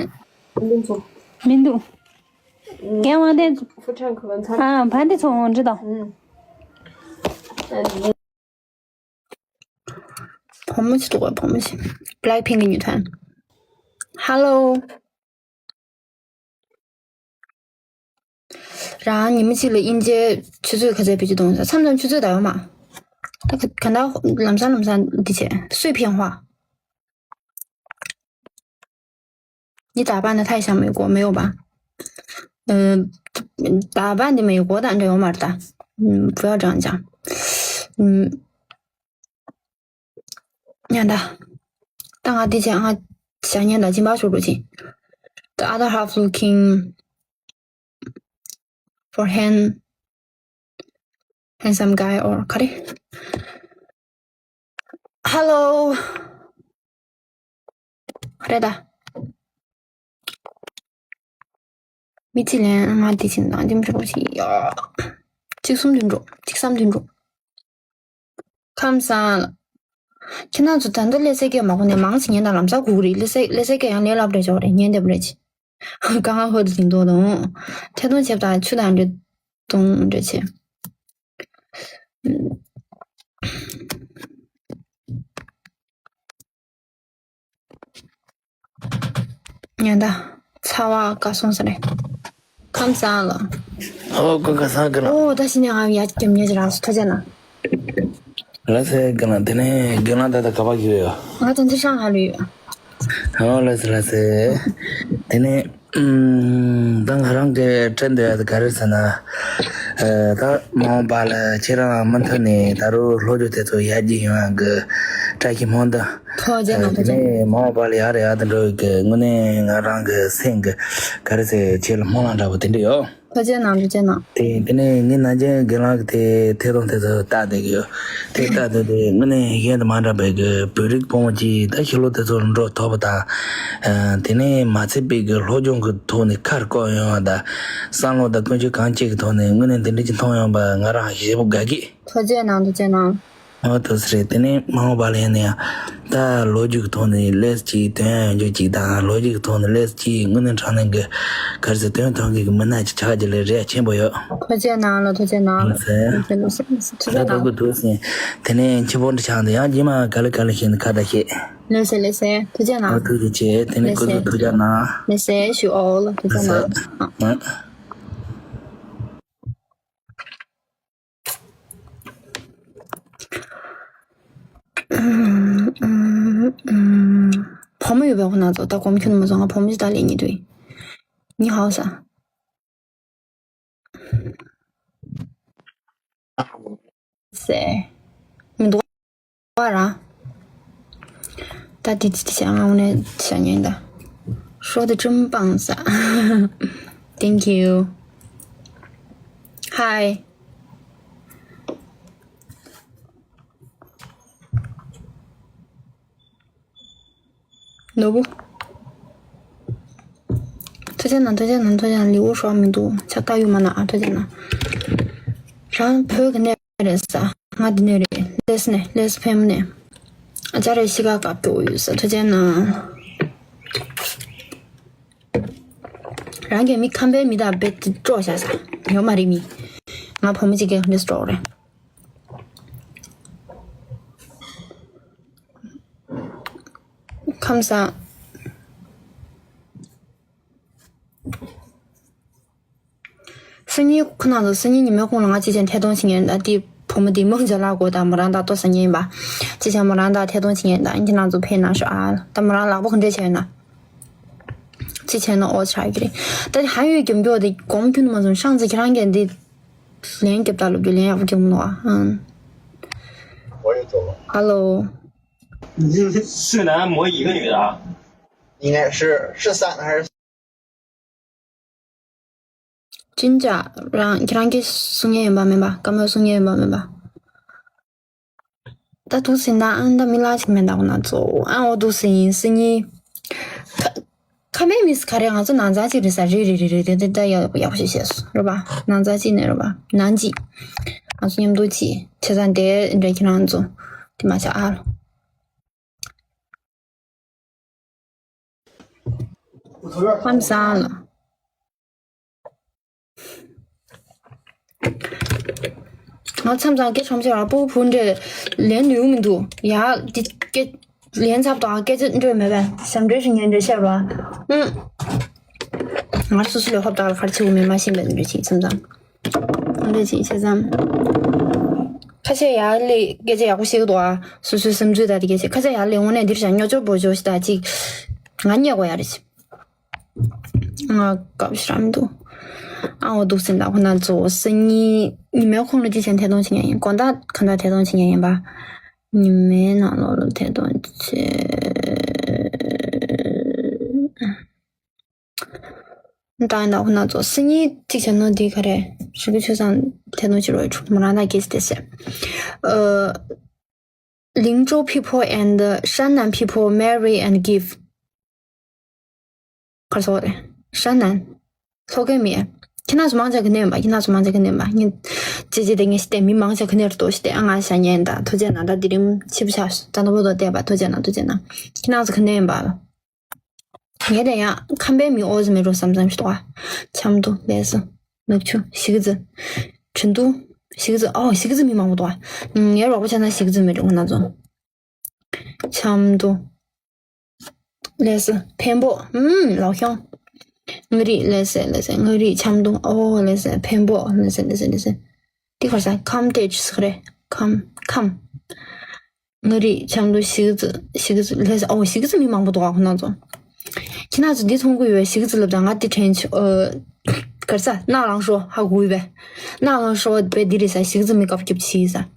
འདི་ཚོ། མི་འདུག་རྒན་དབང་ལྡན་ཚོ། ཧྥུ་ཁྲང་གི་ལ་ཚར། ཨ་བན་དེ་ཚོ་འོང་འདྲི་དང་། ཨ་ནི། བུ་མོ་ཞིག་འདུག་གས་བུ་མོ་ཞིག Blackpink གི་ཉུ་ཐན། Hello. རང་ཉི་མ་གཅིག་ལ་དབྱིན་ཇིའི་ཆུ་ཚོད་ག་ཚད་བེད་སྤྱོད་གཏོང་ས། མཚམས་མཚམས་ཆུ་ཚོད་ད་ཡོད་མ། ད་ག་ག་ད་ལམ་སང་ལམ་སང་འདི་བྱས་སུས་ཕན་ཧ། འདི་ད་པ་ན་ཐའི་ཤང་མེ་གོ་མེ་ཡོད་པ། ད་པ་འདི་མེ་གོ་ད་འདྲ་ཡོད་མ་རེད་ད། བུ་ཡ་ཀྲང་ཅང་། ཉན་ད། ད་ང་དེ་བྱས་ང་བྱ་ཉན་ད་སྦྱིན་པ་ཤོར་འགྲོ་ཅིང་། The other half looking for hand handsome guy or ག་རེ། Hello. རེད་ད། མི་ཚེ་ལན་ང་དེ་བྱིན་དང་འདི་འགྲོ་ཞིག་ཡ། གཅིག་གསུམ་དུ་འགྲོ་གཅིག་གསུམ་དུ་འགྲོ། ཁམས་སངས། ཁྱེད་རང་ཚོ་ད་ལྟ་ལས་སེ་སྐད་མ་གོ་ནས་མང་ཞིག་ཉན་དང་ལམ་སང་གུག་རེད། ལས་སེ་ལས་སེ་སྐད་ཡང་ལས་སླ་པོ་རེད་ཅོག་རེད་ཉན་བདེ་པོ་རེད་ཅི། དཀའ་ངལ་ཧོད་དུ་ཟིན་ཏོ་དང་། ཐད་གཏོང་བྱེད་དང་ཆུ་དང་འདྲེ་གཏོང་འདྲེ་བྱེད། ཉན་ད། ཚ་བ་བཀའ་སོང་ས་རེད། ཁམས་བཟང་ལ། ཨོ་ཀོ་ཀ་ས་གི་ལ། ཨོ་ད་ཕྱི་ནས་ང་ཡ་སྐྱབས་ཉེ་ཅི་རག་སོ་ཐོ་ཅན་ན། ལ་སེ་གི་ལ་དེ་ནས་གི་ལ་ད་ད་ག་པ་གི་ཡོད། ང་ད་འདི་ཤང་ཧ་ལུ་ཡོད། ཨོ་ལ་སེ་ལ་སེ། དེ་ནས་ད་ང་རང་གི་དྲན་འདོད་ཡ་དེ་ག་རེ་ཟེར་ན། ད་མ་འོངས་པ་ལ་ཁྱེད་རང་མུ་མཐུད་ནས་ད་རུང་སློབ་སྦྱོང་དེ་ཚོ་ཡར་རྒྱས་ཡོང་ཡ་གི་བཀྲ་ཤིས་སྨོན་འདུན། ཐུགས་རྗེ་གནང་། ཐུགས་རྗེ་གནང་། དེ་ནས་མ་འོངས་པ་ལ་ཡར་ཡར་དུ་འགྲོ་ཡི་གི་དངོས་གནས་ང་རང་གི་སེམས་གི་ག་རེ་ཟེར་ཁྱེད་ལ་སྨོན་ལམ་འདྲ་པོ་དེ་འདྲ་ཡོད། ཐུགས་རྗེ་གནང་། ཐུགས་རྗེ་གནང་། དེ་དེ་ནས་ངའི་ནང་ཆེན་དགེ་ལགས་ཀྱི་དེ་ཐད་གཏོང་དེ་ཚོ་ལྟ་བསྡད་ཀྱི་ཡོད། དེ་ལྟ་བསྡད་དེ་དངོས་གནས་གཞན་དུ་མ་འདྲ་བའི་གི་བོད་རིགས་ཕོ་མོ་གཅིག་ད་ཤི་ལོ་དེ་ཚོ་ལ་འགྲོ་ཐུབ་པ་དང་། དེ་ནས་མ་ཚད་པའི་གི་སློབ་སྦྱོང་གི་ཐོག་ནས་ཁ་བསྐོར་ཡོང་བ་དང་། བསམ་བློ་དང་ཀུན་སྤྱོད་གང་ཅིག་གི་ཐོག་ནས་དངོས་གནས་འདི་འདྲ་ཅིག་མཐོང་ཡོང་བ་ང་རང་ཞེ་པོ་དགའ་གི། ཐུགས་རྗེ་གནང་། ཐུགས་རྗེ་གནང་། ཨོ་ཐུགས་རྗེ་ཆེ། དེ་ནས་མ་འོངས་པ་ལ་ཡིན་ན་ཡང་ད་ལོ་རྒྱུས་ཀྱི་ཐོག་ནས་ལེས་ཅིག་དོན་ཡོད་རྒྱུ་ཅིག་དང་ལོ་རྒྱུས་ཀྱི་ཐོག་ནས་ལེས་ཅིག་དངོས་གནས་དྲང་གནས་ཀྱི་ག་རེ་ཟེར་དོན་དག་གི་མི་སྣ་ཅིག་ཆགས་རྒྱུ་ལ་རེ་བ་ཆེན་པོ་ཡོད། ཐུགས་རྗེ་གནང་ལ། ཐུགས་རྗེ་གནང་ལ། ལགས་སེ། ཐུགས་རྗེ་གནང་། ད་ཐུགས་རྗེ་གནང་། ཐུགས་སེམས། དེ་ནས་ཁྱི་པོ་འདྲི་ཆགས་འདི་ཡང་རྗེས་མ་ག་ལེ་ག་ལེ་ཤེས་ནི་ཁ་བརྡ་བྱེད། ལགས་སེ་ལགས་སེ། ཐུགས་རྗེ་གནང་། ཨོ་ཐུགས་རྗེ་ཆེ། དེ་ནས་ལགས་སེ། སྐུ་གཟུགས་ཐུགས་རྗེ་གནང་། ལགས་སེ། ཞུ་ཨོ་ལ་ཐུགས་རྗེ་གནང་། ལགས་སེ། ཨ། བུ་མོ་ཡོད་པའི་ཁོ་ན་ཚོ་ད་གོམ་ཁྱོན་མ་སོང་ང་བུ་མོ་ཞིག་ད་ལས་ཉིད་དུ་ཉི་ཧའོ་ས། སེ། མི་འདུག་བ་ར། ད་དེ་དེ་དེ་བྱ་ང་འོ་ནས་བྱ་ཉན་ད། ཧྲོ་དེ་ཀྲུམ་པང་ས། Thank you. Hi. ནོར་བུ། ཐུགས་རྗེ་གནང་། ཐུགས་རྗེ་གནང་། ཐུགས་རྗེ་གནང་། ལེའུ་ཧྲོག་མི་འདུག་ཆ་ལྟ་ཡུ་མ་ན་ཨ། ཐུགས་རྗེ་གནང་། རང་བོད་ཀྱི་གནས་རེད་ས། ང་འདི་ནས་རེད། ལེས་ནས་ལེས་ཕེམ་ནས། ཨ་ཅག་རེ་ཤི་ཀ་བཀབ་སྐྱོ་ཡོད་ས། ཐུགས་རྗེ་གནང་། རང་གི་མི་ཁམས་པའི་མི་དང་བེད་དེ་སྤྲོ་བཞག་ས་ཡོད་མ་རེད་མི། ང་བུ་མོ་གཅིག་གིས་འདི་སྤྲོ་རེད། ཁམས་བཟང་། སང་ཉིན་ཁོ་ན་ཚོ་སང་ཉིན་ཉི་མའི་ཁོང་ལ་ང་ཅི་བྱས་ཐད་གཏོང་བྱེད་ངེས་ད་དེ་བུ་མོ་དེ་མོ་འཇའ་ལགས་གོ་ད་མོ་རང་ད་ལྟོ་སང་ཉིན་ཡིན་པ། ཅི་བྱས་མོ་རང་ད་ཐད་གཏོང་བྱེད་ངེས་ད་ཁྱེད་རང་ཚོ་ཕེབས་ན་ཤོག་ཨ་ད་མོ་རང་ལག་པ་ག་འདྲས་བྱས་ན། ཅི་བྱས་ན་ཨོ་ཆགས་ཀྱི་རེད། ད་དེ་ཧ་ཡོད་རྒྱབ་མགྱོགས་དེ་གོམ་ཁྱོན་མ་སོང་ཤང་ཚེ་ཁྱེད་རང་གིས་འདི། ལན་རྒྱབ་ད་ལོ་རྒྱུ་ལན་ཡག་པོ་རྒྱབ་མོ་ཨ། 我也走了。Hello。你是是男模一个女的啊？应该是是三还是？ ཅིན་ཅ་རང་ཁྱེད་རང་གིས་གསུང་ཡས་ཡིན་པ་མིན་པ་བཀའ་མོལ་གསུང་ཡས་ཡིན་པ་མིན་པ། ད་འདུག་སེ་ན་ཨང་ད་མི་ལ་ཅིག་མེད་ད་ཁོ་ན་ཚོ་ཨང་འོ་འདུག་སེ་ཡིན་སེ་ཉིན། ཁ་ཁ་མེད་མི་སི་ག་རེ་ང་ཚོ་ནང་ཚང་ཅིག་རེད་ས་རེད་རེད་རེད་རེད་དེ་ད་ཡག་ཡག་པོ་ཞིག་བཤད་སོང་རེད་པ། ནང་ཚང་ཅིག་ནས་རེད་པ། ནང་ཅིག་ང་ཚོ་མཉམ་དུ་ཅིག་བྱས་ཙང་དེ་འདྲ་ཁྱེད་རང་ཚོ་དེ་མ་བྱ་ཨ་ལ། ཁམས་བཟང་ལ། ང་མཚམས་མཚམས་སྐད་ཆ་ཆེ་བ་སྤུ་གུ་བུ་འདྲེ་ལན་ནུས་མི་འདུག་ཡ། འདི་སྐད་ལན་ཚབ་དང་སྐད་ཆ་འདྲེ་མེད་པས་ཞབས་འདྲེ་ཞིག་ཉན་འདྲེ་བཤད་པ། ཨུམ། ང་སོ་སོ་ལས་ཧོབ་ཏག་ལ་ཁར་ཆེ་བོ་མེད་མ་ཤེས་པའི་འདྲེ་ཞིག་མཚམས་མཚམས། འདྲེ་ཞིག་བྱས་ཙང་། ཁ་ཤས་ཡར་ལས་སྐད་ཆ་ཡག་པོ་བཤད་ཀྱི་འདུག་ཨ། སོ་སོའི་བསམ་ཚུལ་དང་དེ་སྐད་ཆ་ཁ་ཤས་ཡར་ལས་དངོས་གནས་འདིར་བཞག་སྨྱོ་ཅོ་བོ་ཅོ་ཞིག་དང་ཅིག་ང་རྙེད་དགོས་ཡ་རེད། ང་སྐབས་ཤིག་རམ་འདུག་ཨ་འོ་འདུག་སེ་ད་ཁོ་ན་ཚོ་སང་ཉིན་ཉི་མའི་ཁོང་ལ་ཅི་བྱས་ཐད་གཏོང་བྱེད་མཁན་ཡིན། དགོང་དག་གང་ལྟར་ཐད་གཏོང་བྱེད་མཁན་ཡིན་པ། ཉི་མའི་ནང་ལོགས་ལ་ཐད་གཏོང་བྱེད། ད་ཡིན་ད་ཁོ་ན་ཚོ་སང་ཉིན་ཅིག་བྱས་ན་འདི་ག་རེ་ཞུ་གི་ཆོས་སང་ཐད་གཏོང་བྱེད་རོགས་ཡོད་མོ་རང་ད་སྐད་ཆ་དེ་ཟེར། ཨ། Lingzhou people and Shannan people marry and give. གར་སོགས་རེད། ཧྲན་ནན། ལྷོ་ཁའི་མི། ཁྱེད་རང་ཚོ་མང་ཆེ་ག་ནས་ཡིན་པ། ཁྱེད་རང་ཚོ་མང་ཆེ་ག་ནས་ཡིན་པ། ངས་ཅེ་ཅེ་དེ་ངས་ཤི་སྟེ་མི་མང་ཆེ་ག་ནས་རེད་འདུག་ཤི་སྟེ་ཨ་ང་ཤ་ཉན་ད་ཐུགས་རྗེ་གནང་ད་དེ་རིང་ཕྱི་པོ་ཆགས་སོང་ད་ནོར་བུ་དོ་བལྟས་པ་ཐུགས་རྗེ་གནང་ཐུགས་རྗེ་གནང་། ཁྱེད་རང་ཚོ་ག་ནས་ཡིན་པ། ངས་དེ་ཡང་ཁམས་པའི་མི་ཨོ་ཟི་མེད་འགྲོ་བསམ་བསམ་ཞིག་འདུག་ཨ། ཆབ་མདོ་ལེགས་སོ། ནུབ་ཆུ་ཞི་གི་ཙི། ཁྲིན་ཏུ། ཞི་གི་ཙི་ཨོ་ཞི་གི་ཙི་མི་མང་པོ་འདུག་ཨ། ངའི་རོགས་པ་ཆ་ན་ཞི་གི་ཙི་མི་འགྲོ་ཁོ་ན་ཚོ། ཆབ་མདོ། ལེགས་སེ་འཕན་པོ། ཨུམ་ལོག་ཤོང་། མངའ་རིས་ལེགས་སེ་ལེགས་སེ་མངའ་རིས་ཆབ་མདོ་ཨོ་ལེགས་སེ་འཕན་པོ་ལེགས་སེ་ལེགས་སེ་ལེགས་སེ། འདི་གར་ས་ཁམས་ཏེ་ཅི་ཟེར་རེད་ཁམས་ཁམས། མངའ་རིས་ཆབ་མདོ་ཞི་གི་ཙི་ཞི་གི་ཙི་ལེགས་སེ་ཨོ་ཞི་གི་ཙི་མི་མང་པོ་འདུག་ཨ་ཁོ་ན་ཚོ། ཁྱེད་རང་ཚོ་འདི་མཐོང་གི་ཡོད་ཞི་གི་ཙི་ལབ་དང་ང་འདི་དྲན་ཆོ་ཨོ། གར་ས་ནག་ལང་ཤོ་ཧ་གོ་ཡོད་པས། ནག་ལང་ཤོ་བས་འདི་རེད་ས་ཞི་གི་ཙི་མི་སྐབས་རྒྱབ་ཆི་ཡི་ས།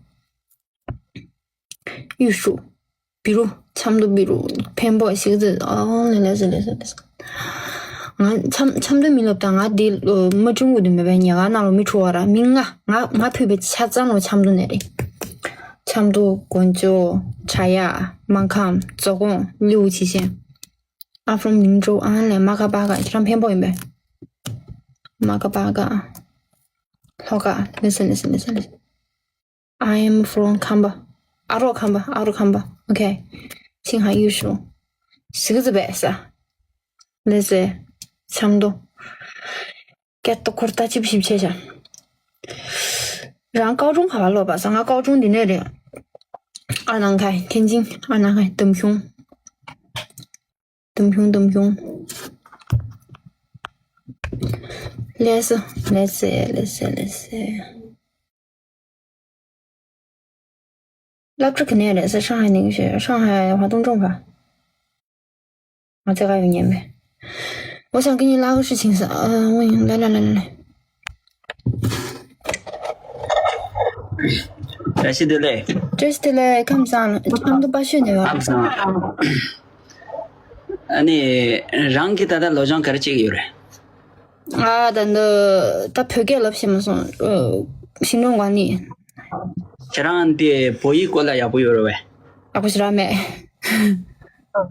ཡུས་ཧྲུའུ། བི་རུ། ཆབ་མདོ་བི་རུ། འཕན་པོ་ཞིག་ཟེར། ཨོ་ལེ་ལེ་ཟེར་ལེ་ཟེར་ལེ་ཟེར། ང་ཆབ་ཆབ་མདོ་མི་སློབ་དང་ང་དེ་མ་ཀྲུང་གོ་དུ་མེད་པའི་ཉེ་ག་ནང་ལོ་མི་ཁྲོ་བ་ར་མི་ང་ང་ང་ཕུད་པའི་ཆ་ཚང་ལོ་ཆབ་མདོ་ནས་རེད། ཆབ་མདོ་དགོན་ཆོས་བྲག་གཡབ་སྨར་ཁམས་རྫོང་ཁོངས་ལིའུ་ཆི་ཤན། I'm from Lingzhou. ཨ་ལེ་མ་ཀ་པ་ཀ་ཁྱེད་རང་འཕན་པོ་ཡིན་པས། མ་ཀ་པ་ཀ་ལྷོ་ཀ་ལེ་ཟེར་ལེ་ཟེར་ལེ་ཟེར་ལེ་ཟེར། I am from Kamba. ཨ་རོགས་ཁམས་པ། ཨ་རོགས་ཁམས་པ། ཨོ་ཁེ། ཆིང་ཧ་ཡུ་ཤུ། ཟི་གི་ཟི་བས་ས། ལེ་ཟེ། ཆམ་དོ། སྐད་ཏོ་འཁོར་ད་ཅིབ་ཞིབ་ཆེ་ཤ། རང་ཀའོ་ཀྲུང་ག་བ་ལོ་པ་ས། ང་ཀའོ་ཀྲུང་འདི་ནས་རེད། ཨ་ནང་ཁའི་ཐེན་ཅིང་། ཨ་ནང་ཁའི་ཏུམ་ཁྱུང་། ཏུམ་ཁྱུང་། ཏུམ་ཁྱུང་། ལེ་ཟེ། ལེ་ཟེ། ལེ་ཟེ། ལེ་ཟེ། 拉这肯定也是上海那个学校，上海华东政法。我这个有年没？我想跟你拉个事情是，呃，我来来来来来。这是的嘞，这是的嘞，看不上了，他们都八岁那个。看不上。ཨ་ནི་རང་གི་ད་ལྟ་ལོ་སྦྱོང་ག་རེ་བྱེད་ཀྱི་ཡོད་རེད། ཨ་ད་འདི་ད་བོད་སྐད་ལབ་ཤེས་མ་སོང་། ཨ་ཤིང་ཀྲུང་ག་ནི། ཁྱེད་རང་དེ་བོད་ཡིག་སྐོར་ལ་ཡག་པོ་ཡོད་རེད་བས། ཡག་པོ་ཞེ་དྲག་མེད།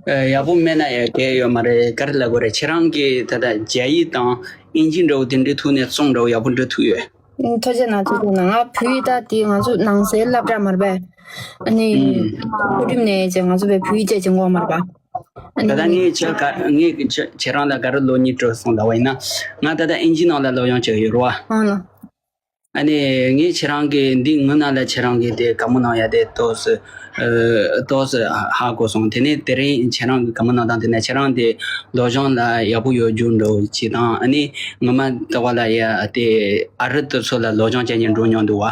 ཨ་ཡག་པོ་མེད་ན་ཡང་གལ་ཡོད་མ་རེད། ག་རེ་ལབ་དགོས་རེད། ཁྱེད་རང་གིས་ད་ལྟ་རྒྱ་ཡིག་དང་ཨིན་ཇི་འདྲ་བོ་དེ་འདྲའི་ཐོག་ནས་རྩོམ་འདྲ་བོ་ཡག་པོ་འབྲི་ཐུབ་ཡོད། ཐུགས་རྗེ་གནང་། ཐུགས་རྗེ་གནང་། ང་བོད་ཡིག་ད་དེ་ང་ཚོ་ནང་སའི་སློབ་གྲྭ་མ་རེད་པས། ཨ་ནི་མཐོ་རིམ་ནས་ཅིག་ང་ཚོ་བས་བོད་ཡིག་བྱས་ཀྱི་འགོ་མ་རེད་པ། ཨ་ད་ལྟ་ནི་ངས་ཁྱེད་ཀ་ངས་ཁྱེད་ཁྱེད་རང་ལ་ག་རེ་ལོ་གཉིས་སྤྲོད་སོང་ལབ་པ་ཡིན་ན། ང་ད་ལྟ་ཨིན་ཇི་ནང་ལ་སློབ་སྦྱོང་བྱེད་ཀྱི་ཡོད་རེད་བ། ཨང་ལ། ཨ་ནི་ངས་ཁྱེད་རང་གི་འདི་ངུ་ན་ལ་ཁྱེད་རང་གི་དེ་བཀའ་མོལ་གནང་ཡ་དེ་ཏོག་ཙམ་ཨ་ཏོག་ཙམ་ཧ་གོ་སོང་། དེ་ནས་དེ་རིང་ཁྱེད་རང་གི་བཀའ་མོལ་གནང་སྟངས་དེ་ནས་ཁྱེད་རང་དེ་སློབ་སྦྱོང་ལ་ཡག་པོ་ཡོད་རྒྱུ་འདྲ་བོ་ཅིག་དང་། ཨ་ནི་ངོ་མ་ལྟ་བ་ལ་ཡ་དེ་ཨ་རི་དེ་ཚོ་ལ་སློབ་སྦྱོང་བྱས་ནས་འགྲོ་མྱོང་འདུག་བ།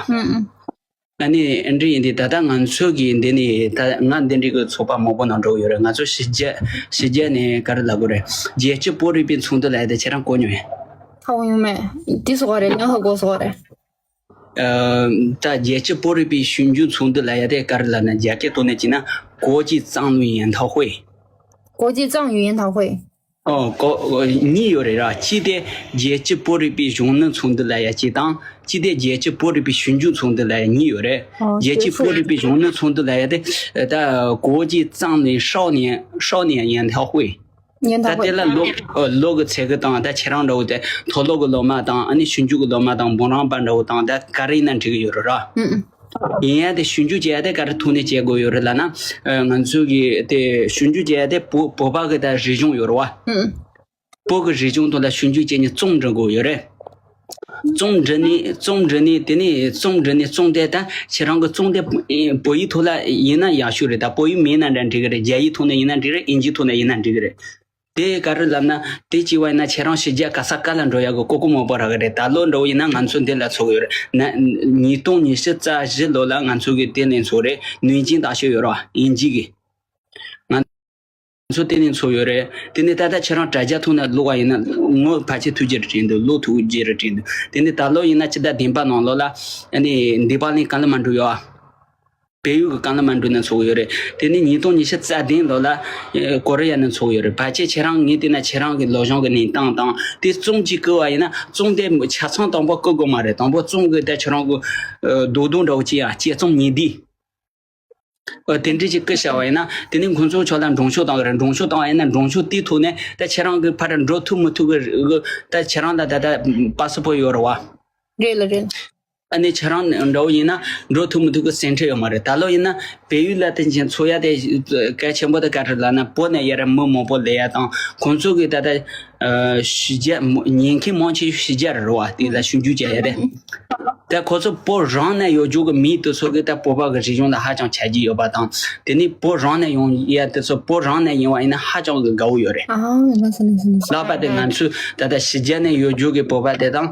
ཨ་ནི་འདི་ཡིན་དུས་ད་ལྟ་ང་ཚོ་གི་འདི་ནི་ད་ང་འདི་འདྲའི་གི་ཚོགས་པ་མང་པོ་ནང་འགྲོ་གི་ཡོད་རེད། ང་ཚོ་ཕྱི་རྒྱལ་ཕྱི་རྒྱལ་ནས་ག་རེ་ལབ་དགོས་རེད། རྒྱལ་སྤྱི་བོད་རིག་པའི་ཚོགས་འདུ་ལབ་ཡ་དེ་ཁྱེད་རང་གོ་མྱོང་ཡ། ཧ་གོ་མྱོང་མེད། འདི་སོ་ག་རེད། ཉོ་ཧ་གོ་སོ་ག་རེད། ཨ་ད་རྒྱལ་སྤྱི་བོད་རིག་པའི་ཞིབ་འཇུག་ཚོགས་འདུ་ལབ་ཡ་དེ་ག་རེ་ལབ་ན་རྒྱ་སྐད་ཐོག་ནས་བྱས་ན་国际藏语研讨会། 国际藏语研讨会། ཨོ་ཀོ་གཉིས་ཡོད་རེད་ར། གཅིག་དེ་རྒྱལ་སྤྱི་བོད་རིག་པའི་གཞུང་ལུགས་ཚོགས་འདུ་ལབ་ཡ་གཅིག་དང་། གཅིག་དེ་རྒྱལ་སྤྱི་བོད་རིག་པའི་ཞིབ་འཇུག་ཚོགས་འདུ་ལབ་ཡ་གཉིས་ཡོད་རེད། ཨོ་རྒྱལ་སྤྱི་བོད་རིག་པའི་གཞུང་ལུགས་ཚོགས་འདུ་ལབ་ཡ་དེ་ད་国际藏语少年少年研讨会། 研讨会། ད་དེ་ལ་ལོ་ཨོ་ལོ་གི་ཚད་གི་དང་། ད་ཁྱེད་རང་འདྲ་བོ་དེ་མཐོ་སློབ་གི་སློབ་མ་དང་། ཨ་ནི་ཞིབ་འཇུག་གི་སློབ་མ་དང་། འབུམ་རམས་པ་འདྲ་བོ་དང་། ད་ག་རེ་ཡིན་ན་འགྲིག་གི་ཡོད་རེད་ར། ཨུ་ཨུ། ཡིན་ཡ་དེ་ཞིབ་འཇུག་བྱེད་ཡ་དེ་ག་རེ་ཐོག་ནས་བྱེད་དགོས་ཡོད་རེད་ལབ་ན། ཨ་ང་ཚོ་གི་དེ་ཞིབ་འཇུག་བྱེད་ཡ་དེ་བོད་བོད་པ་གི་ད་རིག་གཞུང་ཡོད་རེད་བ། ཨུ་ཨུ། བོད་ཀྱི་རིག་གཞུང་ཐོག་ལ་ཞིབ་འཇུག་བྱས་ནས་རྩོམ་འབྲི་དགོས་ཡོད་རེད། རྩོམ་འབྲི་ནས་རྩོམ་འབྲི་ནས་དེ་ནས་རྩོམ་འབྲི་ནས་རྩོམ་དེ་ད་ཁྱེད་རང་གི་རྩོམ་དེ་བོད་ཡིག་ཐོག་ལ་ཡིན་ན་ཡག་ཤོས་རེད། ད་བོད་ཡིག་མིན་ན་འདྲ་འགྲིག་གི་རེད། རྒྱ་ཡིག་ཐོག་ནས་ཡིན་ན་འགྲིག་རེད། ཨིན་ཇིའི་ཐོག་ནས་ཡིན་ན་འགྲིག་གི་རེད། དེ་ག་རེ་ལབ་ན་དེ་བྱས་པ་ཡིན་ན་ཁྱེད་རང་ཕྱི་རྒྱལ་ག་ས་ག་ལ་འགྲོ་ཡག་གི་ཀོ་ཀོ་མང་པོ་རག་གི་རེད། ད་ལོ་འདྲ་བོ་ཡིན་ན་ང་ཚོ་འདི་ལ་ཚོགས་ཡོད་རེད། ན་ཉིས་སྟོང་ཉི་ཤུ་རྩ་བཞི་ལོ་ལ་ང་ཚོ་གི་དེ་ནས་ཚོགས་རེད། ནུས་ཅན་ཏ་ཤོ་ཡོད་རེད་བ། ཨིན་ཇི་གི། ང་ཚོ་དེ་ནས་ཚོགས་ཡོད་རེད། དེ་ནས་ད་ལྟ་ཁྱེད་རང་དྲ་རྒྱ་ཐོག་ནས་ཀློག་པ་ཡིན་ན་ངོ་ཕལ་ཆེར་ཐུགས་རྗེ་རེ་དྲན་འདུག་ཀློག་ཐུབ་རྗེ་རེ་དྲན་འདུག་དེ་ནས་ད་ལོ་ཡིན་ན་སྤྱི་ཟླ་བདུན་པ་ནང་ལོགས་ལ་ཨ་ནི་འདི་པར་ལིན་ཀ་ལི་མན་གྲུ་ཡོད་ཨ། བལ་ཡུལ་གྱི་ཀ་ལི་མན་གྲུ་ནས་ཚོགས་ཡོད་རེད། དེ་ནས་ཉིས་སྟོང་ཉི་ཤུ་རྩ་བདུན་ལོ་ལ་ཨེ་ཀོ་རི་ཡ་ནས་ཚོགས་ཡོད་རེད། ཕལ་ཆེར་ཁྱེད་རང་ངས་བལྟས་ན་ཁྱེད་རང་གི་ལོ་གཞོན་གྱི་གནས་སྟངས་དང་དེ་རྩོམ་གཅིག་བསྐུར་བ་ཡིན་ན་རྩོམ་དེ་ཆ་ཚང་དང་པོ་བསྐུར་དགོས་མ་རེད། དང་པོ་རྩོམ་གྱི་དེ་ཁྱེད་རང་གི་ཨེ་རྡོག་རྡོག་འདྲ་བོ་གཅིག་ཡང་དཔྱད་རྩོམ་ཉིས་བསྡུས། ཨ་དེ་འདྲ་ཅིག་བསྐུར་བཞག་པ་ཡིན་ན་དེ་ནས་ཁོང་ཚོ་ཕྱོགས་ལ་མགྲོན་ཤོག་བཏང་གི་རེད། མགྲོན་ཤོག་བཏང་བ་ཡིན་ན་མགྲོན་ཤོག་དེའི་ཐོག་ནས་ད་ཁྱེད་རང་གི་ཕར་འགྲོ་ཐུབ་མི་ཐུབ་གི་ད་ཁྱེད་རང་ལ་ད་ལྟ་པ་སི་པོ་ཡོད་རེད་བ། རེད་ལ་རེད། ཨ་ནི་ཁྱེད་རང་འདྲ་བོ་ཡིན་ན་འགྲོ་ཐུབ་མི་ཐུབ་གི་སེམས་ཁྲལ་ཡོད་མ་རེད། ད་ལོ་ཡིན་ན་བལ་ཡུལ་ལ་དེ་བཞིན་འཚོ་ཡ་དེ་གལ་ཆེན་པོ་དེ་ག་རེ་ལབ་ན་བོད་ནས་ཡར་མི་མང་པོ་སླེབས་ཡ་དང་ཁོང་ཚོ་གི་ད་ལྟ་ཨ་ཕྱི་རྒྱལ་མ་ཉན་མཁན་མང་ཆེ་ཕྱི་རྒྱལ་རེད་བ། དེ་ལ་ཞིབ་འཇུག་བྱས་ཡ་དེ། ད་ཁོ་ཚོ་བོད་རང་ནས་ཡོད་རྒྱུ་གི་མི་དེ་ཚོ་གི་ད་བོད་པ་གི་རིག་གཞུང་ལ་ཧ་ཅང་ཆ་རྒྱུས་ཡོད་པ་དང་། དེ་ནས་བོད་རང་ནས་ཡོང་ཡ་དེ་ཚོ་བོད་རང་ནས་ཡིན་པ་ཡིན་ན་ཧ་ཅང་གི་དགའ་བོ་ཡོད་རེད། ཨ་ལགས་པ་དེ་ང་ཚོས་ད་ལྟ་ཕྱི་རྒྱལ་ནས་ཡོད་རྒྱུ་གི་བོད་པ་དེ་དང་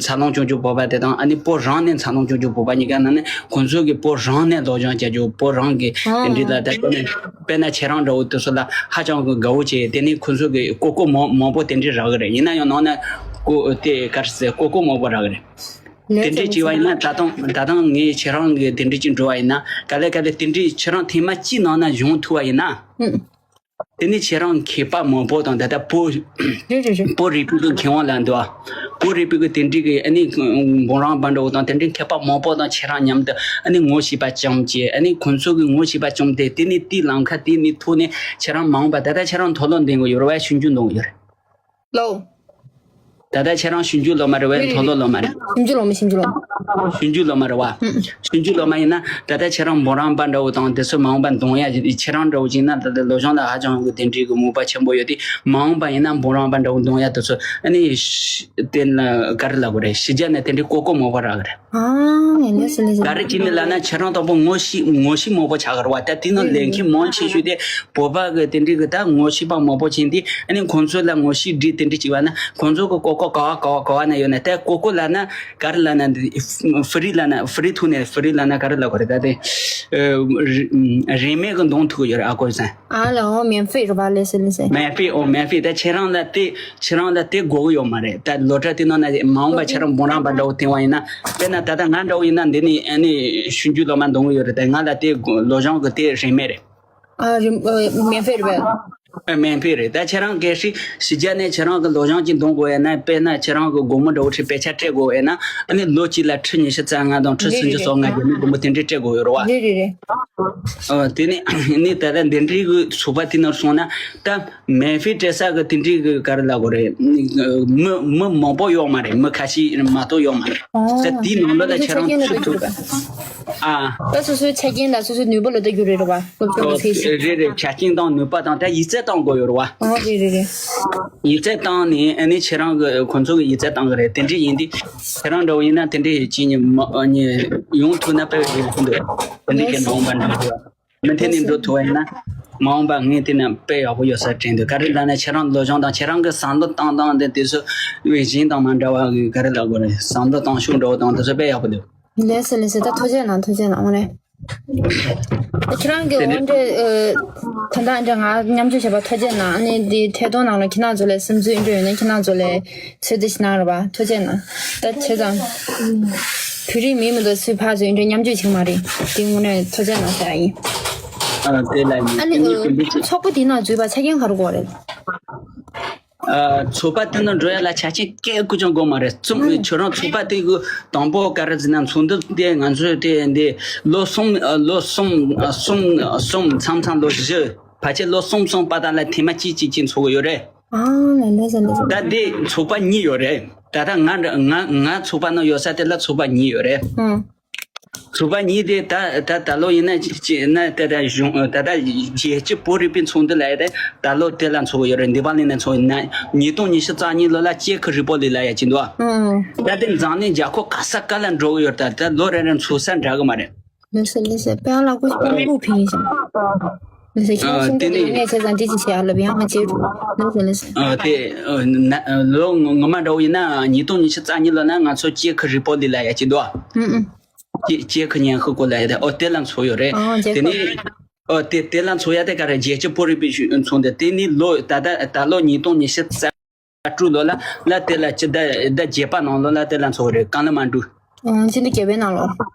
འཚར་ལོངས་བྱུང་རྒྱུ་བོད་པ་དེ་དང་། ཨ་ནི་བོད་རང་ནས་འཚར་ལོངས་བྱུང་རྒྱུ་བོད་པ་གཉིས་ཀ་ནང་ནས་ཁོང་ཚོ་གི་བོད་རང་ནས་སློབ་སྦྱོང་བྱ་རྒྱུ། བོད་རང་གི་དེ་འདྲ་ལ་ད་དཔེར་ན་དཔེར་ན་ཁྱེད་རང་འདྲ་བོ་དེ་ཚོ་ལ་ཧ་ཅང་གི་དགའ་བོ་བྱས། དེ་ནས་ཁོང་ཚོ་གི་ཀོ་ཀོ་མང་མང་པོ་དེ་འདྲ་རག་གི་རེད། ཡིན་ན་ཡང་ནང་ན་ཀོ་དེ་ག་རེ་ཟེར་ཀོ་ཀོ་མང་པོ་རག་གི་རེད། དེ་འདྲས་བྱས་པ་ཡིན་ན་ད་དུང་ད་དུང་ངས་ཁྱེད་རང་གི་དེ་འདྲས་ཅིག་འགྲོ་བ་ཡིན་ན་ག་ལེ་ག་ལེ་དེ་འདྲས་ཁྱེད་རང་ཐེངས་མ་གཅིག་ནང་ན་བྱུང་ཐུབ་པ་ཡིན་ན། ཨུ། དེ་ནི་ཁྱེད་རང་མཁས་པ་མང་པོ་དང་ད་ལྟ་བོད་རེད་རེད་རེད། བོད་རིག་པའི་གི་མཁས་དབང་ལ་འདུག་ཨ། བོད་རིག་པའི་གི་དེ་འདྲས་གི་ཨ་ནི་འབུམ་རམས་པ་འདྲ་བོ་དང་དེ་འདྲས་མཁས་པ་མང་པོ་དང་ཁྱེད་རང་མཉམ་དུ་ཨ་ནི་ངོ་ཤེས་པ་བྱུང་བྱས། ཨ་ནི་ཁོང་ཚོ་གི་ངོ་ཤེས་པ་བྱུང་སྟེ་དེ་ནི་དེའི་ལམ་ཁ་དེ་ནི་ཐོག་ནས་ཁྱེད་རང་མང་པ་ད་ལྟ་ཁྱེད་རང་མཐོ་སློབ་འདོན་གི་ཡོད་རེད་བས། ཞིབ་འཇུག་འདོན་གི་ཡོད་རེད། ལོ། ད་ལྟ་ཁྱེད་རང་ཞིབ་འཇུག་སློབ་མ་རེད་བས། མཐོ་སློབ་སློབ་མ་རེད། ཞིབ་འཇུག་སློབ་མ། ཞིབ་འཇུག་སློབ་མ། ཞིབ་འཇུག་སློབ་མ་རེད་བ། ཞིབ་འཇུག་སློབ་མ་ཡིན་ན་ད་ལྟ་ཁྱེད་རང་འབུམ་རམས་པ་འདྲ་བོ་དང་དེ་ཚོ་མ་འོངས་པ་འདོན་ཡ་ཁྱེད་རང་འདྲ་བོ་ཅིག་ཡིན་ན་ད་ལྟ་སློབ་སྦྱོང་ལ་ཧ་ཅང་གི་དེ་འདྲའི་གི་མོས་པ་ཆེན་པོ་ཡོད་དེ། མ་འོངས་པ་ཡིན་ན་འབུམ་རམས་པ་འདྲ་བོ་འདོན་ཡ་དེ་ཚོ་ཨ་ནི་ཤི་དེ་ལ་ག་རེ་ལབ་དགོས་རེད། ཕྱི་རྒྱལ་ནས་དེ་འདྲའི་ཀོ་ཀོ་མོ་པ་རག་གི་རེད། ཨ་ངས་ལས་སུ་ལས་སུ་ག་རེ་བྱས་ནས་ལབ་ན་ཁྱེད་རང་དང་པོ་ངོ་ཤེས་ངོ་ཤེས་མང་པོ་ཆགས་ཀྱི་རེད་བ། ད་དེ་ནང་ལས་མཁན་མང་ཆེ་ཤོས་དེ་བོད་པ་གི་དེ་འདྲའི་གི་ད་ངོ་ཤེས་པ་མང་པོ་ཕྱིན་ཏེ་ཨ་ནི་ཁོང་ཚོ་ལ་ངོ་ཤེས་སྒྲིག་དེ་འདྲ་བྱས་པ་ན་ཁོང་ཚོ་གི་ཀོ་ཀོ་ག་བ་ག་བ་ག་བ་ན་ཡོད་ན། ད་ཀོ་ཀོ་ལབ་ན་ག་རེ་ལབ་ན་འདི་ཧྥི་རི་ལབ་ན་ཧྥི་རི་ཐོག་ནས་ཧྥི་རི་ལབ་ན་ག་རེ་ལབ་དགོས་རེད། ད་དེ་ཨ་རིན་མེད་གི་འདོན་ཐུབ་ཀྱི་ཡོད་རེད། ཨ་ཀོ་ཟན། ཨ་ལ་འོ་མེན་ཧྥི་རེད་བ། ལས་སུ་ལས་སུ། མེན་ཧྥི། འོ་མེན་ཧྥི། ད་ཁྱེད་རང་ལ་དེ་ཁྱེད་རང་ལ་དེ་དགོས་ཀྱི་ཡོད་མ་རེད། ད་སློབ་གྲྭ་དེ་ནང་ན་མ་འོངས་པ་ཁྱེད་རང་འབུམ་རམས་པ་འདྲ་བོ་འཐེན་པ་ཡིན་ན། དཔེར་ན་ད་ལྟ་ང་འདྲ་བོ་ཡིན་ན་འདི་ནས་ཨ་ནི་ཞིབ་འཇུག་སློབ་མ་འདོན་གྱི་ཡོད་རེད། ད་ང་ལ་དེ་སློབ་སྦྱོང་གི་དེ་རིན་མེད་རེད། ཨ་རིན་ཨ་མེན་ཧྥི་རེད་བ། ཨ་མེན་ཧྥི་རེད། ད་ཁྱེད་རང་གལ་སྲིད་ཕྱི་རྒྱལ་ནས་ཁྱེད་རང་གི་སློབ་སྦྱོང་ཅིག་འདོན་དགོས་ཡོད་ན། དཔེར་ན་ཁྱེད་རང་གི་སྒོར་མོ་འདྲ་བོ་ཁྲིད་དཔེ་ཆ་སྤྲད་དགོས་ཡོད་ན་ཨ་ནི་ལོ་གཅིག་ལ་ཁྲི་ཉི་ཤུ་རྩ་ལྔ་དང་ཁྲི་རེད་སུམ་ཅུ་རེད་རེད། སོ་ལྔ་བརྒྱ་མི་འདི་མོ་དེ་འདྲས་སྤྲད་དགོས་ཡོད་རེད་བ། རེད་རེད་རེད། ཨ་དེ་ནས་ནི་ད་ལྟ་འདི་འདྲའི་གི་ཚོགས་པ་དེ་ནང་སོང་ན་ད་མེན་ཧྥི་སྤྲད་ས་གི་དེ་འདྲའི་གི་ག་རེ་ལབ་དགོས་རེད། མི་མི་མང་པོ་ཡོད་མ་རེད། མི་ཁ་ཤས་མ་གཏོགས་ཡོད་མ་རེད། ཨོ། ད་དེའི་ནང་ལོགས་ལ་ཁྱེད་རང་ཆུ་ཚོད་ཨ། ད་སོ་སོའི་ཆ་རྐྱེན་དང་སོ་སོའི་ནུས་པ་ལ་ལྟ་རྒྱུ་རེད་རེད་བ། སློབ་སྦྱོང་ཨོ་གི་ཚད་གཞི། རེད་རེད། ཆ་རྐྱེན་དང་ནུས་པ་དང་ད་ཡིག་ཚད་གཏང་དགོས་ཡོད་རེད་བ། ཨོ་རེད་རེད་རེད། ཡིག་ཚད་བཏང་ནས་ཨ་ནི་ཁྱེད་རང་གི་ཁོང་ཚོ་གི་ཡིག་ཚད་བཏང་གི་རེད། དེ་འདྲས་ཡིན་དུས་ཁྱེད་རང་འདྲ་བོ་ཡིན་ན་དེ་འདྲས་ཡིན་ཅིག་ཉིན་མ་ཨ་ནི་ཡོང་ཐུབ་ན་དཔེ་ཡག་པོ་འདུག་དེ་འདྲས་ཀྱི་མ་འོངས་པ་འགྲོ་ཐུབ་མི་འཐེན་ནས་འགྲོ་ཐུབ་པ་ཡིན་ན་མ་འོངས་པ་ངས་དེ་ན་དཔེ་ཡག་པོ་ཡོད་ས་དྲན་འདུག་ག་རེ་ལབ་ན་ཁྱེད་རང་སློབ་སྦྱོང་དང་ཁྱེད་རང་གི་བསམ་བློ་བཏང་སྟངས་དེ་དེ་ཚོ་གཞན་དང་མ་འདྲ་བ་གི་ག་རེ་ལབ་དགོས་རེད། བསམ་བློ་བཏང་ཤུགས་འདྲ་བོ་དང་དེ་ཚོ་དཔེ་ཡག་པོ་འདུག་ལགས་སོ་ལགས་སོ། ད་ཐུགས་རྗེ་གནང་། ཐུགས་རྗེ་གནང་། དངོས་གནས། ཁྱེད་རང་གི་དེ་ནས་འོ་འདྲ་ཨ། ད་ལྟ་འདྲ་ང་མཉམ་སྤྱོད་བྱས་པ་ཐུགས་རྗེ་གནང་། ཨ་ནི་འདི་ཐད་གཏོང་ནང་ལ་ཁྱེད་རང་ཚོ་ལ་སིམ་འཛུལ་འདྲ་ཡོད་ན་ཁྱེད་རང་ཚོ་ལ་ཚོད་འདི་ཞིག་གནང་རོགས་པ། ཐུགས་རྗེ་གནང་། ད་བྱས་ཙང་བོད་རིགས་མི་མི་འདུག་སུས་ཕར་ཚུར་འདྲ་མཉམ་སྤྱོད་བྱེད་མ་རེད། དེ་དངོས་གནས་ཐུགས་རྗེ་གནང་ཟེར་ཡ་ཡིན། ཨ་དེ་ལ་ཡིན། ཨ་ནི་ཨ་ནི་ཨ་ཀུན་སློང་ཆེ། ཚོགས་པ་འདི་ནང་འཛུལ་བ་ཆ་རྐྱེན་ག་རེ་དགོས་རེད། ཚོགས་པ་དེ་ནང་འགྲོ་ཡ་ལ་ཆ་རྐྱེན་སྐད་ཀུ་ཅང་དགོས་མ་རེད། ཚོགས་ཁྱོད་རང་ཚོགས་པ་དེ་གི་དང་པོ་ག་རེ་ཟེར་ན་ཚོགས་འདུ་དེ་ང་ཚོས་དེ་འདི་ལོ་གསུམ་ལོ་གསུམ་གསུམ་གསུམ་མཚམས་མཚམས་ལོ་བཞི་ཕལ་ཆེར་ལོ་གསུམ་གསུམ་པ་དག་ལ་ཐེངས་མ་གཅིག་གཅིག་གཅིག་ཚོགས་ཀྱི་ཡོད་རེད། ཨ་ལ་ལ་ཟ་ལ་ཟ། ད་འདི་ཚོགས་པ་གཉིས་ཡོད་རེད། ད་ལྟ་ང་ང་ང་ཚོགས་པ་ནང་ཡོད་ས་དེ་ལ་ཚོགས་པ་གཉིས་ཡོད་རེད། ཨང་། ཚོགས་པ་གཉིས་དེ་ད་ད་ད་ལོ་ཡིན་ན་ཅི་ཅི་ན་ད་ད་གཞུང་ད་ད་རྒྱལ་སྤྱི་བོད་རིག་པའི་ཚོགས་འདུ་ལ་ཡ་དེ་ད་ལོ་དེ་ལ་འཚོགས་ཡོད་རེད། འདི་པ་ལིན་ན་འཚོགས་ཡིན་ན་ཉིས་སྟོང་ཉི་ཤུ་རྩ་གཉིས་ལོ་ལ་ཅེ་ཁི་རི་པོ་ལི་ལ་ཡ་ཅི་འདུག་ཨ། ད་དེ་འཛམ་གླིང་རྒྱལ་ཁབ་ག་ས་ག་ལ་འགྲོ་གི་ཡོད། ད་ད་ལོ་རེ་རེ་འཚོགས་ས་འདྲ་གི་མ་རེད། ལགས་སོ་ལགས་སོ། དཔེ་ལ་ཀུ་ཤུ་པོ་ཕིང་ཞིང་། ལགས་སོ། ཁྱེད་རང་ཨ་གསུང་དེ་གི་ནི་ཡོད་ངས་བྱས་ཙང་འདི་ཅི་བྱེད་ཨ་ལབ་ཡང་ང་བྱེད་འགྲོ། ལགས་སོ་ལགས་སོ། ཨ་དེ་ཨ་ན་ལོ་ངོ་མ་འདྲ་བོ་ཡིན་ན་ཉིས་སྟོང་ཉི་ཤུ་རྩ་གཉིས་ལོ་ན་ང་ཚོ་ཅེ་ཁི་རི་པོ་ལི་ལ་ཡ་ཅི་འདུག་ཨ། ཨུ་ཨུ། ཅེ་ཅེ་ཁི་ཉན་ཧི་གོ་ལ་ཡ་དེ་ཨོ་དེ་ལ་འཚོགས་ཡོད་རེད། ཨོ་རྒྱལ་དེ་ཁབ་ནི་ཨོ་དེ་དེ་ལ་འཚོགས་ཡ་དེ་ག་རེ་རྒྱལ་སྤྱི་བོད་རིག་པའི་ཚོགས་འདུ་དེ་ནི་ལོ་ད་ད་ད་ལོ་ཉིས་སྟོང་ཉི་ཤུ་རྩ་དྲུག་ལོ་ལ་ལ་དེ་ལ་སྤྱི་ཟླ་ཟླ་བརྒྱད་པ་ནང་ལོ་ལ་དེ་ལ་འཚོགས་རེད། གང་ལ་མ་འགྲོ། ཨོ་སྤྱི་ཟླ་བརྒྱད་པའི་ནང་ལོ།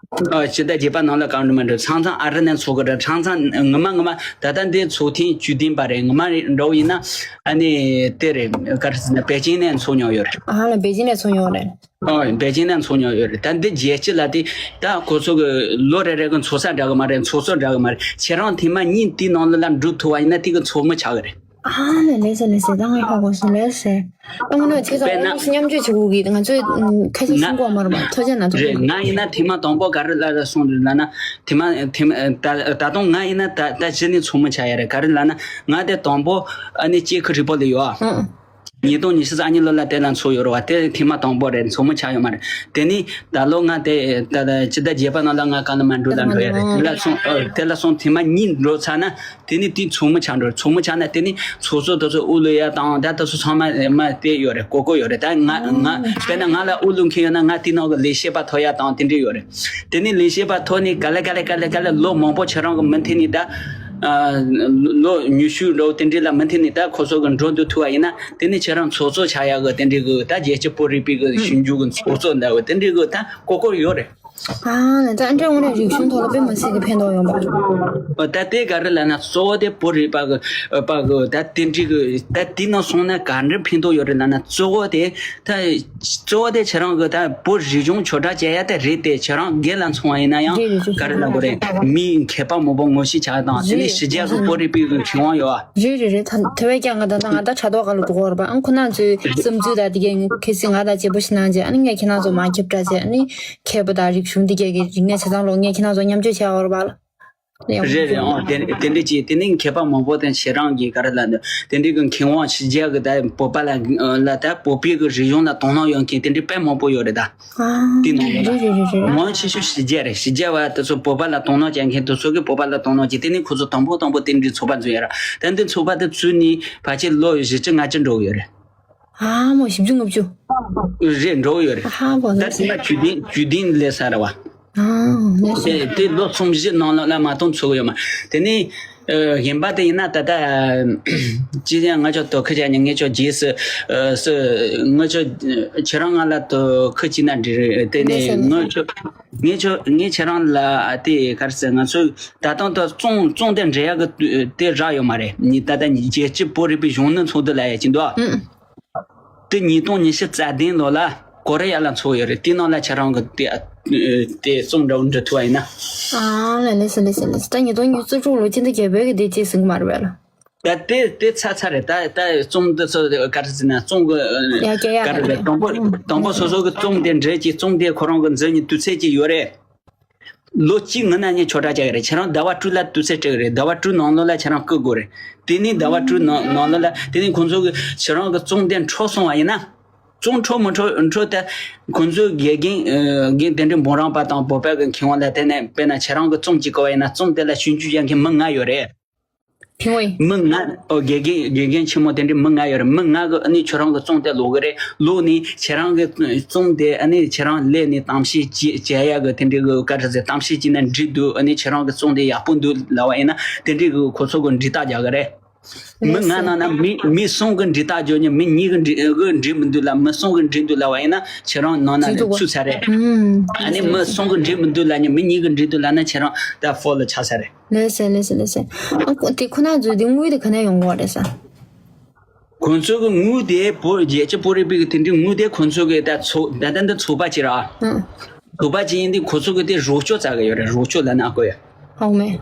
ཨོ་སྤྱི་ཟླ་བརྒྱད་པ་ནང་ལ་གང་འགྲོ་མ་འགྲོ་ཚང་ཚང་ཨ་རི་ནས་འཚོགས་གི་རེད། ཚང་ཚང་ངོ་མ་ངོ་མ་ད་ལྟ་འདི་ཚོགས་ཐེངས་བཅུ་བདུན་པ་རེད། ངོ་མ་རེད་འདྲ་བོ་ཡིན་ན་ཨ་ནི་དེ་རེད། ག་རེ་ཟེར་ན་པེ་ཅིན་ནས་འཚོགས་མྱོང་ཡོད་རེད། ཨ་ལ་པེ་ཅིན་ནས་འཚོགས་མྱོང་རེད། ཨོ་པེ་ཅིན་ནས་འཚོགས་མྱོང་ཡོད་རེད། ད་འདི་རྒྱལ་སྤྱི་ལ་དེ་ད་ཁོ་ཚོ་གི་ལོ་རེ་རེ་གི་འཚོགས་ས་འདྲ་གི་མ་རེད། འཚོགས་ཚོད་འདྲ་གི་མ་རེད། ཁྱེད་རང་ཐེངས་མ་གཉིས་དེའི་ནང་ལ་ལ་འགྲོ་ཐུབ་པ་ཡིན་ན་དེ་གི་ཚོགས་མི་ཆགས་གི་རེད། ཨ་ལས་ལས་ཟེར་ལས་ཟེར་ད་ང་ཧ་གོ་སོང་ལས་ཟེར། ཨ་ངོ་ནས་བྱས་ཙང་དངོས་སུ་མཉམ་སྤྱོད་བྱེད་དགོས་གི་ང་ཚོས་ཁ་ཤས་ཤེས་གོ་མ་རེད་མ་ཐོས་རྗེས་ན་ཐོས་རྗེས་ན། ང་ཡིན་ན་ཐེངས་མ་དང་པོ་ག་རེ་ལ་ལ་སོང་རེད་ལ་ན་ཐེངས་མ་ཐེངས་མ་ད་ད་དུང་ང་ཡིན་ན་ད་ད་གཞི་ནས་ཚོགས་མི་ཆགས་ཡ་རེད། ག་རེ་ལ་ན་ང་དེ་དང་པོ་ཨ་ནི་ཅེ་ཁི་རི་པོ་ལི་ཡོད་ཨ། ཨང་། ཉིས་སྟོང་ཉི་ཤུ་རྩ་གཉིས་ལོ་ལ་དེ་ལ་འཚོགས་ཡོད་རེད་བ། དེ་ཐེངས་མ་དང་པོ་རེད། ཚོགས་མི་ཆགས་ཡོད་མ་རེད། དེ་ནི་ད་ལོ་ང་དེ་ད་ད་སྤྱི་ཟླ་བརྒྱད་པ་ནང་ལ་ང་ག་ན་མ་འགྲོ་ལ་འགྲོ་ཡ་རེད། དེ་ལ་སོང་ཨ་དེ་ལ་སོང་ཐེངས་མ་གཉིས་འགྲོ་ཚར་ན་དེ་ནི་དེ་ཚོགས་མི་ཆགས་འགྲོ། ཚོགས་མི་ཆགས་ན་དེ་ནི་ཚོགས་གཙོ་དེ་ཚོ་དབུ་བླུག་ཡ་དང་ད་དེ་ཚོ་ཚང་མ་མ་དེ་ཡོད་རེད། གོ་གོ་ཡོད་རེད། ད་ང་ང་དཔེར་ན་ང་ལ་དབུ་བླུག་མཁན་ཡོད་ན་ང་དེ་ནང་གི་ལས་བྱེད་པ་ཐོབ་ཡ་དང་དེ་འདྲ་ཡོད་རེད། དེ་ནི་ལས་བྱེད་པ་ཐོབ་ནས་ག་ལེ་ག་ལེ་ག་ལེ་ག་ལེ་ལོ་མང་པོ་ཁྱེད་རང་གི་མུ་མཐུད་ནས་ད་ཨ་ལོ་ཉི་ཤུ་འགྲོ་དེ་འདྲ་ལ་མུ་མཐུད་ནས་ད་ཁོ་ཚོ་གི་འགྲོ་འདུག་ཐུབ་པ་ཡིན་ན་དེ་ནི་ཁྱེད་རང་ཚོགས་གཙོ་ཆགས་ཡག་གི་དེ་འདྲ་གི་ད་རྒྱལ་སྤྱི་བོད་རིག་པའི་གི་ཞིབ་འཇུག་གི་ཚོགས་གཙོ་འདྲ་བོ་དེ་འདྲ་གི་ད་གོ་གོ་ཡོད་རེད། ཨ་ལ་ད་ཨ་འདྲ་འོང་ན་རིག་གཞུང་ཐོག་ལ་དཔེ་མི་སྲིད་ཀྱི་ཕན་ཐོགས་ཡོང་པ། ཨོ་ད་དེ་ག་རེ་ལབ་ན་གཙོ་བོ་དེ་བོད་རིག་པ་གི་པ་གི་ད་དེ་འདྲི་གི་ད་དེ་ནང་སོང་ན་ག་འདྲ་ཕན་ཐོགས་ཡོད་རེད་ལབ་ན། གཙོ་བོ་དེ་ད་གཙོ་བོ་དེ་ཁྱེད་རང་གི་ད་བོད་རིག་གཞུང་ཆོས་གྲགས་བྱེད་ཡ་དེ་རེད་དེ། ཁྱེད་རང་སྒེར་ལ་མཚོན་པ་ཡིན་ན་ཡང་རེད་རེད་ག་རེ་ལབ་དགོས་རེད། མིའི་མཁས་པ་མང་པོ་ངོ་ཤེས་བྱ་དང་། དེ་ནས་ཕྱི་རྒྱལ་གི་བོད་རིག་པའི་གི་མཁས་དབང་ཡོད་ཨ། རེད་རེད་རེད། ད་དེ་བས་ཀྱང་ང་ད་ད་ང་ད་དྲ་ཐོག་ག་ལ་འགྲོ་གི་ཡོད་རེད་པ། ཨང་ཁོ་ན་ཚོའི་བསམ་ཚུལ་ད་དེ་གས་ངས་གལ་སྲིད་ང་ད་བརྗེ་པོ་ཞིག་གནང་རྗེས་ཨ་ནི་ངས་ཁྱེད་རང་ཚོ་མ་ཁྱབ་བསྒྲགས་རྗེས་ཨ་ནི་མཁས་པ་དང་རིག་གཞུང་དེ་གས་ཀྱི་རིག་གནས་ཆ་ཚང་ལོ་ངས་ཁྱེད་རང་ཚོ་མཉམ་སྤྱོད་བྱས་ཡོད་རེད་པ་ལ། རེད་རེད། ཨོ་དེ་དེ་འདྲ་ཅིག་དེ་ནི་མཁས་པ་མང་པོ་དང་ཁྱེད་རང་གིས་ག་རེ་ལབ་འདུག་དེ་འདྲའི་གི་མཁས་དབང་ཕྱི་རྒྱལ་གི་ད་བོད་པ་ལ་ལ་ད་བོད་པའི་གི་རིག་གཞུང་ལ་དོ་སྣང་ཡོད་མཁན་དེ་འདྲའི་དཔེ་མང་པོ་ཡོད་རེད་ད། ཨ་དེ་ནང་ལ་རེད་རེད་རེད་རེད། མང་ཆེ་ཤོས་ཕྱི་རྒྱལ་རེད། ཕྱི་རྒྱལ་བ་དེ་ཚོ་བོད་པ་ལ་དོ་སྣང་བྱེད་མཁན་དེ་ཚོ་གིས་བོད་པ་ལ་དོ་སྣང་བྱེད། དེ་ནི་ཁོ་ཚོ་དང་པོ་དང་པོ་དེ་འདྲའི་ཚོགས་པ་འཛུགས་ཡ་ར། ད་འདི་ཚོགས་པ་དེ་བཙུགས་ནས་ཕལ་ཆེར་ལོ་བཞི་བཅུ་ལྔ་བཅུ་འགྲོ་གི་ཡོད་རེད། ཨ་མོ་བཞི་བཅུ་ལྔ་བཅུ། རེད། འགྲོ་གི་ཡོད་རེད། ཧ་གོ་ད་ལ་དེ་ན་ཇུས་འདེམས་ཇུས་འདེམས་སླེབས་ས་རེད་བ། ཨ་ལས་སོ། དེ་དེ་ལོ་གསུམ་བཞི་ནང་ལ་ལ་མ་གཏོང་ཚུགས་ཡོད་མ། དེ་ནས་ཨ་གཞན་པ་དེ་ཡིན་ན་ད་ལྟ་ཨ་སྤྱི་ཡང་ང་ཅག་དོ་ཁུར་བྱ་ཉིན་ངེད་ཅག་རྗེས་སུ་ཨ་སུ་ང་ཅག་ཁྱེད་རང་ང་ལ་དོ་ཁུར་བྱས་ན་འགྲིག་རེད། དེ་ནས་ལས་སོ་ལས་ང་ཅག་ངེད་ཅག་ངས་ཁྱེད་རང་ལ་དེ་ག་རེ་ཟེར། ང་ཚོས་ད་དུང་དུ་རྩོམ་རྩོམ་དེ་འབྲི་ཡག་གི་དེ་རག་ཡོད་མ་རེད། ཉིད་ད་ལྟ་རྒྱལ་སྤྱི་བོད་རིག་པའི་གཞུང་ནུབ་ཚོགས་འདུ་ལབ་ཡག་ཅིག་འདུག་ཨ། ཨུ། དེ་ཉིས་སྟོང་ཉི་ཤུ་རྩ་བདུན་ལོ་ལ་ཀོ་རི་ཡ་ལ་ཚོགས་ཡོད་རེད། དེ་ནང་ལ་ཁྱེད་རང་གི་དེ་དེ་རྩོམ་འདྲ་བོ་འབྲི་ཐུབ་པ་ཡིན་ན། ཨ་ལ་ལས་སོ་ལས་སོ་ལས་སོ། ད་ཉིས་སྟོང་ཉི་ཤུ་རྩ་དྲུག་ལོ་སྤྱི་ཟླ་བརྒྱད་པའི་གི་དེ་ཅིག་ཟིན་གི་མ་རེད་པས་ལ། ད་དེ་དེ་ཚར་ཚར་རེད། ད་ད་རྩོམ་འདི་ཚོ་ག་རེ་ཟེར་ན་རྩོམ་གི་ཡ་གྱལ་ཡ་ག་རེ་ཟེར། དང་པོ་དང་པོ་སོ་སོ་གི་རྩོམ་དེ་འབྲི་གི་རྩོམ་དེ་ཁོ་རང་གི་འཛིན་གི་དུས་ཚོད་ཅིག་ཡོད་རེད། ལོ་གཅིག་སྔོན་ན་ངས་ཆོས་གྲགས་བྱ་གི་རེད། ཁྱེད་རང་ཟླ་བ་དྲུག་ལ་དུས་ཚོད་སྤྲད་གི་རེད། ཟླ་བ་དྲུག་ནང་ལོགས་ལ་ཁྱེད་རང་བསྐུར་དགོས་རེད། དེ་ནས་ཟླ་བ་དྲུག་ནང་ནང་ལོགས་ལ་དེ་ནས་ཁོང་ཚོ་གི་ཁྱེད་རང་གི་རྩོམ་དེ་འཕྲོད་སོང་བ་ཡིན་ན། རྩོམ་འཕྲོད་མི་འཕྲོད་འཕྲོད་དེ་ཁོང་ཚོའི་དགེ་རྒན་ཨ་རྒན་དེ་འདྲའི་འབུམ་རམས་པ་དང་བོད་པ་གི་མཁས་དབང་ལ་བརྟེན་ནས། དཔེར་ན་ཁྱེད་རང་གི་རྩོམ་ཅིག་བཀོད་པ་ཡིན་ན་རྩོམ་དེ་ལ་ཞིབ་འཇུག་བྱེད་མཁན་མི་ལྔ་ཡོད་རེད། ཕིང་ཝེ། མི་ལྔ། ཨོ་དགེ་རྒན་དགེ་རྒན་ཆེན་མོ་དེ་འདྲའི་མི་ལྔ་ཡོད་རེད། མི་ལྔ་གིས་ཨ་ནི་ཁྱོད་རང་གི་རྩོམ་དེ་ཀློག་གི་རེད། ཀློག་ནས་ཁྱེད་རང་གི་རྩོམ་དེ་ཨ་ནི་ཁྱེད་རང་ལས་ནས་གཏམ་བཤད་བྱེད་བྱེད་ཡག་གི་དེ་འདྲའི་གི་ག་རེ་ཟེར། གཏམ་བཤད་བྱས་ན་འགྲིག་འདུག་ཨ་ནི་ཁྱེད་རང་གི་རྩོམ་དེ་ཡག་པོ་འདུག་ལབ་པ་ཡིན་ན། དེ་འདྲའི་གི་ཁོ་ཚོ་གི་འགྲེལ་བརྡ་རྒྱག་གི་རེད། མི་ལྔ་ནང་ན་མི་མི་གསུམ་གི་འགྲེལ་བརྡ་བརྗོད་ཉན། མི་གཉིས་གི་འགྲེལ་གི་འགྲིག་མི་འདུག་ལ། མི་གསུམ་གི་འགྲིག་འདུག་ལབ་པ་ཡིན་ན་ཁྱེད་རང་ནང་ན་ནས་ཚུད་ཚར་རེད། ཨ་ནི་མི་གསུམ་གི་འགྲིག་མི་འདུག་ལབ་ཉན། མི་གཉིས་གི་འགྲིག་འདུག་ལབ་ན་ཁྱེད་རང་ད་ཧྥོ་ལ་ཆགས་ཚར་རེད། ལགས་སེ་ལགས་སེ་ལགས་སེ། ཨ་ཁོ་དེ་ཁོ་ན་ཚོས་དེ་དངུལ་དེ་ག་ནས་ཡོང་གི་རེད་ས། ཁོང་ཚོ་གི་དངུལ་དེ་བོད་རྒྱལ་སྤྱི་བོད་རིག་པའི་གི་དེ་འདྲའི་དངུལ་དེ་ཁོང་ཚོ་གི་ད་ཚོ་ད་ལྟ་འདི་ཚོགས་པ་ཅིག་ར། ཨང་། ཚོགས་པ་ཅིག་ཡིན་དུས་ཁོང་ཚོ་གི་དེ་རོགས་སྐྱོར་བྱ་གི་ཡོད་རེད། རོགས་སྐྱོར་ལབ་ན་ཨ་ཁོ་ཡ། ཧ་གོ་མེད།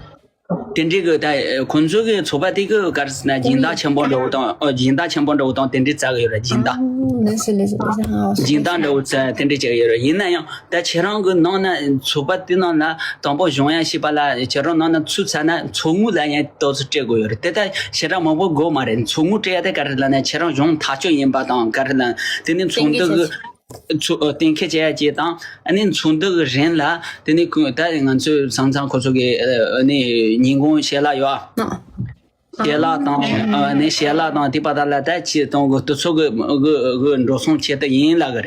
དེ་འདྲའི་གི་ད་ཁོང་ཚོ་གི་ཚོགས་པ་དེ་གི་ག་རེ་ཟེར་ན་སྦྱིན་བདག་ཆེན་པོ་འདྲ་བོ་དང་། ཨོ་སྦྱིན་བདག་ཆེན་པོ་འདྲ་བོ་དང་དེ་འདྲའི་བྱ་གི་ཡོད་རེད། སྦྱིན་བདག་ཨང་། ལགས་སེ་ལགས་སེ་ལགས་སེ། ཨང་། སྦྱིན་བདག་འདྲ་བོ་བྱ་དེ་འདྲའི་བྱ་གི་ཡོད་རེད། ཡིན་ན་ཡང་ད་ཁྱེད་རང་གི་ནང་ན་ཚོགས་པ་དེ་ནང་ན་དང་པོ་གཞུང་ཡང་ཤེས་པ་ལ་ཁྱེད་རང་ནང་ན་ཚུད་ཚར་ན་ཚོགས་དངུལ་ལ་ཡང་ཏོག་ཙམ་སྤྲད་དགོས་ཡོད་རེད། དེ་ལྟར་ཞེ་དྲག་མང་པོ་དགོས་མ་རེད། ཚོགས་དངུལ་སྤྲད་ཡ་དེ་ག་རེ་ལབ་ན་ཁྱེད་རང་གཞུང་ཐག་གཅོད་ཡིན་པ་དང་། ག་རེ་ལབ་དེ་ནི་ཚོགས་འདུ་གི་ཚོགས་གཏན་འཁེལ་བྱེད་ཡ་ཅིག་དང་། ཨ་ནི་ཚོགས་འདུ་གི་རིང་ལ་དེ་ནི་ཁོ་ད་ང་ཚོའི་ས་མཚམས་ཁོ་ཚོ་གི་ཨ་ནི་ཉིན་གུང་ཞལ་ལག་ཡོད་ཨ། ཞལ་ལག་དང་། ཨ་ནི་ཞལ་ལག་དང་དེ་པ་ད་ལ་ད་ཅི་གཏོང་གི་དུས་ཚོད་གི་གི་གི་འགྲོ་སོང་ཆེད་དུ་ཡིན་ལབ་གི་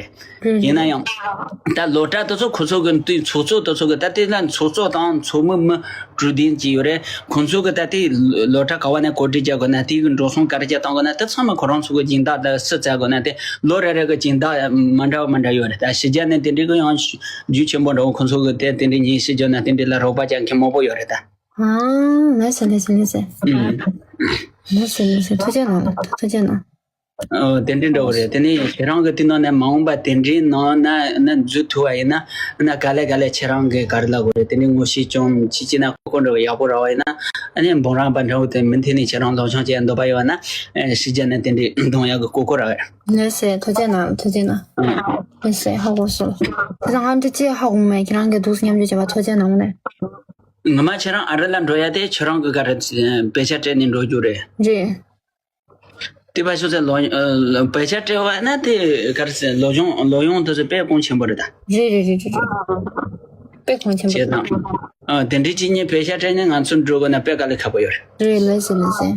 རེད། ཡིན་ན་ཡང་ད་སློབ་གྲྭ་དེ་ཚོ་ཁོ་ཚོ་གི་དེ་ཚོགས་གཙོ་དེ་ཚོ་གི་ད་དེ་ལ་ཚོགས་གཙོ་དང་ཚོགས་མི་མི་དྲུག་བདུན་ཅིག་ཡོད་རེད། ཁོ་ཚོ་གི་ད་དེ་སློབ་གྲྭ་ག་བ་ནས་གོ་སྒྲིག་བྱ་དགོས་ན། དེ་གི་འགྲོ་སོང་ག་རེ་བྱ་གཏོང་དགོས་ན། དེ་ཚང་མ་ཁོ་རང་ཚོ་གི་སྦྱིན་བདག་དང་སུ་བཙལ་དགོས་ན། དེ་ལོ་རེ་རེ་གི་སྦྱིན་བདག་མ་འདྲ་བ་མ་འདྲ་ཡོད་རེད། ད་ཕྱི་རྒྱལ་ནས་དེ་འདྲའི་གི་ཡང་རྒྱུ་ཆེན་པོ་འདྲ་བོ་ཁོ་ཚོ་གི་དེ་དེ་འདྲའི་ཉིན་ཞིག་འཇོག་ན་དེ་འདྲའི་ལ་རོགས་པ་རྒྱག་མཁན་མང་པོ་ཡོད་རེད་ད། ཨང་། ལགས་སེ་ལགས་སེ་ལགས་སེ། ཨུམ། ལགས་སེ་ལགས་སེ། ཐུགས་རྗེ་གནང་། ཐུགས་རྗེ་གནང་། ཨོ་དེ་འདྲའི་འདྲ་བོ་རེད། དེ་ནས་ཁྱེད་རང་གི་དེ་ནང་ནས་མ་འོངས་པ་དེ་འདྲའི་ནང་ན་ན་འཛུལ་ཐུབ་པ་ཡིན་ན། ན་ག་ལེ་ག་ལེ་ཁྱེད་རང་གི་ག་རེ་ལབ་དགོས་རེད། དེ་འདྲའི་ངོ་ཤེས་ཅུང་ཅི་ཅི་ན་ཁོ་ཁོ་འདྲ་བོ་ཡག་པོ་རག་པ་ཡིན་ན། ཨ་ནི་འབུམ་རམས་པ་འདྲ་བོ་དེ་མུ་མཐུད་ནས་ཁྱེད་རང་སློབ་སྦྱོང་བྱེད་འདོད་པ་ཡོད་ན། ཨེ་ཕྱི་རྒྱལ་ནས་དེ་འདྲའི་གཏོང་ཡག་གི་གོ་སྐབས་རག་གི་རེད། ལགས་སེ། ཐུགས་རྗེ་གནང་། ཐུགས་རྗེ་གནང་། ཨང་། ལགས་སེ། ཧ་གོ་སོང་། དེ་ཚོ་ང་འདི་ཅི་ཧ་གོ་མེད། ཁྱེད་རང་གི་འདུག་སེ་མཉམ་སྤྱོད་བྱས་པ་ཐུགས་རྗེ་གནང་ནས། ངོ་མ་ཁྱེད་རང་ཨ་རི་ལ་འགྲོ་ཡ་དེ་ཁྱེད་རང་གི་ག་རེ་དཔེ་ཆ་སྤྲད་ནས་འགྲོ་རྒྱུ་རེད། རེད། དེ་ཕར་ཕྱོགས་ཚེ་ལོ་ཨ་དཔེ་ཆ་སྤྲད་པ་ན་དེ་ག་རེ་ཟེར། ལོ་གཞུང་ལོ་ཡོངས་དེ་ཚོ་དཔེ་གོང་ཆེན་པོ་རེད་ད། རེད་རེད་རེད་རེད་རེད། དཔེ་གོང་ཆེན་པོ་བྱས་རེད། དང་། ཨ་དེ་འདྲའི་ཅིག་ཉིད་དཔེ་ཆ་སྤྲད་ནས་ང་ཚོ་འགྲོ་དགོས་ན་དཔེ་དཀའ་ལས་ཁག་པོ་ཡོད་རེད། རེད། ལགས་སེ་ལགས་སེ།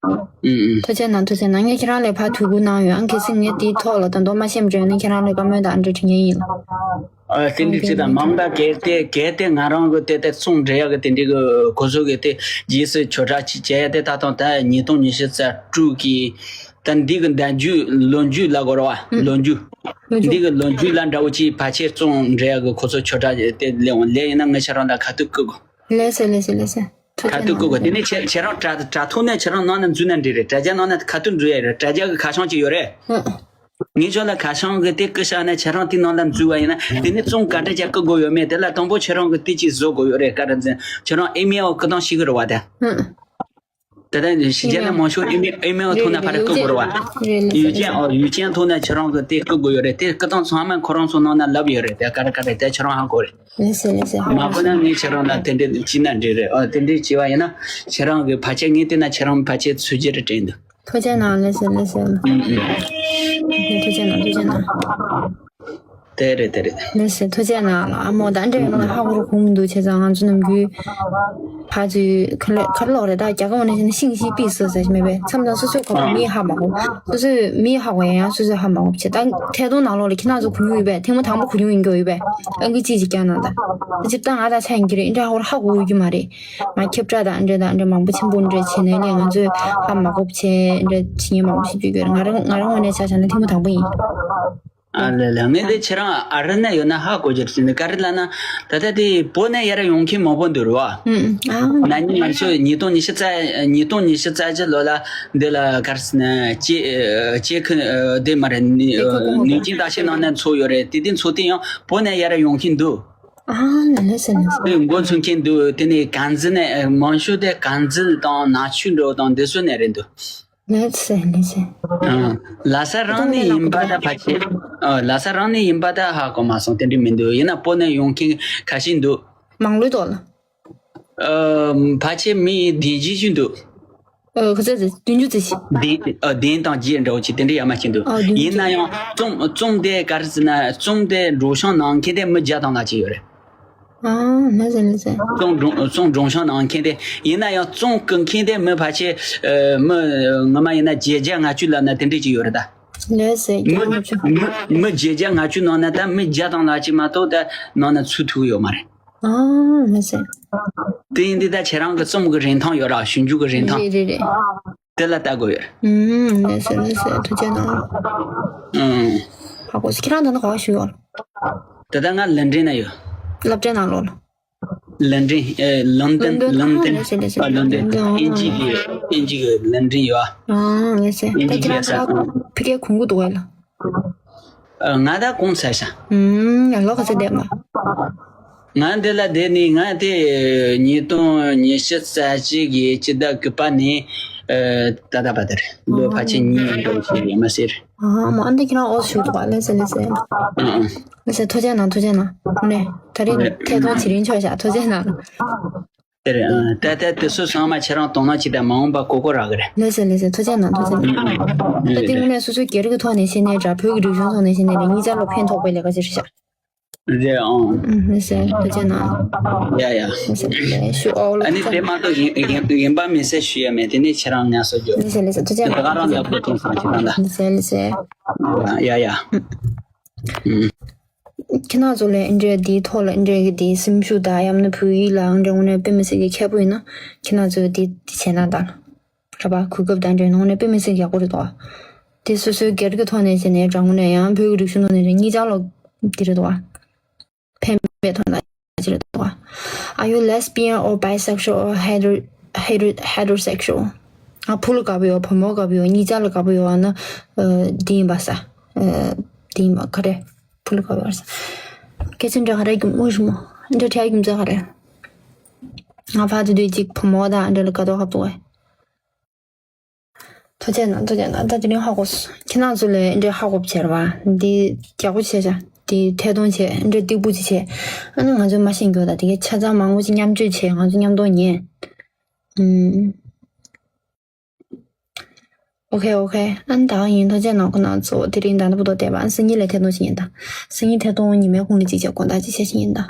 ཨུམ་ཨུམ། ཐུགས་རྗེ་གནང་། ཐུགས་རྗེ་གནང་། ངས་ཁྱེད་རང་ལ་ཕར་ཐུགས་ཁུར་གནང་ཡོད། ཨང་། གལ་སྲིད་ངས་དེའི་ཐོག་ལ་ད་དུང་མ་ཤེས་པ་འདྲ་ཡོད་ན་ཁྱེད་རང་ལ་བཀའ་མོལ་དང་འབྲེལ་དྲི་ངེས་ཡིན། ཨ་དེ་འདྲ་ཅིག་དང་མང་ད་གལ་ཏེ་གལ་ཏེ་ང་རང་གི་དེ་ལྟར་གསུང་འདྲི་ཡག་གི་དེ་འདྲའི་གི་གོ་ཚོད་གི་དེ་རྗེས་སུ་ཆོས་གྲགས་ཅིག་བྱས་ཡ་དེ་ད་དུང་ད་ཉིས་སྟོང་ཉི་ཤུ་རྩ་དྲུག་གི་ ད་འདི་གི་ཟླ་མཇུག་ལོ་མཇུག་ལ་གོ་ར་བ། ལོ་མཇུག་ལོ་མཇུག་འདི་གི་ལོ་མཇུག་ལ་འདྲ་བོ་ཅིག་ཕལ་ཆེར་བཙོང་འདྲ་ཡ་གི་ཁོ་ཚོ་ཆོས་གྲྭ་དེ་ལས་འོང་ལས་ཡིན་ན་ངས་ཁྱེད་རང་ལ་ཁ་ཐུག་བསྐུར་གོ། ལགས་སེ། ལགས་སེ། ལགས་སེ། ཁ་ཐུག་བསྐུར་གོ། དེ་ནས་ཁྱེད་ཁྱེད་རང་དྲ་དྲ་ཐོག་ནས་ཁྱེད་རང་ནང་ན་འཛུལ་ན་འགྲིག་རེད། དྲ་རྒྱ་ནང་ན་ཁ་ཐུག་འགྲོ་ཡ་རེད། དྲ་རྒྱ་གི་ཁ་བྱང་ཅིག་ཡོད་རེད། ངས་ཁྱོད་ལ་ཁ་བྱང་གི་དེ་བསྐུར་བཞག་ན་ཁྱེད་རང་དེ་ནང་ལ་འཛུལ་བ་ཡིན་ན་དེ་ནས་བཙོང་ག་འདྲ་བྱ་བསྐུར་དགོས་ཡོད་མེད་དེ་ལ་དང་པོ་ཁྱེད་རང་གི་དེ་ཅིག་བཟོ་དགོས་ཡོད་རེད། བཀའ་དྲིན་ཆེ། ཁྱེད་རང་ཨི་མེལ་བསྐུར་སྟངས་ཤེས་ཀྱི་རེད་བ་དེ། ད་ལྟ་ནས་ཕྱི་རྒྱལ་ལ་མང་ཤོས་ཨི་མེལ་ཨི་མེལ་ཐོག་ནས་ཕར་བསྐུར་དགོས་རེད་བ། ཡུལ་ཅན། ཨོ་ཡུལ་ཅན་ཐོག་ནས་ཁྱེད་རང་གི་དེ་བསྐུར་དགོས་ཡོད་རེད། དེ་བསྐུར་སྟངས་ཚང་མ་ཁོ་རང་ཚོ་ནང་ན་ལབ་ཡོད་རེད། དེ་ག་རེ་ག་རེ་དེ་ཁྱེད་རང་ཧ་གོ་རེད། ལགས་སེ། ལགས་སེ། མ་གོ་ན་ངས་ཁྱེད་རང་ལ་དེ་འདྲས་བྱས་ན་འགྲིག་རེད། ཨོ་དེ་འདྲས་བྱས་པ་ཡིན་ན་ཁྱེད་རང་གི་ཕལ་ཆེར་ངས་བལྟས་ན་ཁྱེད་རང་ཕལ་ཆེར་ཚུད་རྒྱུ་རེད་དྲན་འདུག། ཐུགས་རྗེ་གནང་། ལགས་སེ། ལགས་སེ། ཐུགས་རྗེ་གནང་། ཐུགས་རྗེ་གནང་། དེ་རེད་དེ་རེད། ལགས་སེ། ཐུགས་རྗེ་གནང་། ཨ་མོ་ད་འདྲ་ཡོང་ན་ཧ་གོ་རུ་གོ་མི་འདུག། བྱས་ཙང་ང་ཚོ་ནམ་རྒྱུན་ཕར་ཚུར་ཁ་ལོ་ཁ་ལོག་རེད། ད་རྒྱ་གར་འོ་ན་བྱས་ན་ཤིང་ཤིང་པིས་ཟེར་ཟེར་མེད་པས། མཚམས་དང་སོ་སོའི་ཁ་པར་མིས་ཧ་མ་གོ། སོ་སོའི་མིས་ཧ་གོ་ཡང་ཡང་སོ་སོས་ཧ་མ་གོ་བྱས། ད་ཐད་གཏོང་ནང་ལོགས་ལ་ཁྱེད་རང་ཚོ་གོ་མྱོང་ཡོད་པས། ཐེངས་མ་དང་པོ་གོ་མྱོང་ཡིན་གྱི་ཡོད་པས། ཨང་ཀི་གཅིག་ཅིག་བརྒྱབ་གནང་ད། ད་ཅིག་ད་ང་ད་ཆ་ཡིན་གྱི་རེད། འདྲ་ཧོར་ཧ་གོ་ཡོད་ཀྱི་མ་རེད། ང་ཁྱབ་བསྒྲགས་དང་འདྲ་དང་འདྲ་མང་པོ་ཆེན་པོ་འདྲ་བྱས་ནས་ལས་ང་ཚོས་ཧ་མ་གོ་བྱས་འདྲ་བྱེད་མཁན་མང་པོ་ཞིག་བརྒྱུད་ཡོད་རེད། ང་རང་ང་རང་ངོས་ནས་ཆ་བཞག་ན་ཐེངས་མ་དང་པོ་ཡིན། ཨ་ལེ་ལེ། ངས་འདི་ཁྱེད་རང་ཨ་རི་ནས་ཡོད་ན་ཧ་གོ་རྒྱུ་རེད་ཟེར་ནས། ག་རེ་ལབ་ན་ད་ལྟ་དེ་བོད་ནས་ཡར་ཡོང་མཁན་མང་པོ་འདུག་རེད་བ། ཨུམ་ཨུམ། ཨ། ན་ནིང་ང་ཚོ་ཉིས་སྟོང་ཉི་ཤུ་རྩ་ཉིས་སྟོང་ཉི་ཤུ་རྩ་གཅིག་ལོ་ལ་འདི་ལ་ག་རེ་ཟེར་ན་ཅེ་ཅེ་ཁི་འདི་མ་རེད། ནི་ནིང་ཅིང་ཏ་ཤི་ནང་ནས་འཚོ་ཡོད་རེད། དེ་དེ་འཚོ་དེ་ཡང་བོད་ནས་ཡར་ཡོང་མཁན་འདུག། ཨ་ལེ་ལེ་ཟེར་ནས་ཟེར། དེ་མགོ་ཚོས་མཁན་འདུག། དེ་ནས་གངས་འཛིན་ནས་མང་ཤོས་དེ་གངས་འཛིན་དང་ནག་ཆུ་འགྲོ་དང་འདི་ཚོ་ནས་རེད་འདུག། ལགས་སེ། ལགས་སེ། ཨ། ལྷ་ས་རང་ནས་ཡིན་པ་ད་ཕལ་ཆེར། ཨ། ལྷ་ས་རང་ནས་ཡིན་པ་ད་ཧ་གོ་མ་སོང་། དེ་འདྲ་མི་འདུག། ཡིན་ན་བོད་ནས་ཡོང་མཁན་ཁ་ཤས་འདུག། མང་ལོས་ཐོག་ལ། ཨ། ཕལ་ཆེར་མི་བདུན་བརྒྱད་ཅིག་འདུག། ཨ། ག་ཚོད་ཟེར། བདུན་ཅུ་ཙམ་ཞིག། བདུན། ཨ། བདུན་དང་བརྒྱད་འདྲ་བོ་ཅིག་དེ་འདྲ་ཡར་མར་ཅིག་འདུག། ཨ། བདུན་ཅུ། ཡིན་ན་ཡང་རྩོམ་རྩོམ་དེ་ག་རེ་ཟེར་ན་རྩོམ་དེ་སྒྲོག་སྦྱང་གནང་མཁན་དེ་མི་བརྒྱ་དང་ལྔ་ཅིག་ཡོད་རེད། ཨ། ལགས་སེ། ལགས་སེ། རྩོམ་སྒྲོག་རྩོམ་སྒྲོག་སྦྱང་གནང་མཁན་དེ་ཡིན་ན་ཡང་རྩོམ་བསྐུར་མཁན་དེ་མི་ཕལ་ཆེར་ཨ་མི་ངོ་མ་ཡིན་ན་བརྒྱད་བརྒྱ་ལྔ་བཅུ་ལབ་ན་དེ་འདྲས་ཅིག་ཡོད་རེད་ད། ལགས་སེ། མི་བརྒྱད་ལྔ་བཅུ། མི་མི་བརྒྱད་བརྒྱ་ལྔ་བཅུ་ནང་ན་ད་མི་བརྒྱ་དང་ལྔ་བཅུ་མ་གཏོགས་ད་ནང་ན་ཚུད་ཐུབ་ཡོད་མ་རེད། ཨ། ལགས་སེ། དེ་ཡིན་དུས་ད་ཁྱེད་རང་གི་རྩོམ་གྱི་རིན་ཐང་ཡོད་ར། ཞིབ་འཇུག་གི་རིན་ཐང་། རེད་རེད་རེད། དེ་ལ་ལྟ་དགོས་ཡོད། ཨུམ། ལགས་སེ་ལགས་སེ། ཐུགས་རྗེ་གནང་། ཨུམ། ཧ་གོ་སོང་། ཁྱེད་རང་ད་ལྟ་ག་པར་བཞུགས་ཡོད། ད་ལྟ་ང་ལན་ཀྲན་ན་ཡོད། སློབ་གྲྭའི་ནང་ལོགས་ལ། ལན་ཀྲན། ཨེ། ལོན་ཏན། ལོན་ཏན། ལོན་ཏན། ཨ། ལོན་ཏན། ཨ། ལོན་ཏན། ཨིན་ཇི་གི་ཨིན་ཇི་གི་ལན་ཀྲན་ཡོད། ཨ། ལགས་སེ། ཨིན་ཇི་གི་ས། ད་ཁྱེད་རང་ཕ་གིར་གོང་གི་འདུག་གས་ལགས། ཨ། ང་ད་གོང་ཚར་ཤག། ཨུམ། ལོ་ག་ཚོད་བསྡད་མ། ང་འདི་ལ་བསྡད་ནས་ང་དེ་ཉིས་སྟོང་ཉི་ཤུ་རྩ་གཅིག་གི་སྤྱི་ཟླ་དགུ་པ་ནས་ཨ་ད་ལྟ་བར་དུ་རེད། ལོ་ཕལ་ཆེར་གཉིས་འགྲོ་བཞིན་ཡོད་མ་ཟེར། ཨ་མ། ཨ་འདི་ཁྱེད་རང་ཨོ་ཞུ་འདུག་པ། ལགས་སེ་ལགས་སེ། ཨ་ཨ། ལགས་སེ། ཐུགས་རྗེ་གནང་། ཐུགས་རྗེ་གནང་། ནས་ད་རེས་ཐད་གཏོང་བྱེད་རིན་ཆོག་ཤག། ཐུགས་རྗེ་གནང་། དེ་རེད། ཨ། ད་ལྟ་དེ་ཚོ་ཚང་མ་ཁྱེད་རང་དོ་སྣང་བྱེད་དང་། མ་འོངས་པ་གོ་གོ་རག་གི་རེད། ལགས་སེ་ལགས་སེ། ཐུགས་རྗེ་གནང་། ཐུགས་རྗེ་གནང་། ཨ་ཨ། ད་དེ་དངོས་གནས་སོ་སོའི་སྒེར་གྱི་ཐོག་ནས་བཤད་ནའི་འདྲ། བོད་ཀྱི་རིག་གཞུང་ཐོག་ནས་བཤད་ནའི་འདྲ། གཉིས་ཆ་ལ་ཕན་ཐོགས་པའི་ལས་ཀ་ཞིག་རེད་ཤག། རེད་ཨང་། ཨུམ། ལགས་སེ། ཐུགས་རྗེ་གནང་། ཡ་ཡ། ལགས་སེ། ལགས་སེ། ཨོ་ལགས་སེ། ཨ་ནི་དེ་མ་གཏོགས་གཞན་གཞན་གཞན་པ་མི་སེར་ཞུ་ཡ་མེད། དེ་ནས་ཁྱེད་རང་ངལ་གསོ་རྒྱོབ། ལགས་སེ་ལགས་སེ། ཐུགས་རྗེ་གནང་། ད་ག་རང་ལ་བུ་ཐོང་སང་ཁྱེད་རང་ལ། ལགས་སེ་ལགས་སེ། ཡ་ཡ། ཨུམ། ཁྱེད་རང་ཚོ་ལ་འདི་འདྲའི་འདིའི་ཐོག་ལ་འདི་འདྲའི་གི་འདི་སེམས་ཤུགས་དང་ཡང་ན་བོད་ཡིག་ལ་འདི་འདྲ་དངོས་གནས་དཔེ་མི་སྲིད་ཀྱི་མཁས་པོ་ཡིན་ན་ཁྱེད་རང་ཚོས་འདི་འདི་བྱས་ན་ད། ར་བ་གོ་སྐབས་དང་འབྲེལ་ནང་ནས་དཔེ་མི་སྲིད་ཡག་པོ་རེད་དོ། དེ་སོ་སོའི་སྒེར་གྱི་ཐོག་ནས་བྱས་ནས་དྲང་པོ་ནས་ཡང་བོད་ཀྱི་རིག་གཞུང་ཐོག་ནས་རེད། གཉིས་ཆ་ལོ་འདི་རེད་དོ། ཕན་པའི་ཐོག་ནས་ཅི་རེད་དོ། Are you lesbian or bisexual or hetero hetero heterosexual? ང་བུ་ལ་དགའ་པོ་ཡོད། བུ་མོ་དགའ་པོ་ཡོད། གཉིས་ཆ་ལ་དགའ་པོ་ཡོད་ན། འདི་ཡིན་པ་ས། འདི་ཡིན་པ་ག་རེ། བུ་ལ་དགའ་པོ་ཡོད་ས། སྐད་ཆ་འདྲ་ག་རེ་རྒྱུ་མོ་ཞུ་མོ། འདྲ་ཁྲལ་རྒྱུ་མཚན་ག་རེ། ང་ཕར་དུས་དུས་གཅིག་བུ་མོ་དང་འདྲ་ལ་དགའ་དོགས་ཧབ་ཏུ་བས། ཐུགས་རྗེ་གནང་། ཐུགས་རྗེ་གནང་། ད་དེ་རིང་ཧ་གོ་སོང་། ཁྱེད་རང་ཚོ་ལས་འདྲ་ཧ་གོ་བྱེད་ར་བ། འདི་ཡག་པོ་བྱས་ཤག། འདི་ཐད་གཏོང་བྱས། འདྲ་སྟེགས་བུ་ཅིག་བྱས། ཨ་ནི་ང་ཚོ་མ་ཤེས་རྒྱུ་ད་དེ་གའི་ཆ་ཚང་མང་པོ་ཅིག་མཉམ་སྤྱོད་བྱས། ང་ཚོ་མཉམ་གཏོང་ཉན། ཨུམ། ཨོ་ཁེ་ཨོ་ཁེ། ཨ་ནི་ད་ག་ཡིན། ཐུགས་རྗེ་གནང་། ཁོ་ན་ཚོ་དེ་རིང་ད་ལྟ་བུ་དོ་བསྡད་པ། ཨ་ནི་སང་ཉིན་ལས་ཐད་གཏོང་བྱེད་ཉན་ད། སང་ཉིན་ཐད་གཏོང་ཉི་མའི་གུང་ལ་ཅིག་བྱས། དགོང་དག་ཅིག་བྱས་ཤིག་ཉན་ད།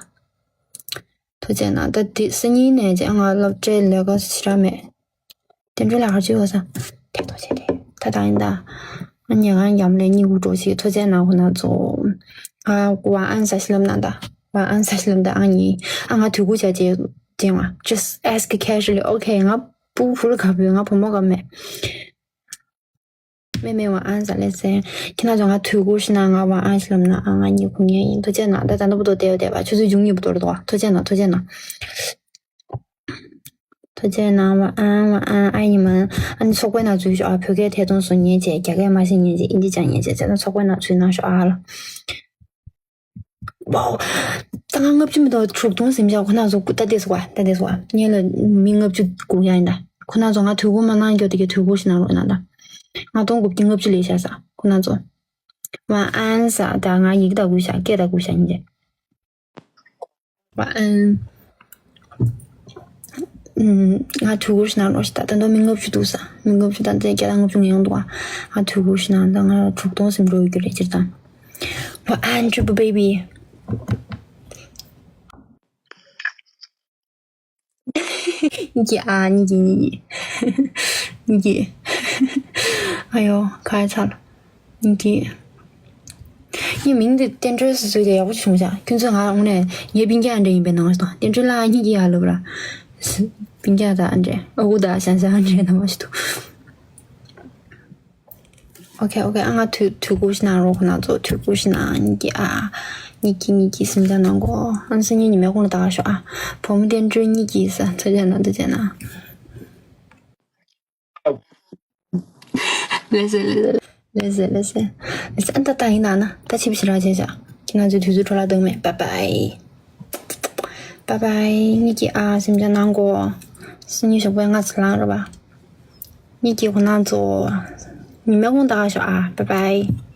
ཐུགས་རྗེ་གནང་། ད་དེ་སང་ཉིན་ནས་ཅིག་ང་སློབ་གྲྭའི་ལས་ཀ་ཞེ་དྲག་མེད། དེ་འདྲ་ལ་ཧར་ཅིག་ཡོད་ས། ཐད་གཏོང་བྱས་ཏེ། ད་ད་ཡིན་ད། ཨ་ཉལ་ཁང་ཡམ་ལས་གཉིད་ཁུག་འགྲོ་ཞིག། ཐུགས་རྗེ་གནང་། ཁོ་ན་ཚོ། ང་ཝང་ཨན་ས་ཤི་ལབ་ན་ད། ཝང་ཨན་ས་ཤི་ལབ་ད། ཨ་ཉི། ཨ་ང་དུས་ཁུག་བྱ་ཅེ་ཅེ་ང་། Just ask casually. Okay. ང་བུ་བུ་ལ་ག་བུ་ང་བུ་མོ་ག་མེད། མེ་མེ་ཝང་ཨན་ཟེར་ལེ་ཟེར། ཁྱེད་རང་ཚོ་ང་དུས་འཁོར་ཞིག་ན་ང་ཝང་ཨན་ཞིག་ལབ་ན་ཨ་ང་གཉིད་ཁུག་ཉན་ཡིན། ཐུགས་རྗེ་གནང་། ད་ད་ནུ་བུ་དོ་དེ་ཡོད་དེ་བ་ཆུ་ཚོད་བཅུ་གཉིས་བུ་དོ་རེད་དོ། ཐུགས་རྗེ་གནང་། ཐུགས་རྗེ་གནང་། ཐུགས་རྗེ་གནང་། ཝང་ཨན་ཝང་ཨན། ཨ་ཡིན་མ། ཨ་ནི་ཚོགས་པའི་ནང་འཛུལ་ཤོག་ཨ། བོད་སྐད་ཐད་གཏོང་སུ་ཉན་བྱས། རྒྱ་སྐད་མ་ཤེས་ཉན་བྱས། ཨིན་ཇི་ཅང་ཉན་བྱས། ཚོགས་པའི་ནང་འཛུལ་གནང་ཤོག་ཨ་ལ། ཝའོ། ད་ང་ལྔ་བཅུ་མི་འདུག་དྲུག་སྟོང་ཟིན་བྱ། ཁོ་ན་ཚོ་ད་དེ་སོ་བ། ད་དེ་སོ་བ། ངེད་ལ་མི་ལྔ་བཅུ་སྒུག་ཡ་ཡིན་ད། ཁོ་ན་ཚོ་ང་དུས་འཁོར་མ་གནང་རྒྱུ་དེ་གི་དུས་འཁོར་ཞིག་གནང་རོགས་གནང་ད། ང་སྟོང་དགུ་བརྒྱ་ལྔ་བཅུ་ལས་བྱ་ས་ཁོ་ན་ཚོ། ཝང་ཨན་ཟེར། ད་ང་ཡིག་ད་གུ་བྱ། སྐད་ད་གུ་བྱ་ཡིན་ད། ཝང་ཨན། ང་དུས་འཁོར་ཞིག་གནང་རོགས་ཞེས། ད་ད་དུང་མི་ལྔ་བཅུ་འདུག་ས། མི་ལྔ་བཅུ་དང་བཅས་བརྒྱ་དང་ལྔ་བཅུ་ང་ཡོང་འདུག་ཨ། ང་དུས་འཁོར་ཞིག་གནང་། ད་ང་དྲུག་སྟོང་ཟིན་འགྲོ་ཡོད་རྒྱུ་རེད་སྤྱིར་བཏང་། ཝང་ཨན་ཊི་རི་པལ་བེ་བི། གཉིད་ཀྱི་ཨ། གཉིད་ཀྱི། གཉིད་ཀྱི། གཉིད་ཀྱི། ཨ་ཡོ་ཁ་ཚ་ལ། གཉིད་ཀྱི། ངའི་མིང་འདི་བསྟན་སྒྲོལ་ཟེར་ཟེར་ཏེ་ཡག་པོ་བྱུང་ཤག་ཁྱོད་ཚོས་ང་དངོས་གནས་ངའི་སྤུན་ཀྱག་འདྲ་ཡིན་པའི་ནང་ཞིག་དང་། བསྟན་སྒྲོལ་ལགས་གཉིད་ཀྱི་ཡ་ལབ་ར། སྤུན་ཀྱག་དང་འདྲ། ཨ་ཁུ་དང་ཞང་ཞང་འདྲ་ནང་མ་ཞིག་འདུག་ཨོ་ཁེ་ཨོ་ཁེ། ཨ་ང་དུས་དུས་འཁོར་ཞིག་གནང་རོགས། ཁོ་ན་ཚོ་དུས་འཁོར་ཞིག་གནང་། གཉིད་ཀྱི་ཨ། གཉིད་ཀྱི་གཉིད་ཀྱི་སེམས་ཅན་ནང་གོ། ཨང་སང་ཉིན་ཉི་མའི་ཁོང་ལ་ད་ག་ཤོག་ཨ། བུ་མོ་བསྟན་སྒྲོལ་གཉིད་ཀྱི་ས་ཚ་ཅན་ན་འདི་ཅན་ན། ལེ་སེ་ལེ་སེ་ལེ་སེ་ལེ་སེ། ཨ་ད་ད་ཡིན་ན་ན་ད་ཕྱི་བཞིན་ར་བྱས་བྱ། ཁྱེད་རང་ཚོའི་དུས་ཚོད་འཕྲོ་བརླག་གཏོང་མེད། བཱའི་བཱའི། བཱའི་བཱའི། གཉིད་ཀྱི་ཨ་སེམས་ཅན་ནང་གོ། སང་ཉིན་ཞོགས་པའི་སྔ་ཙམ་ལངས་རོགས་པ། གཉིད་ཀྱི་ཁོ་ན་ཚོ། ཉི་མའི་ཁོང་ད་ག་ཤོག་ཨ། བཱའི་བཱའི།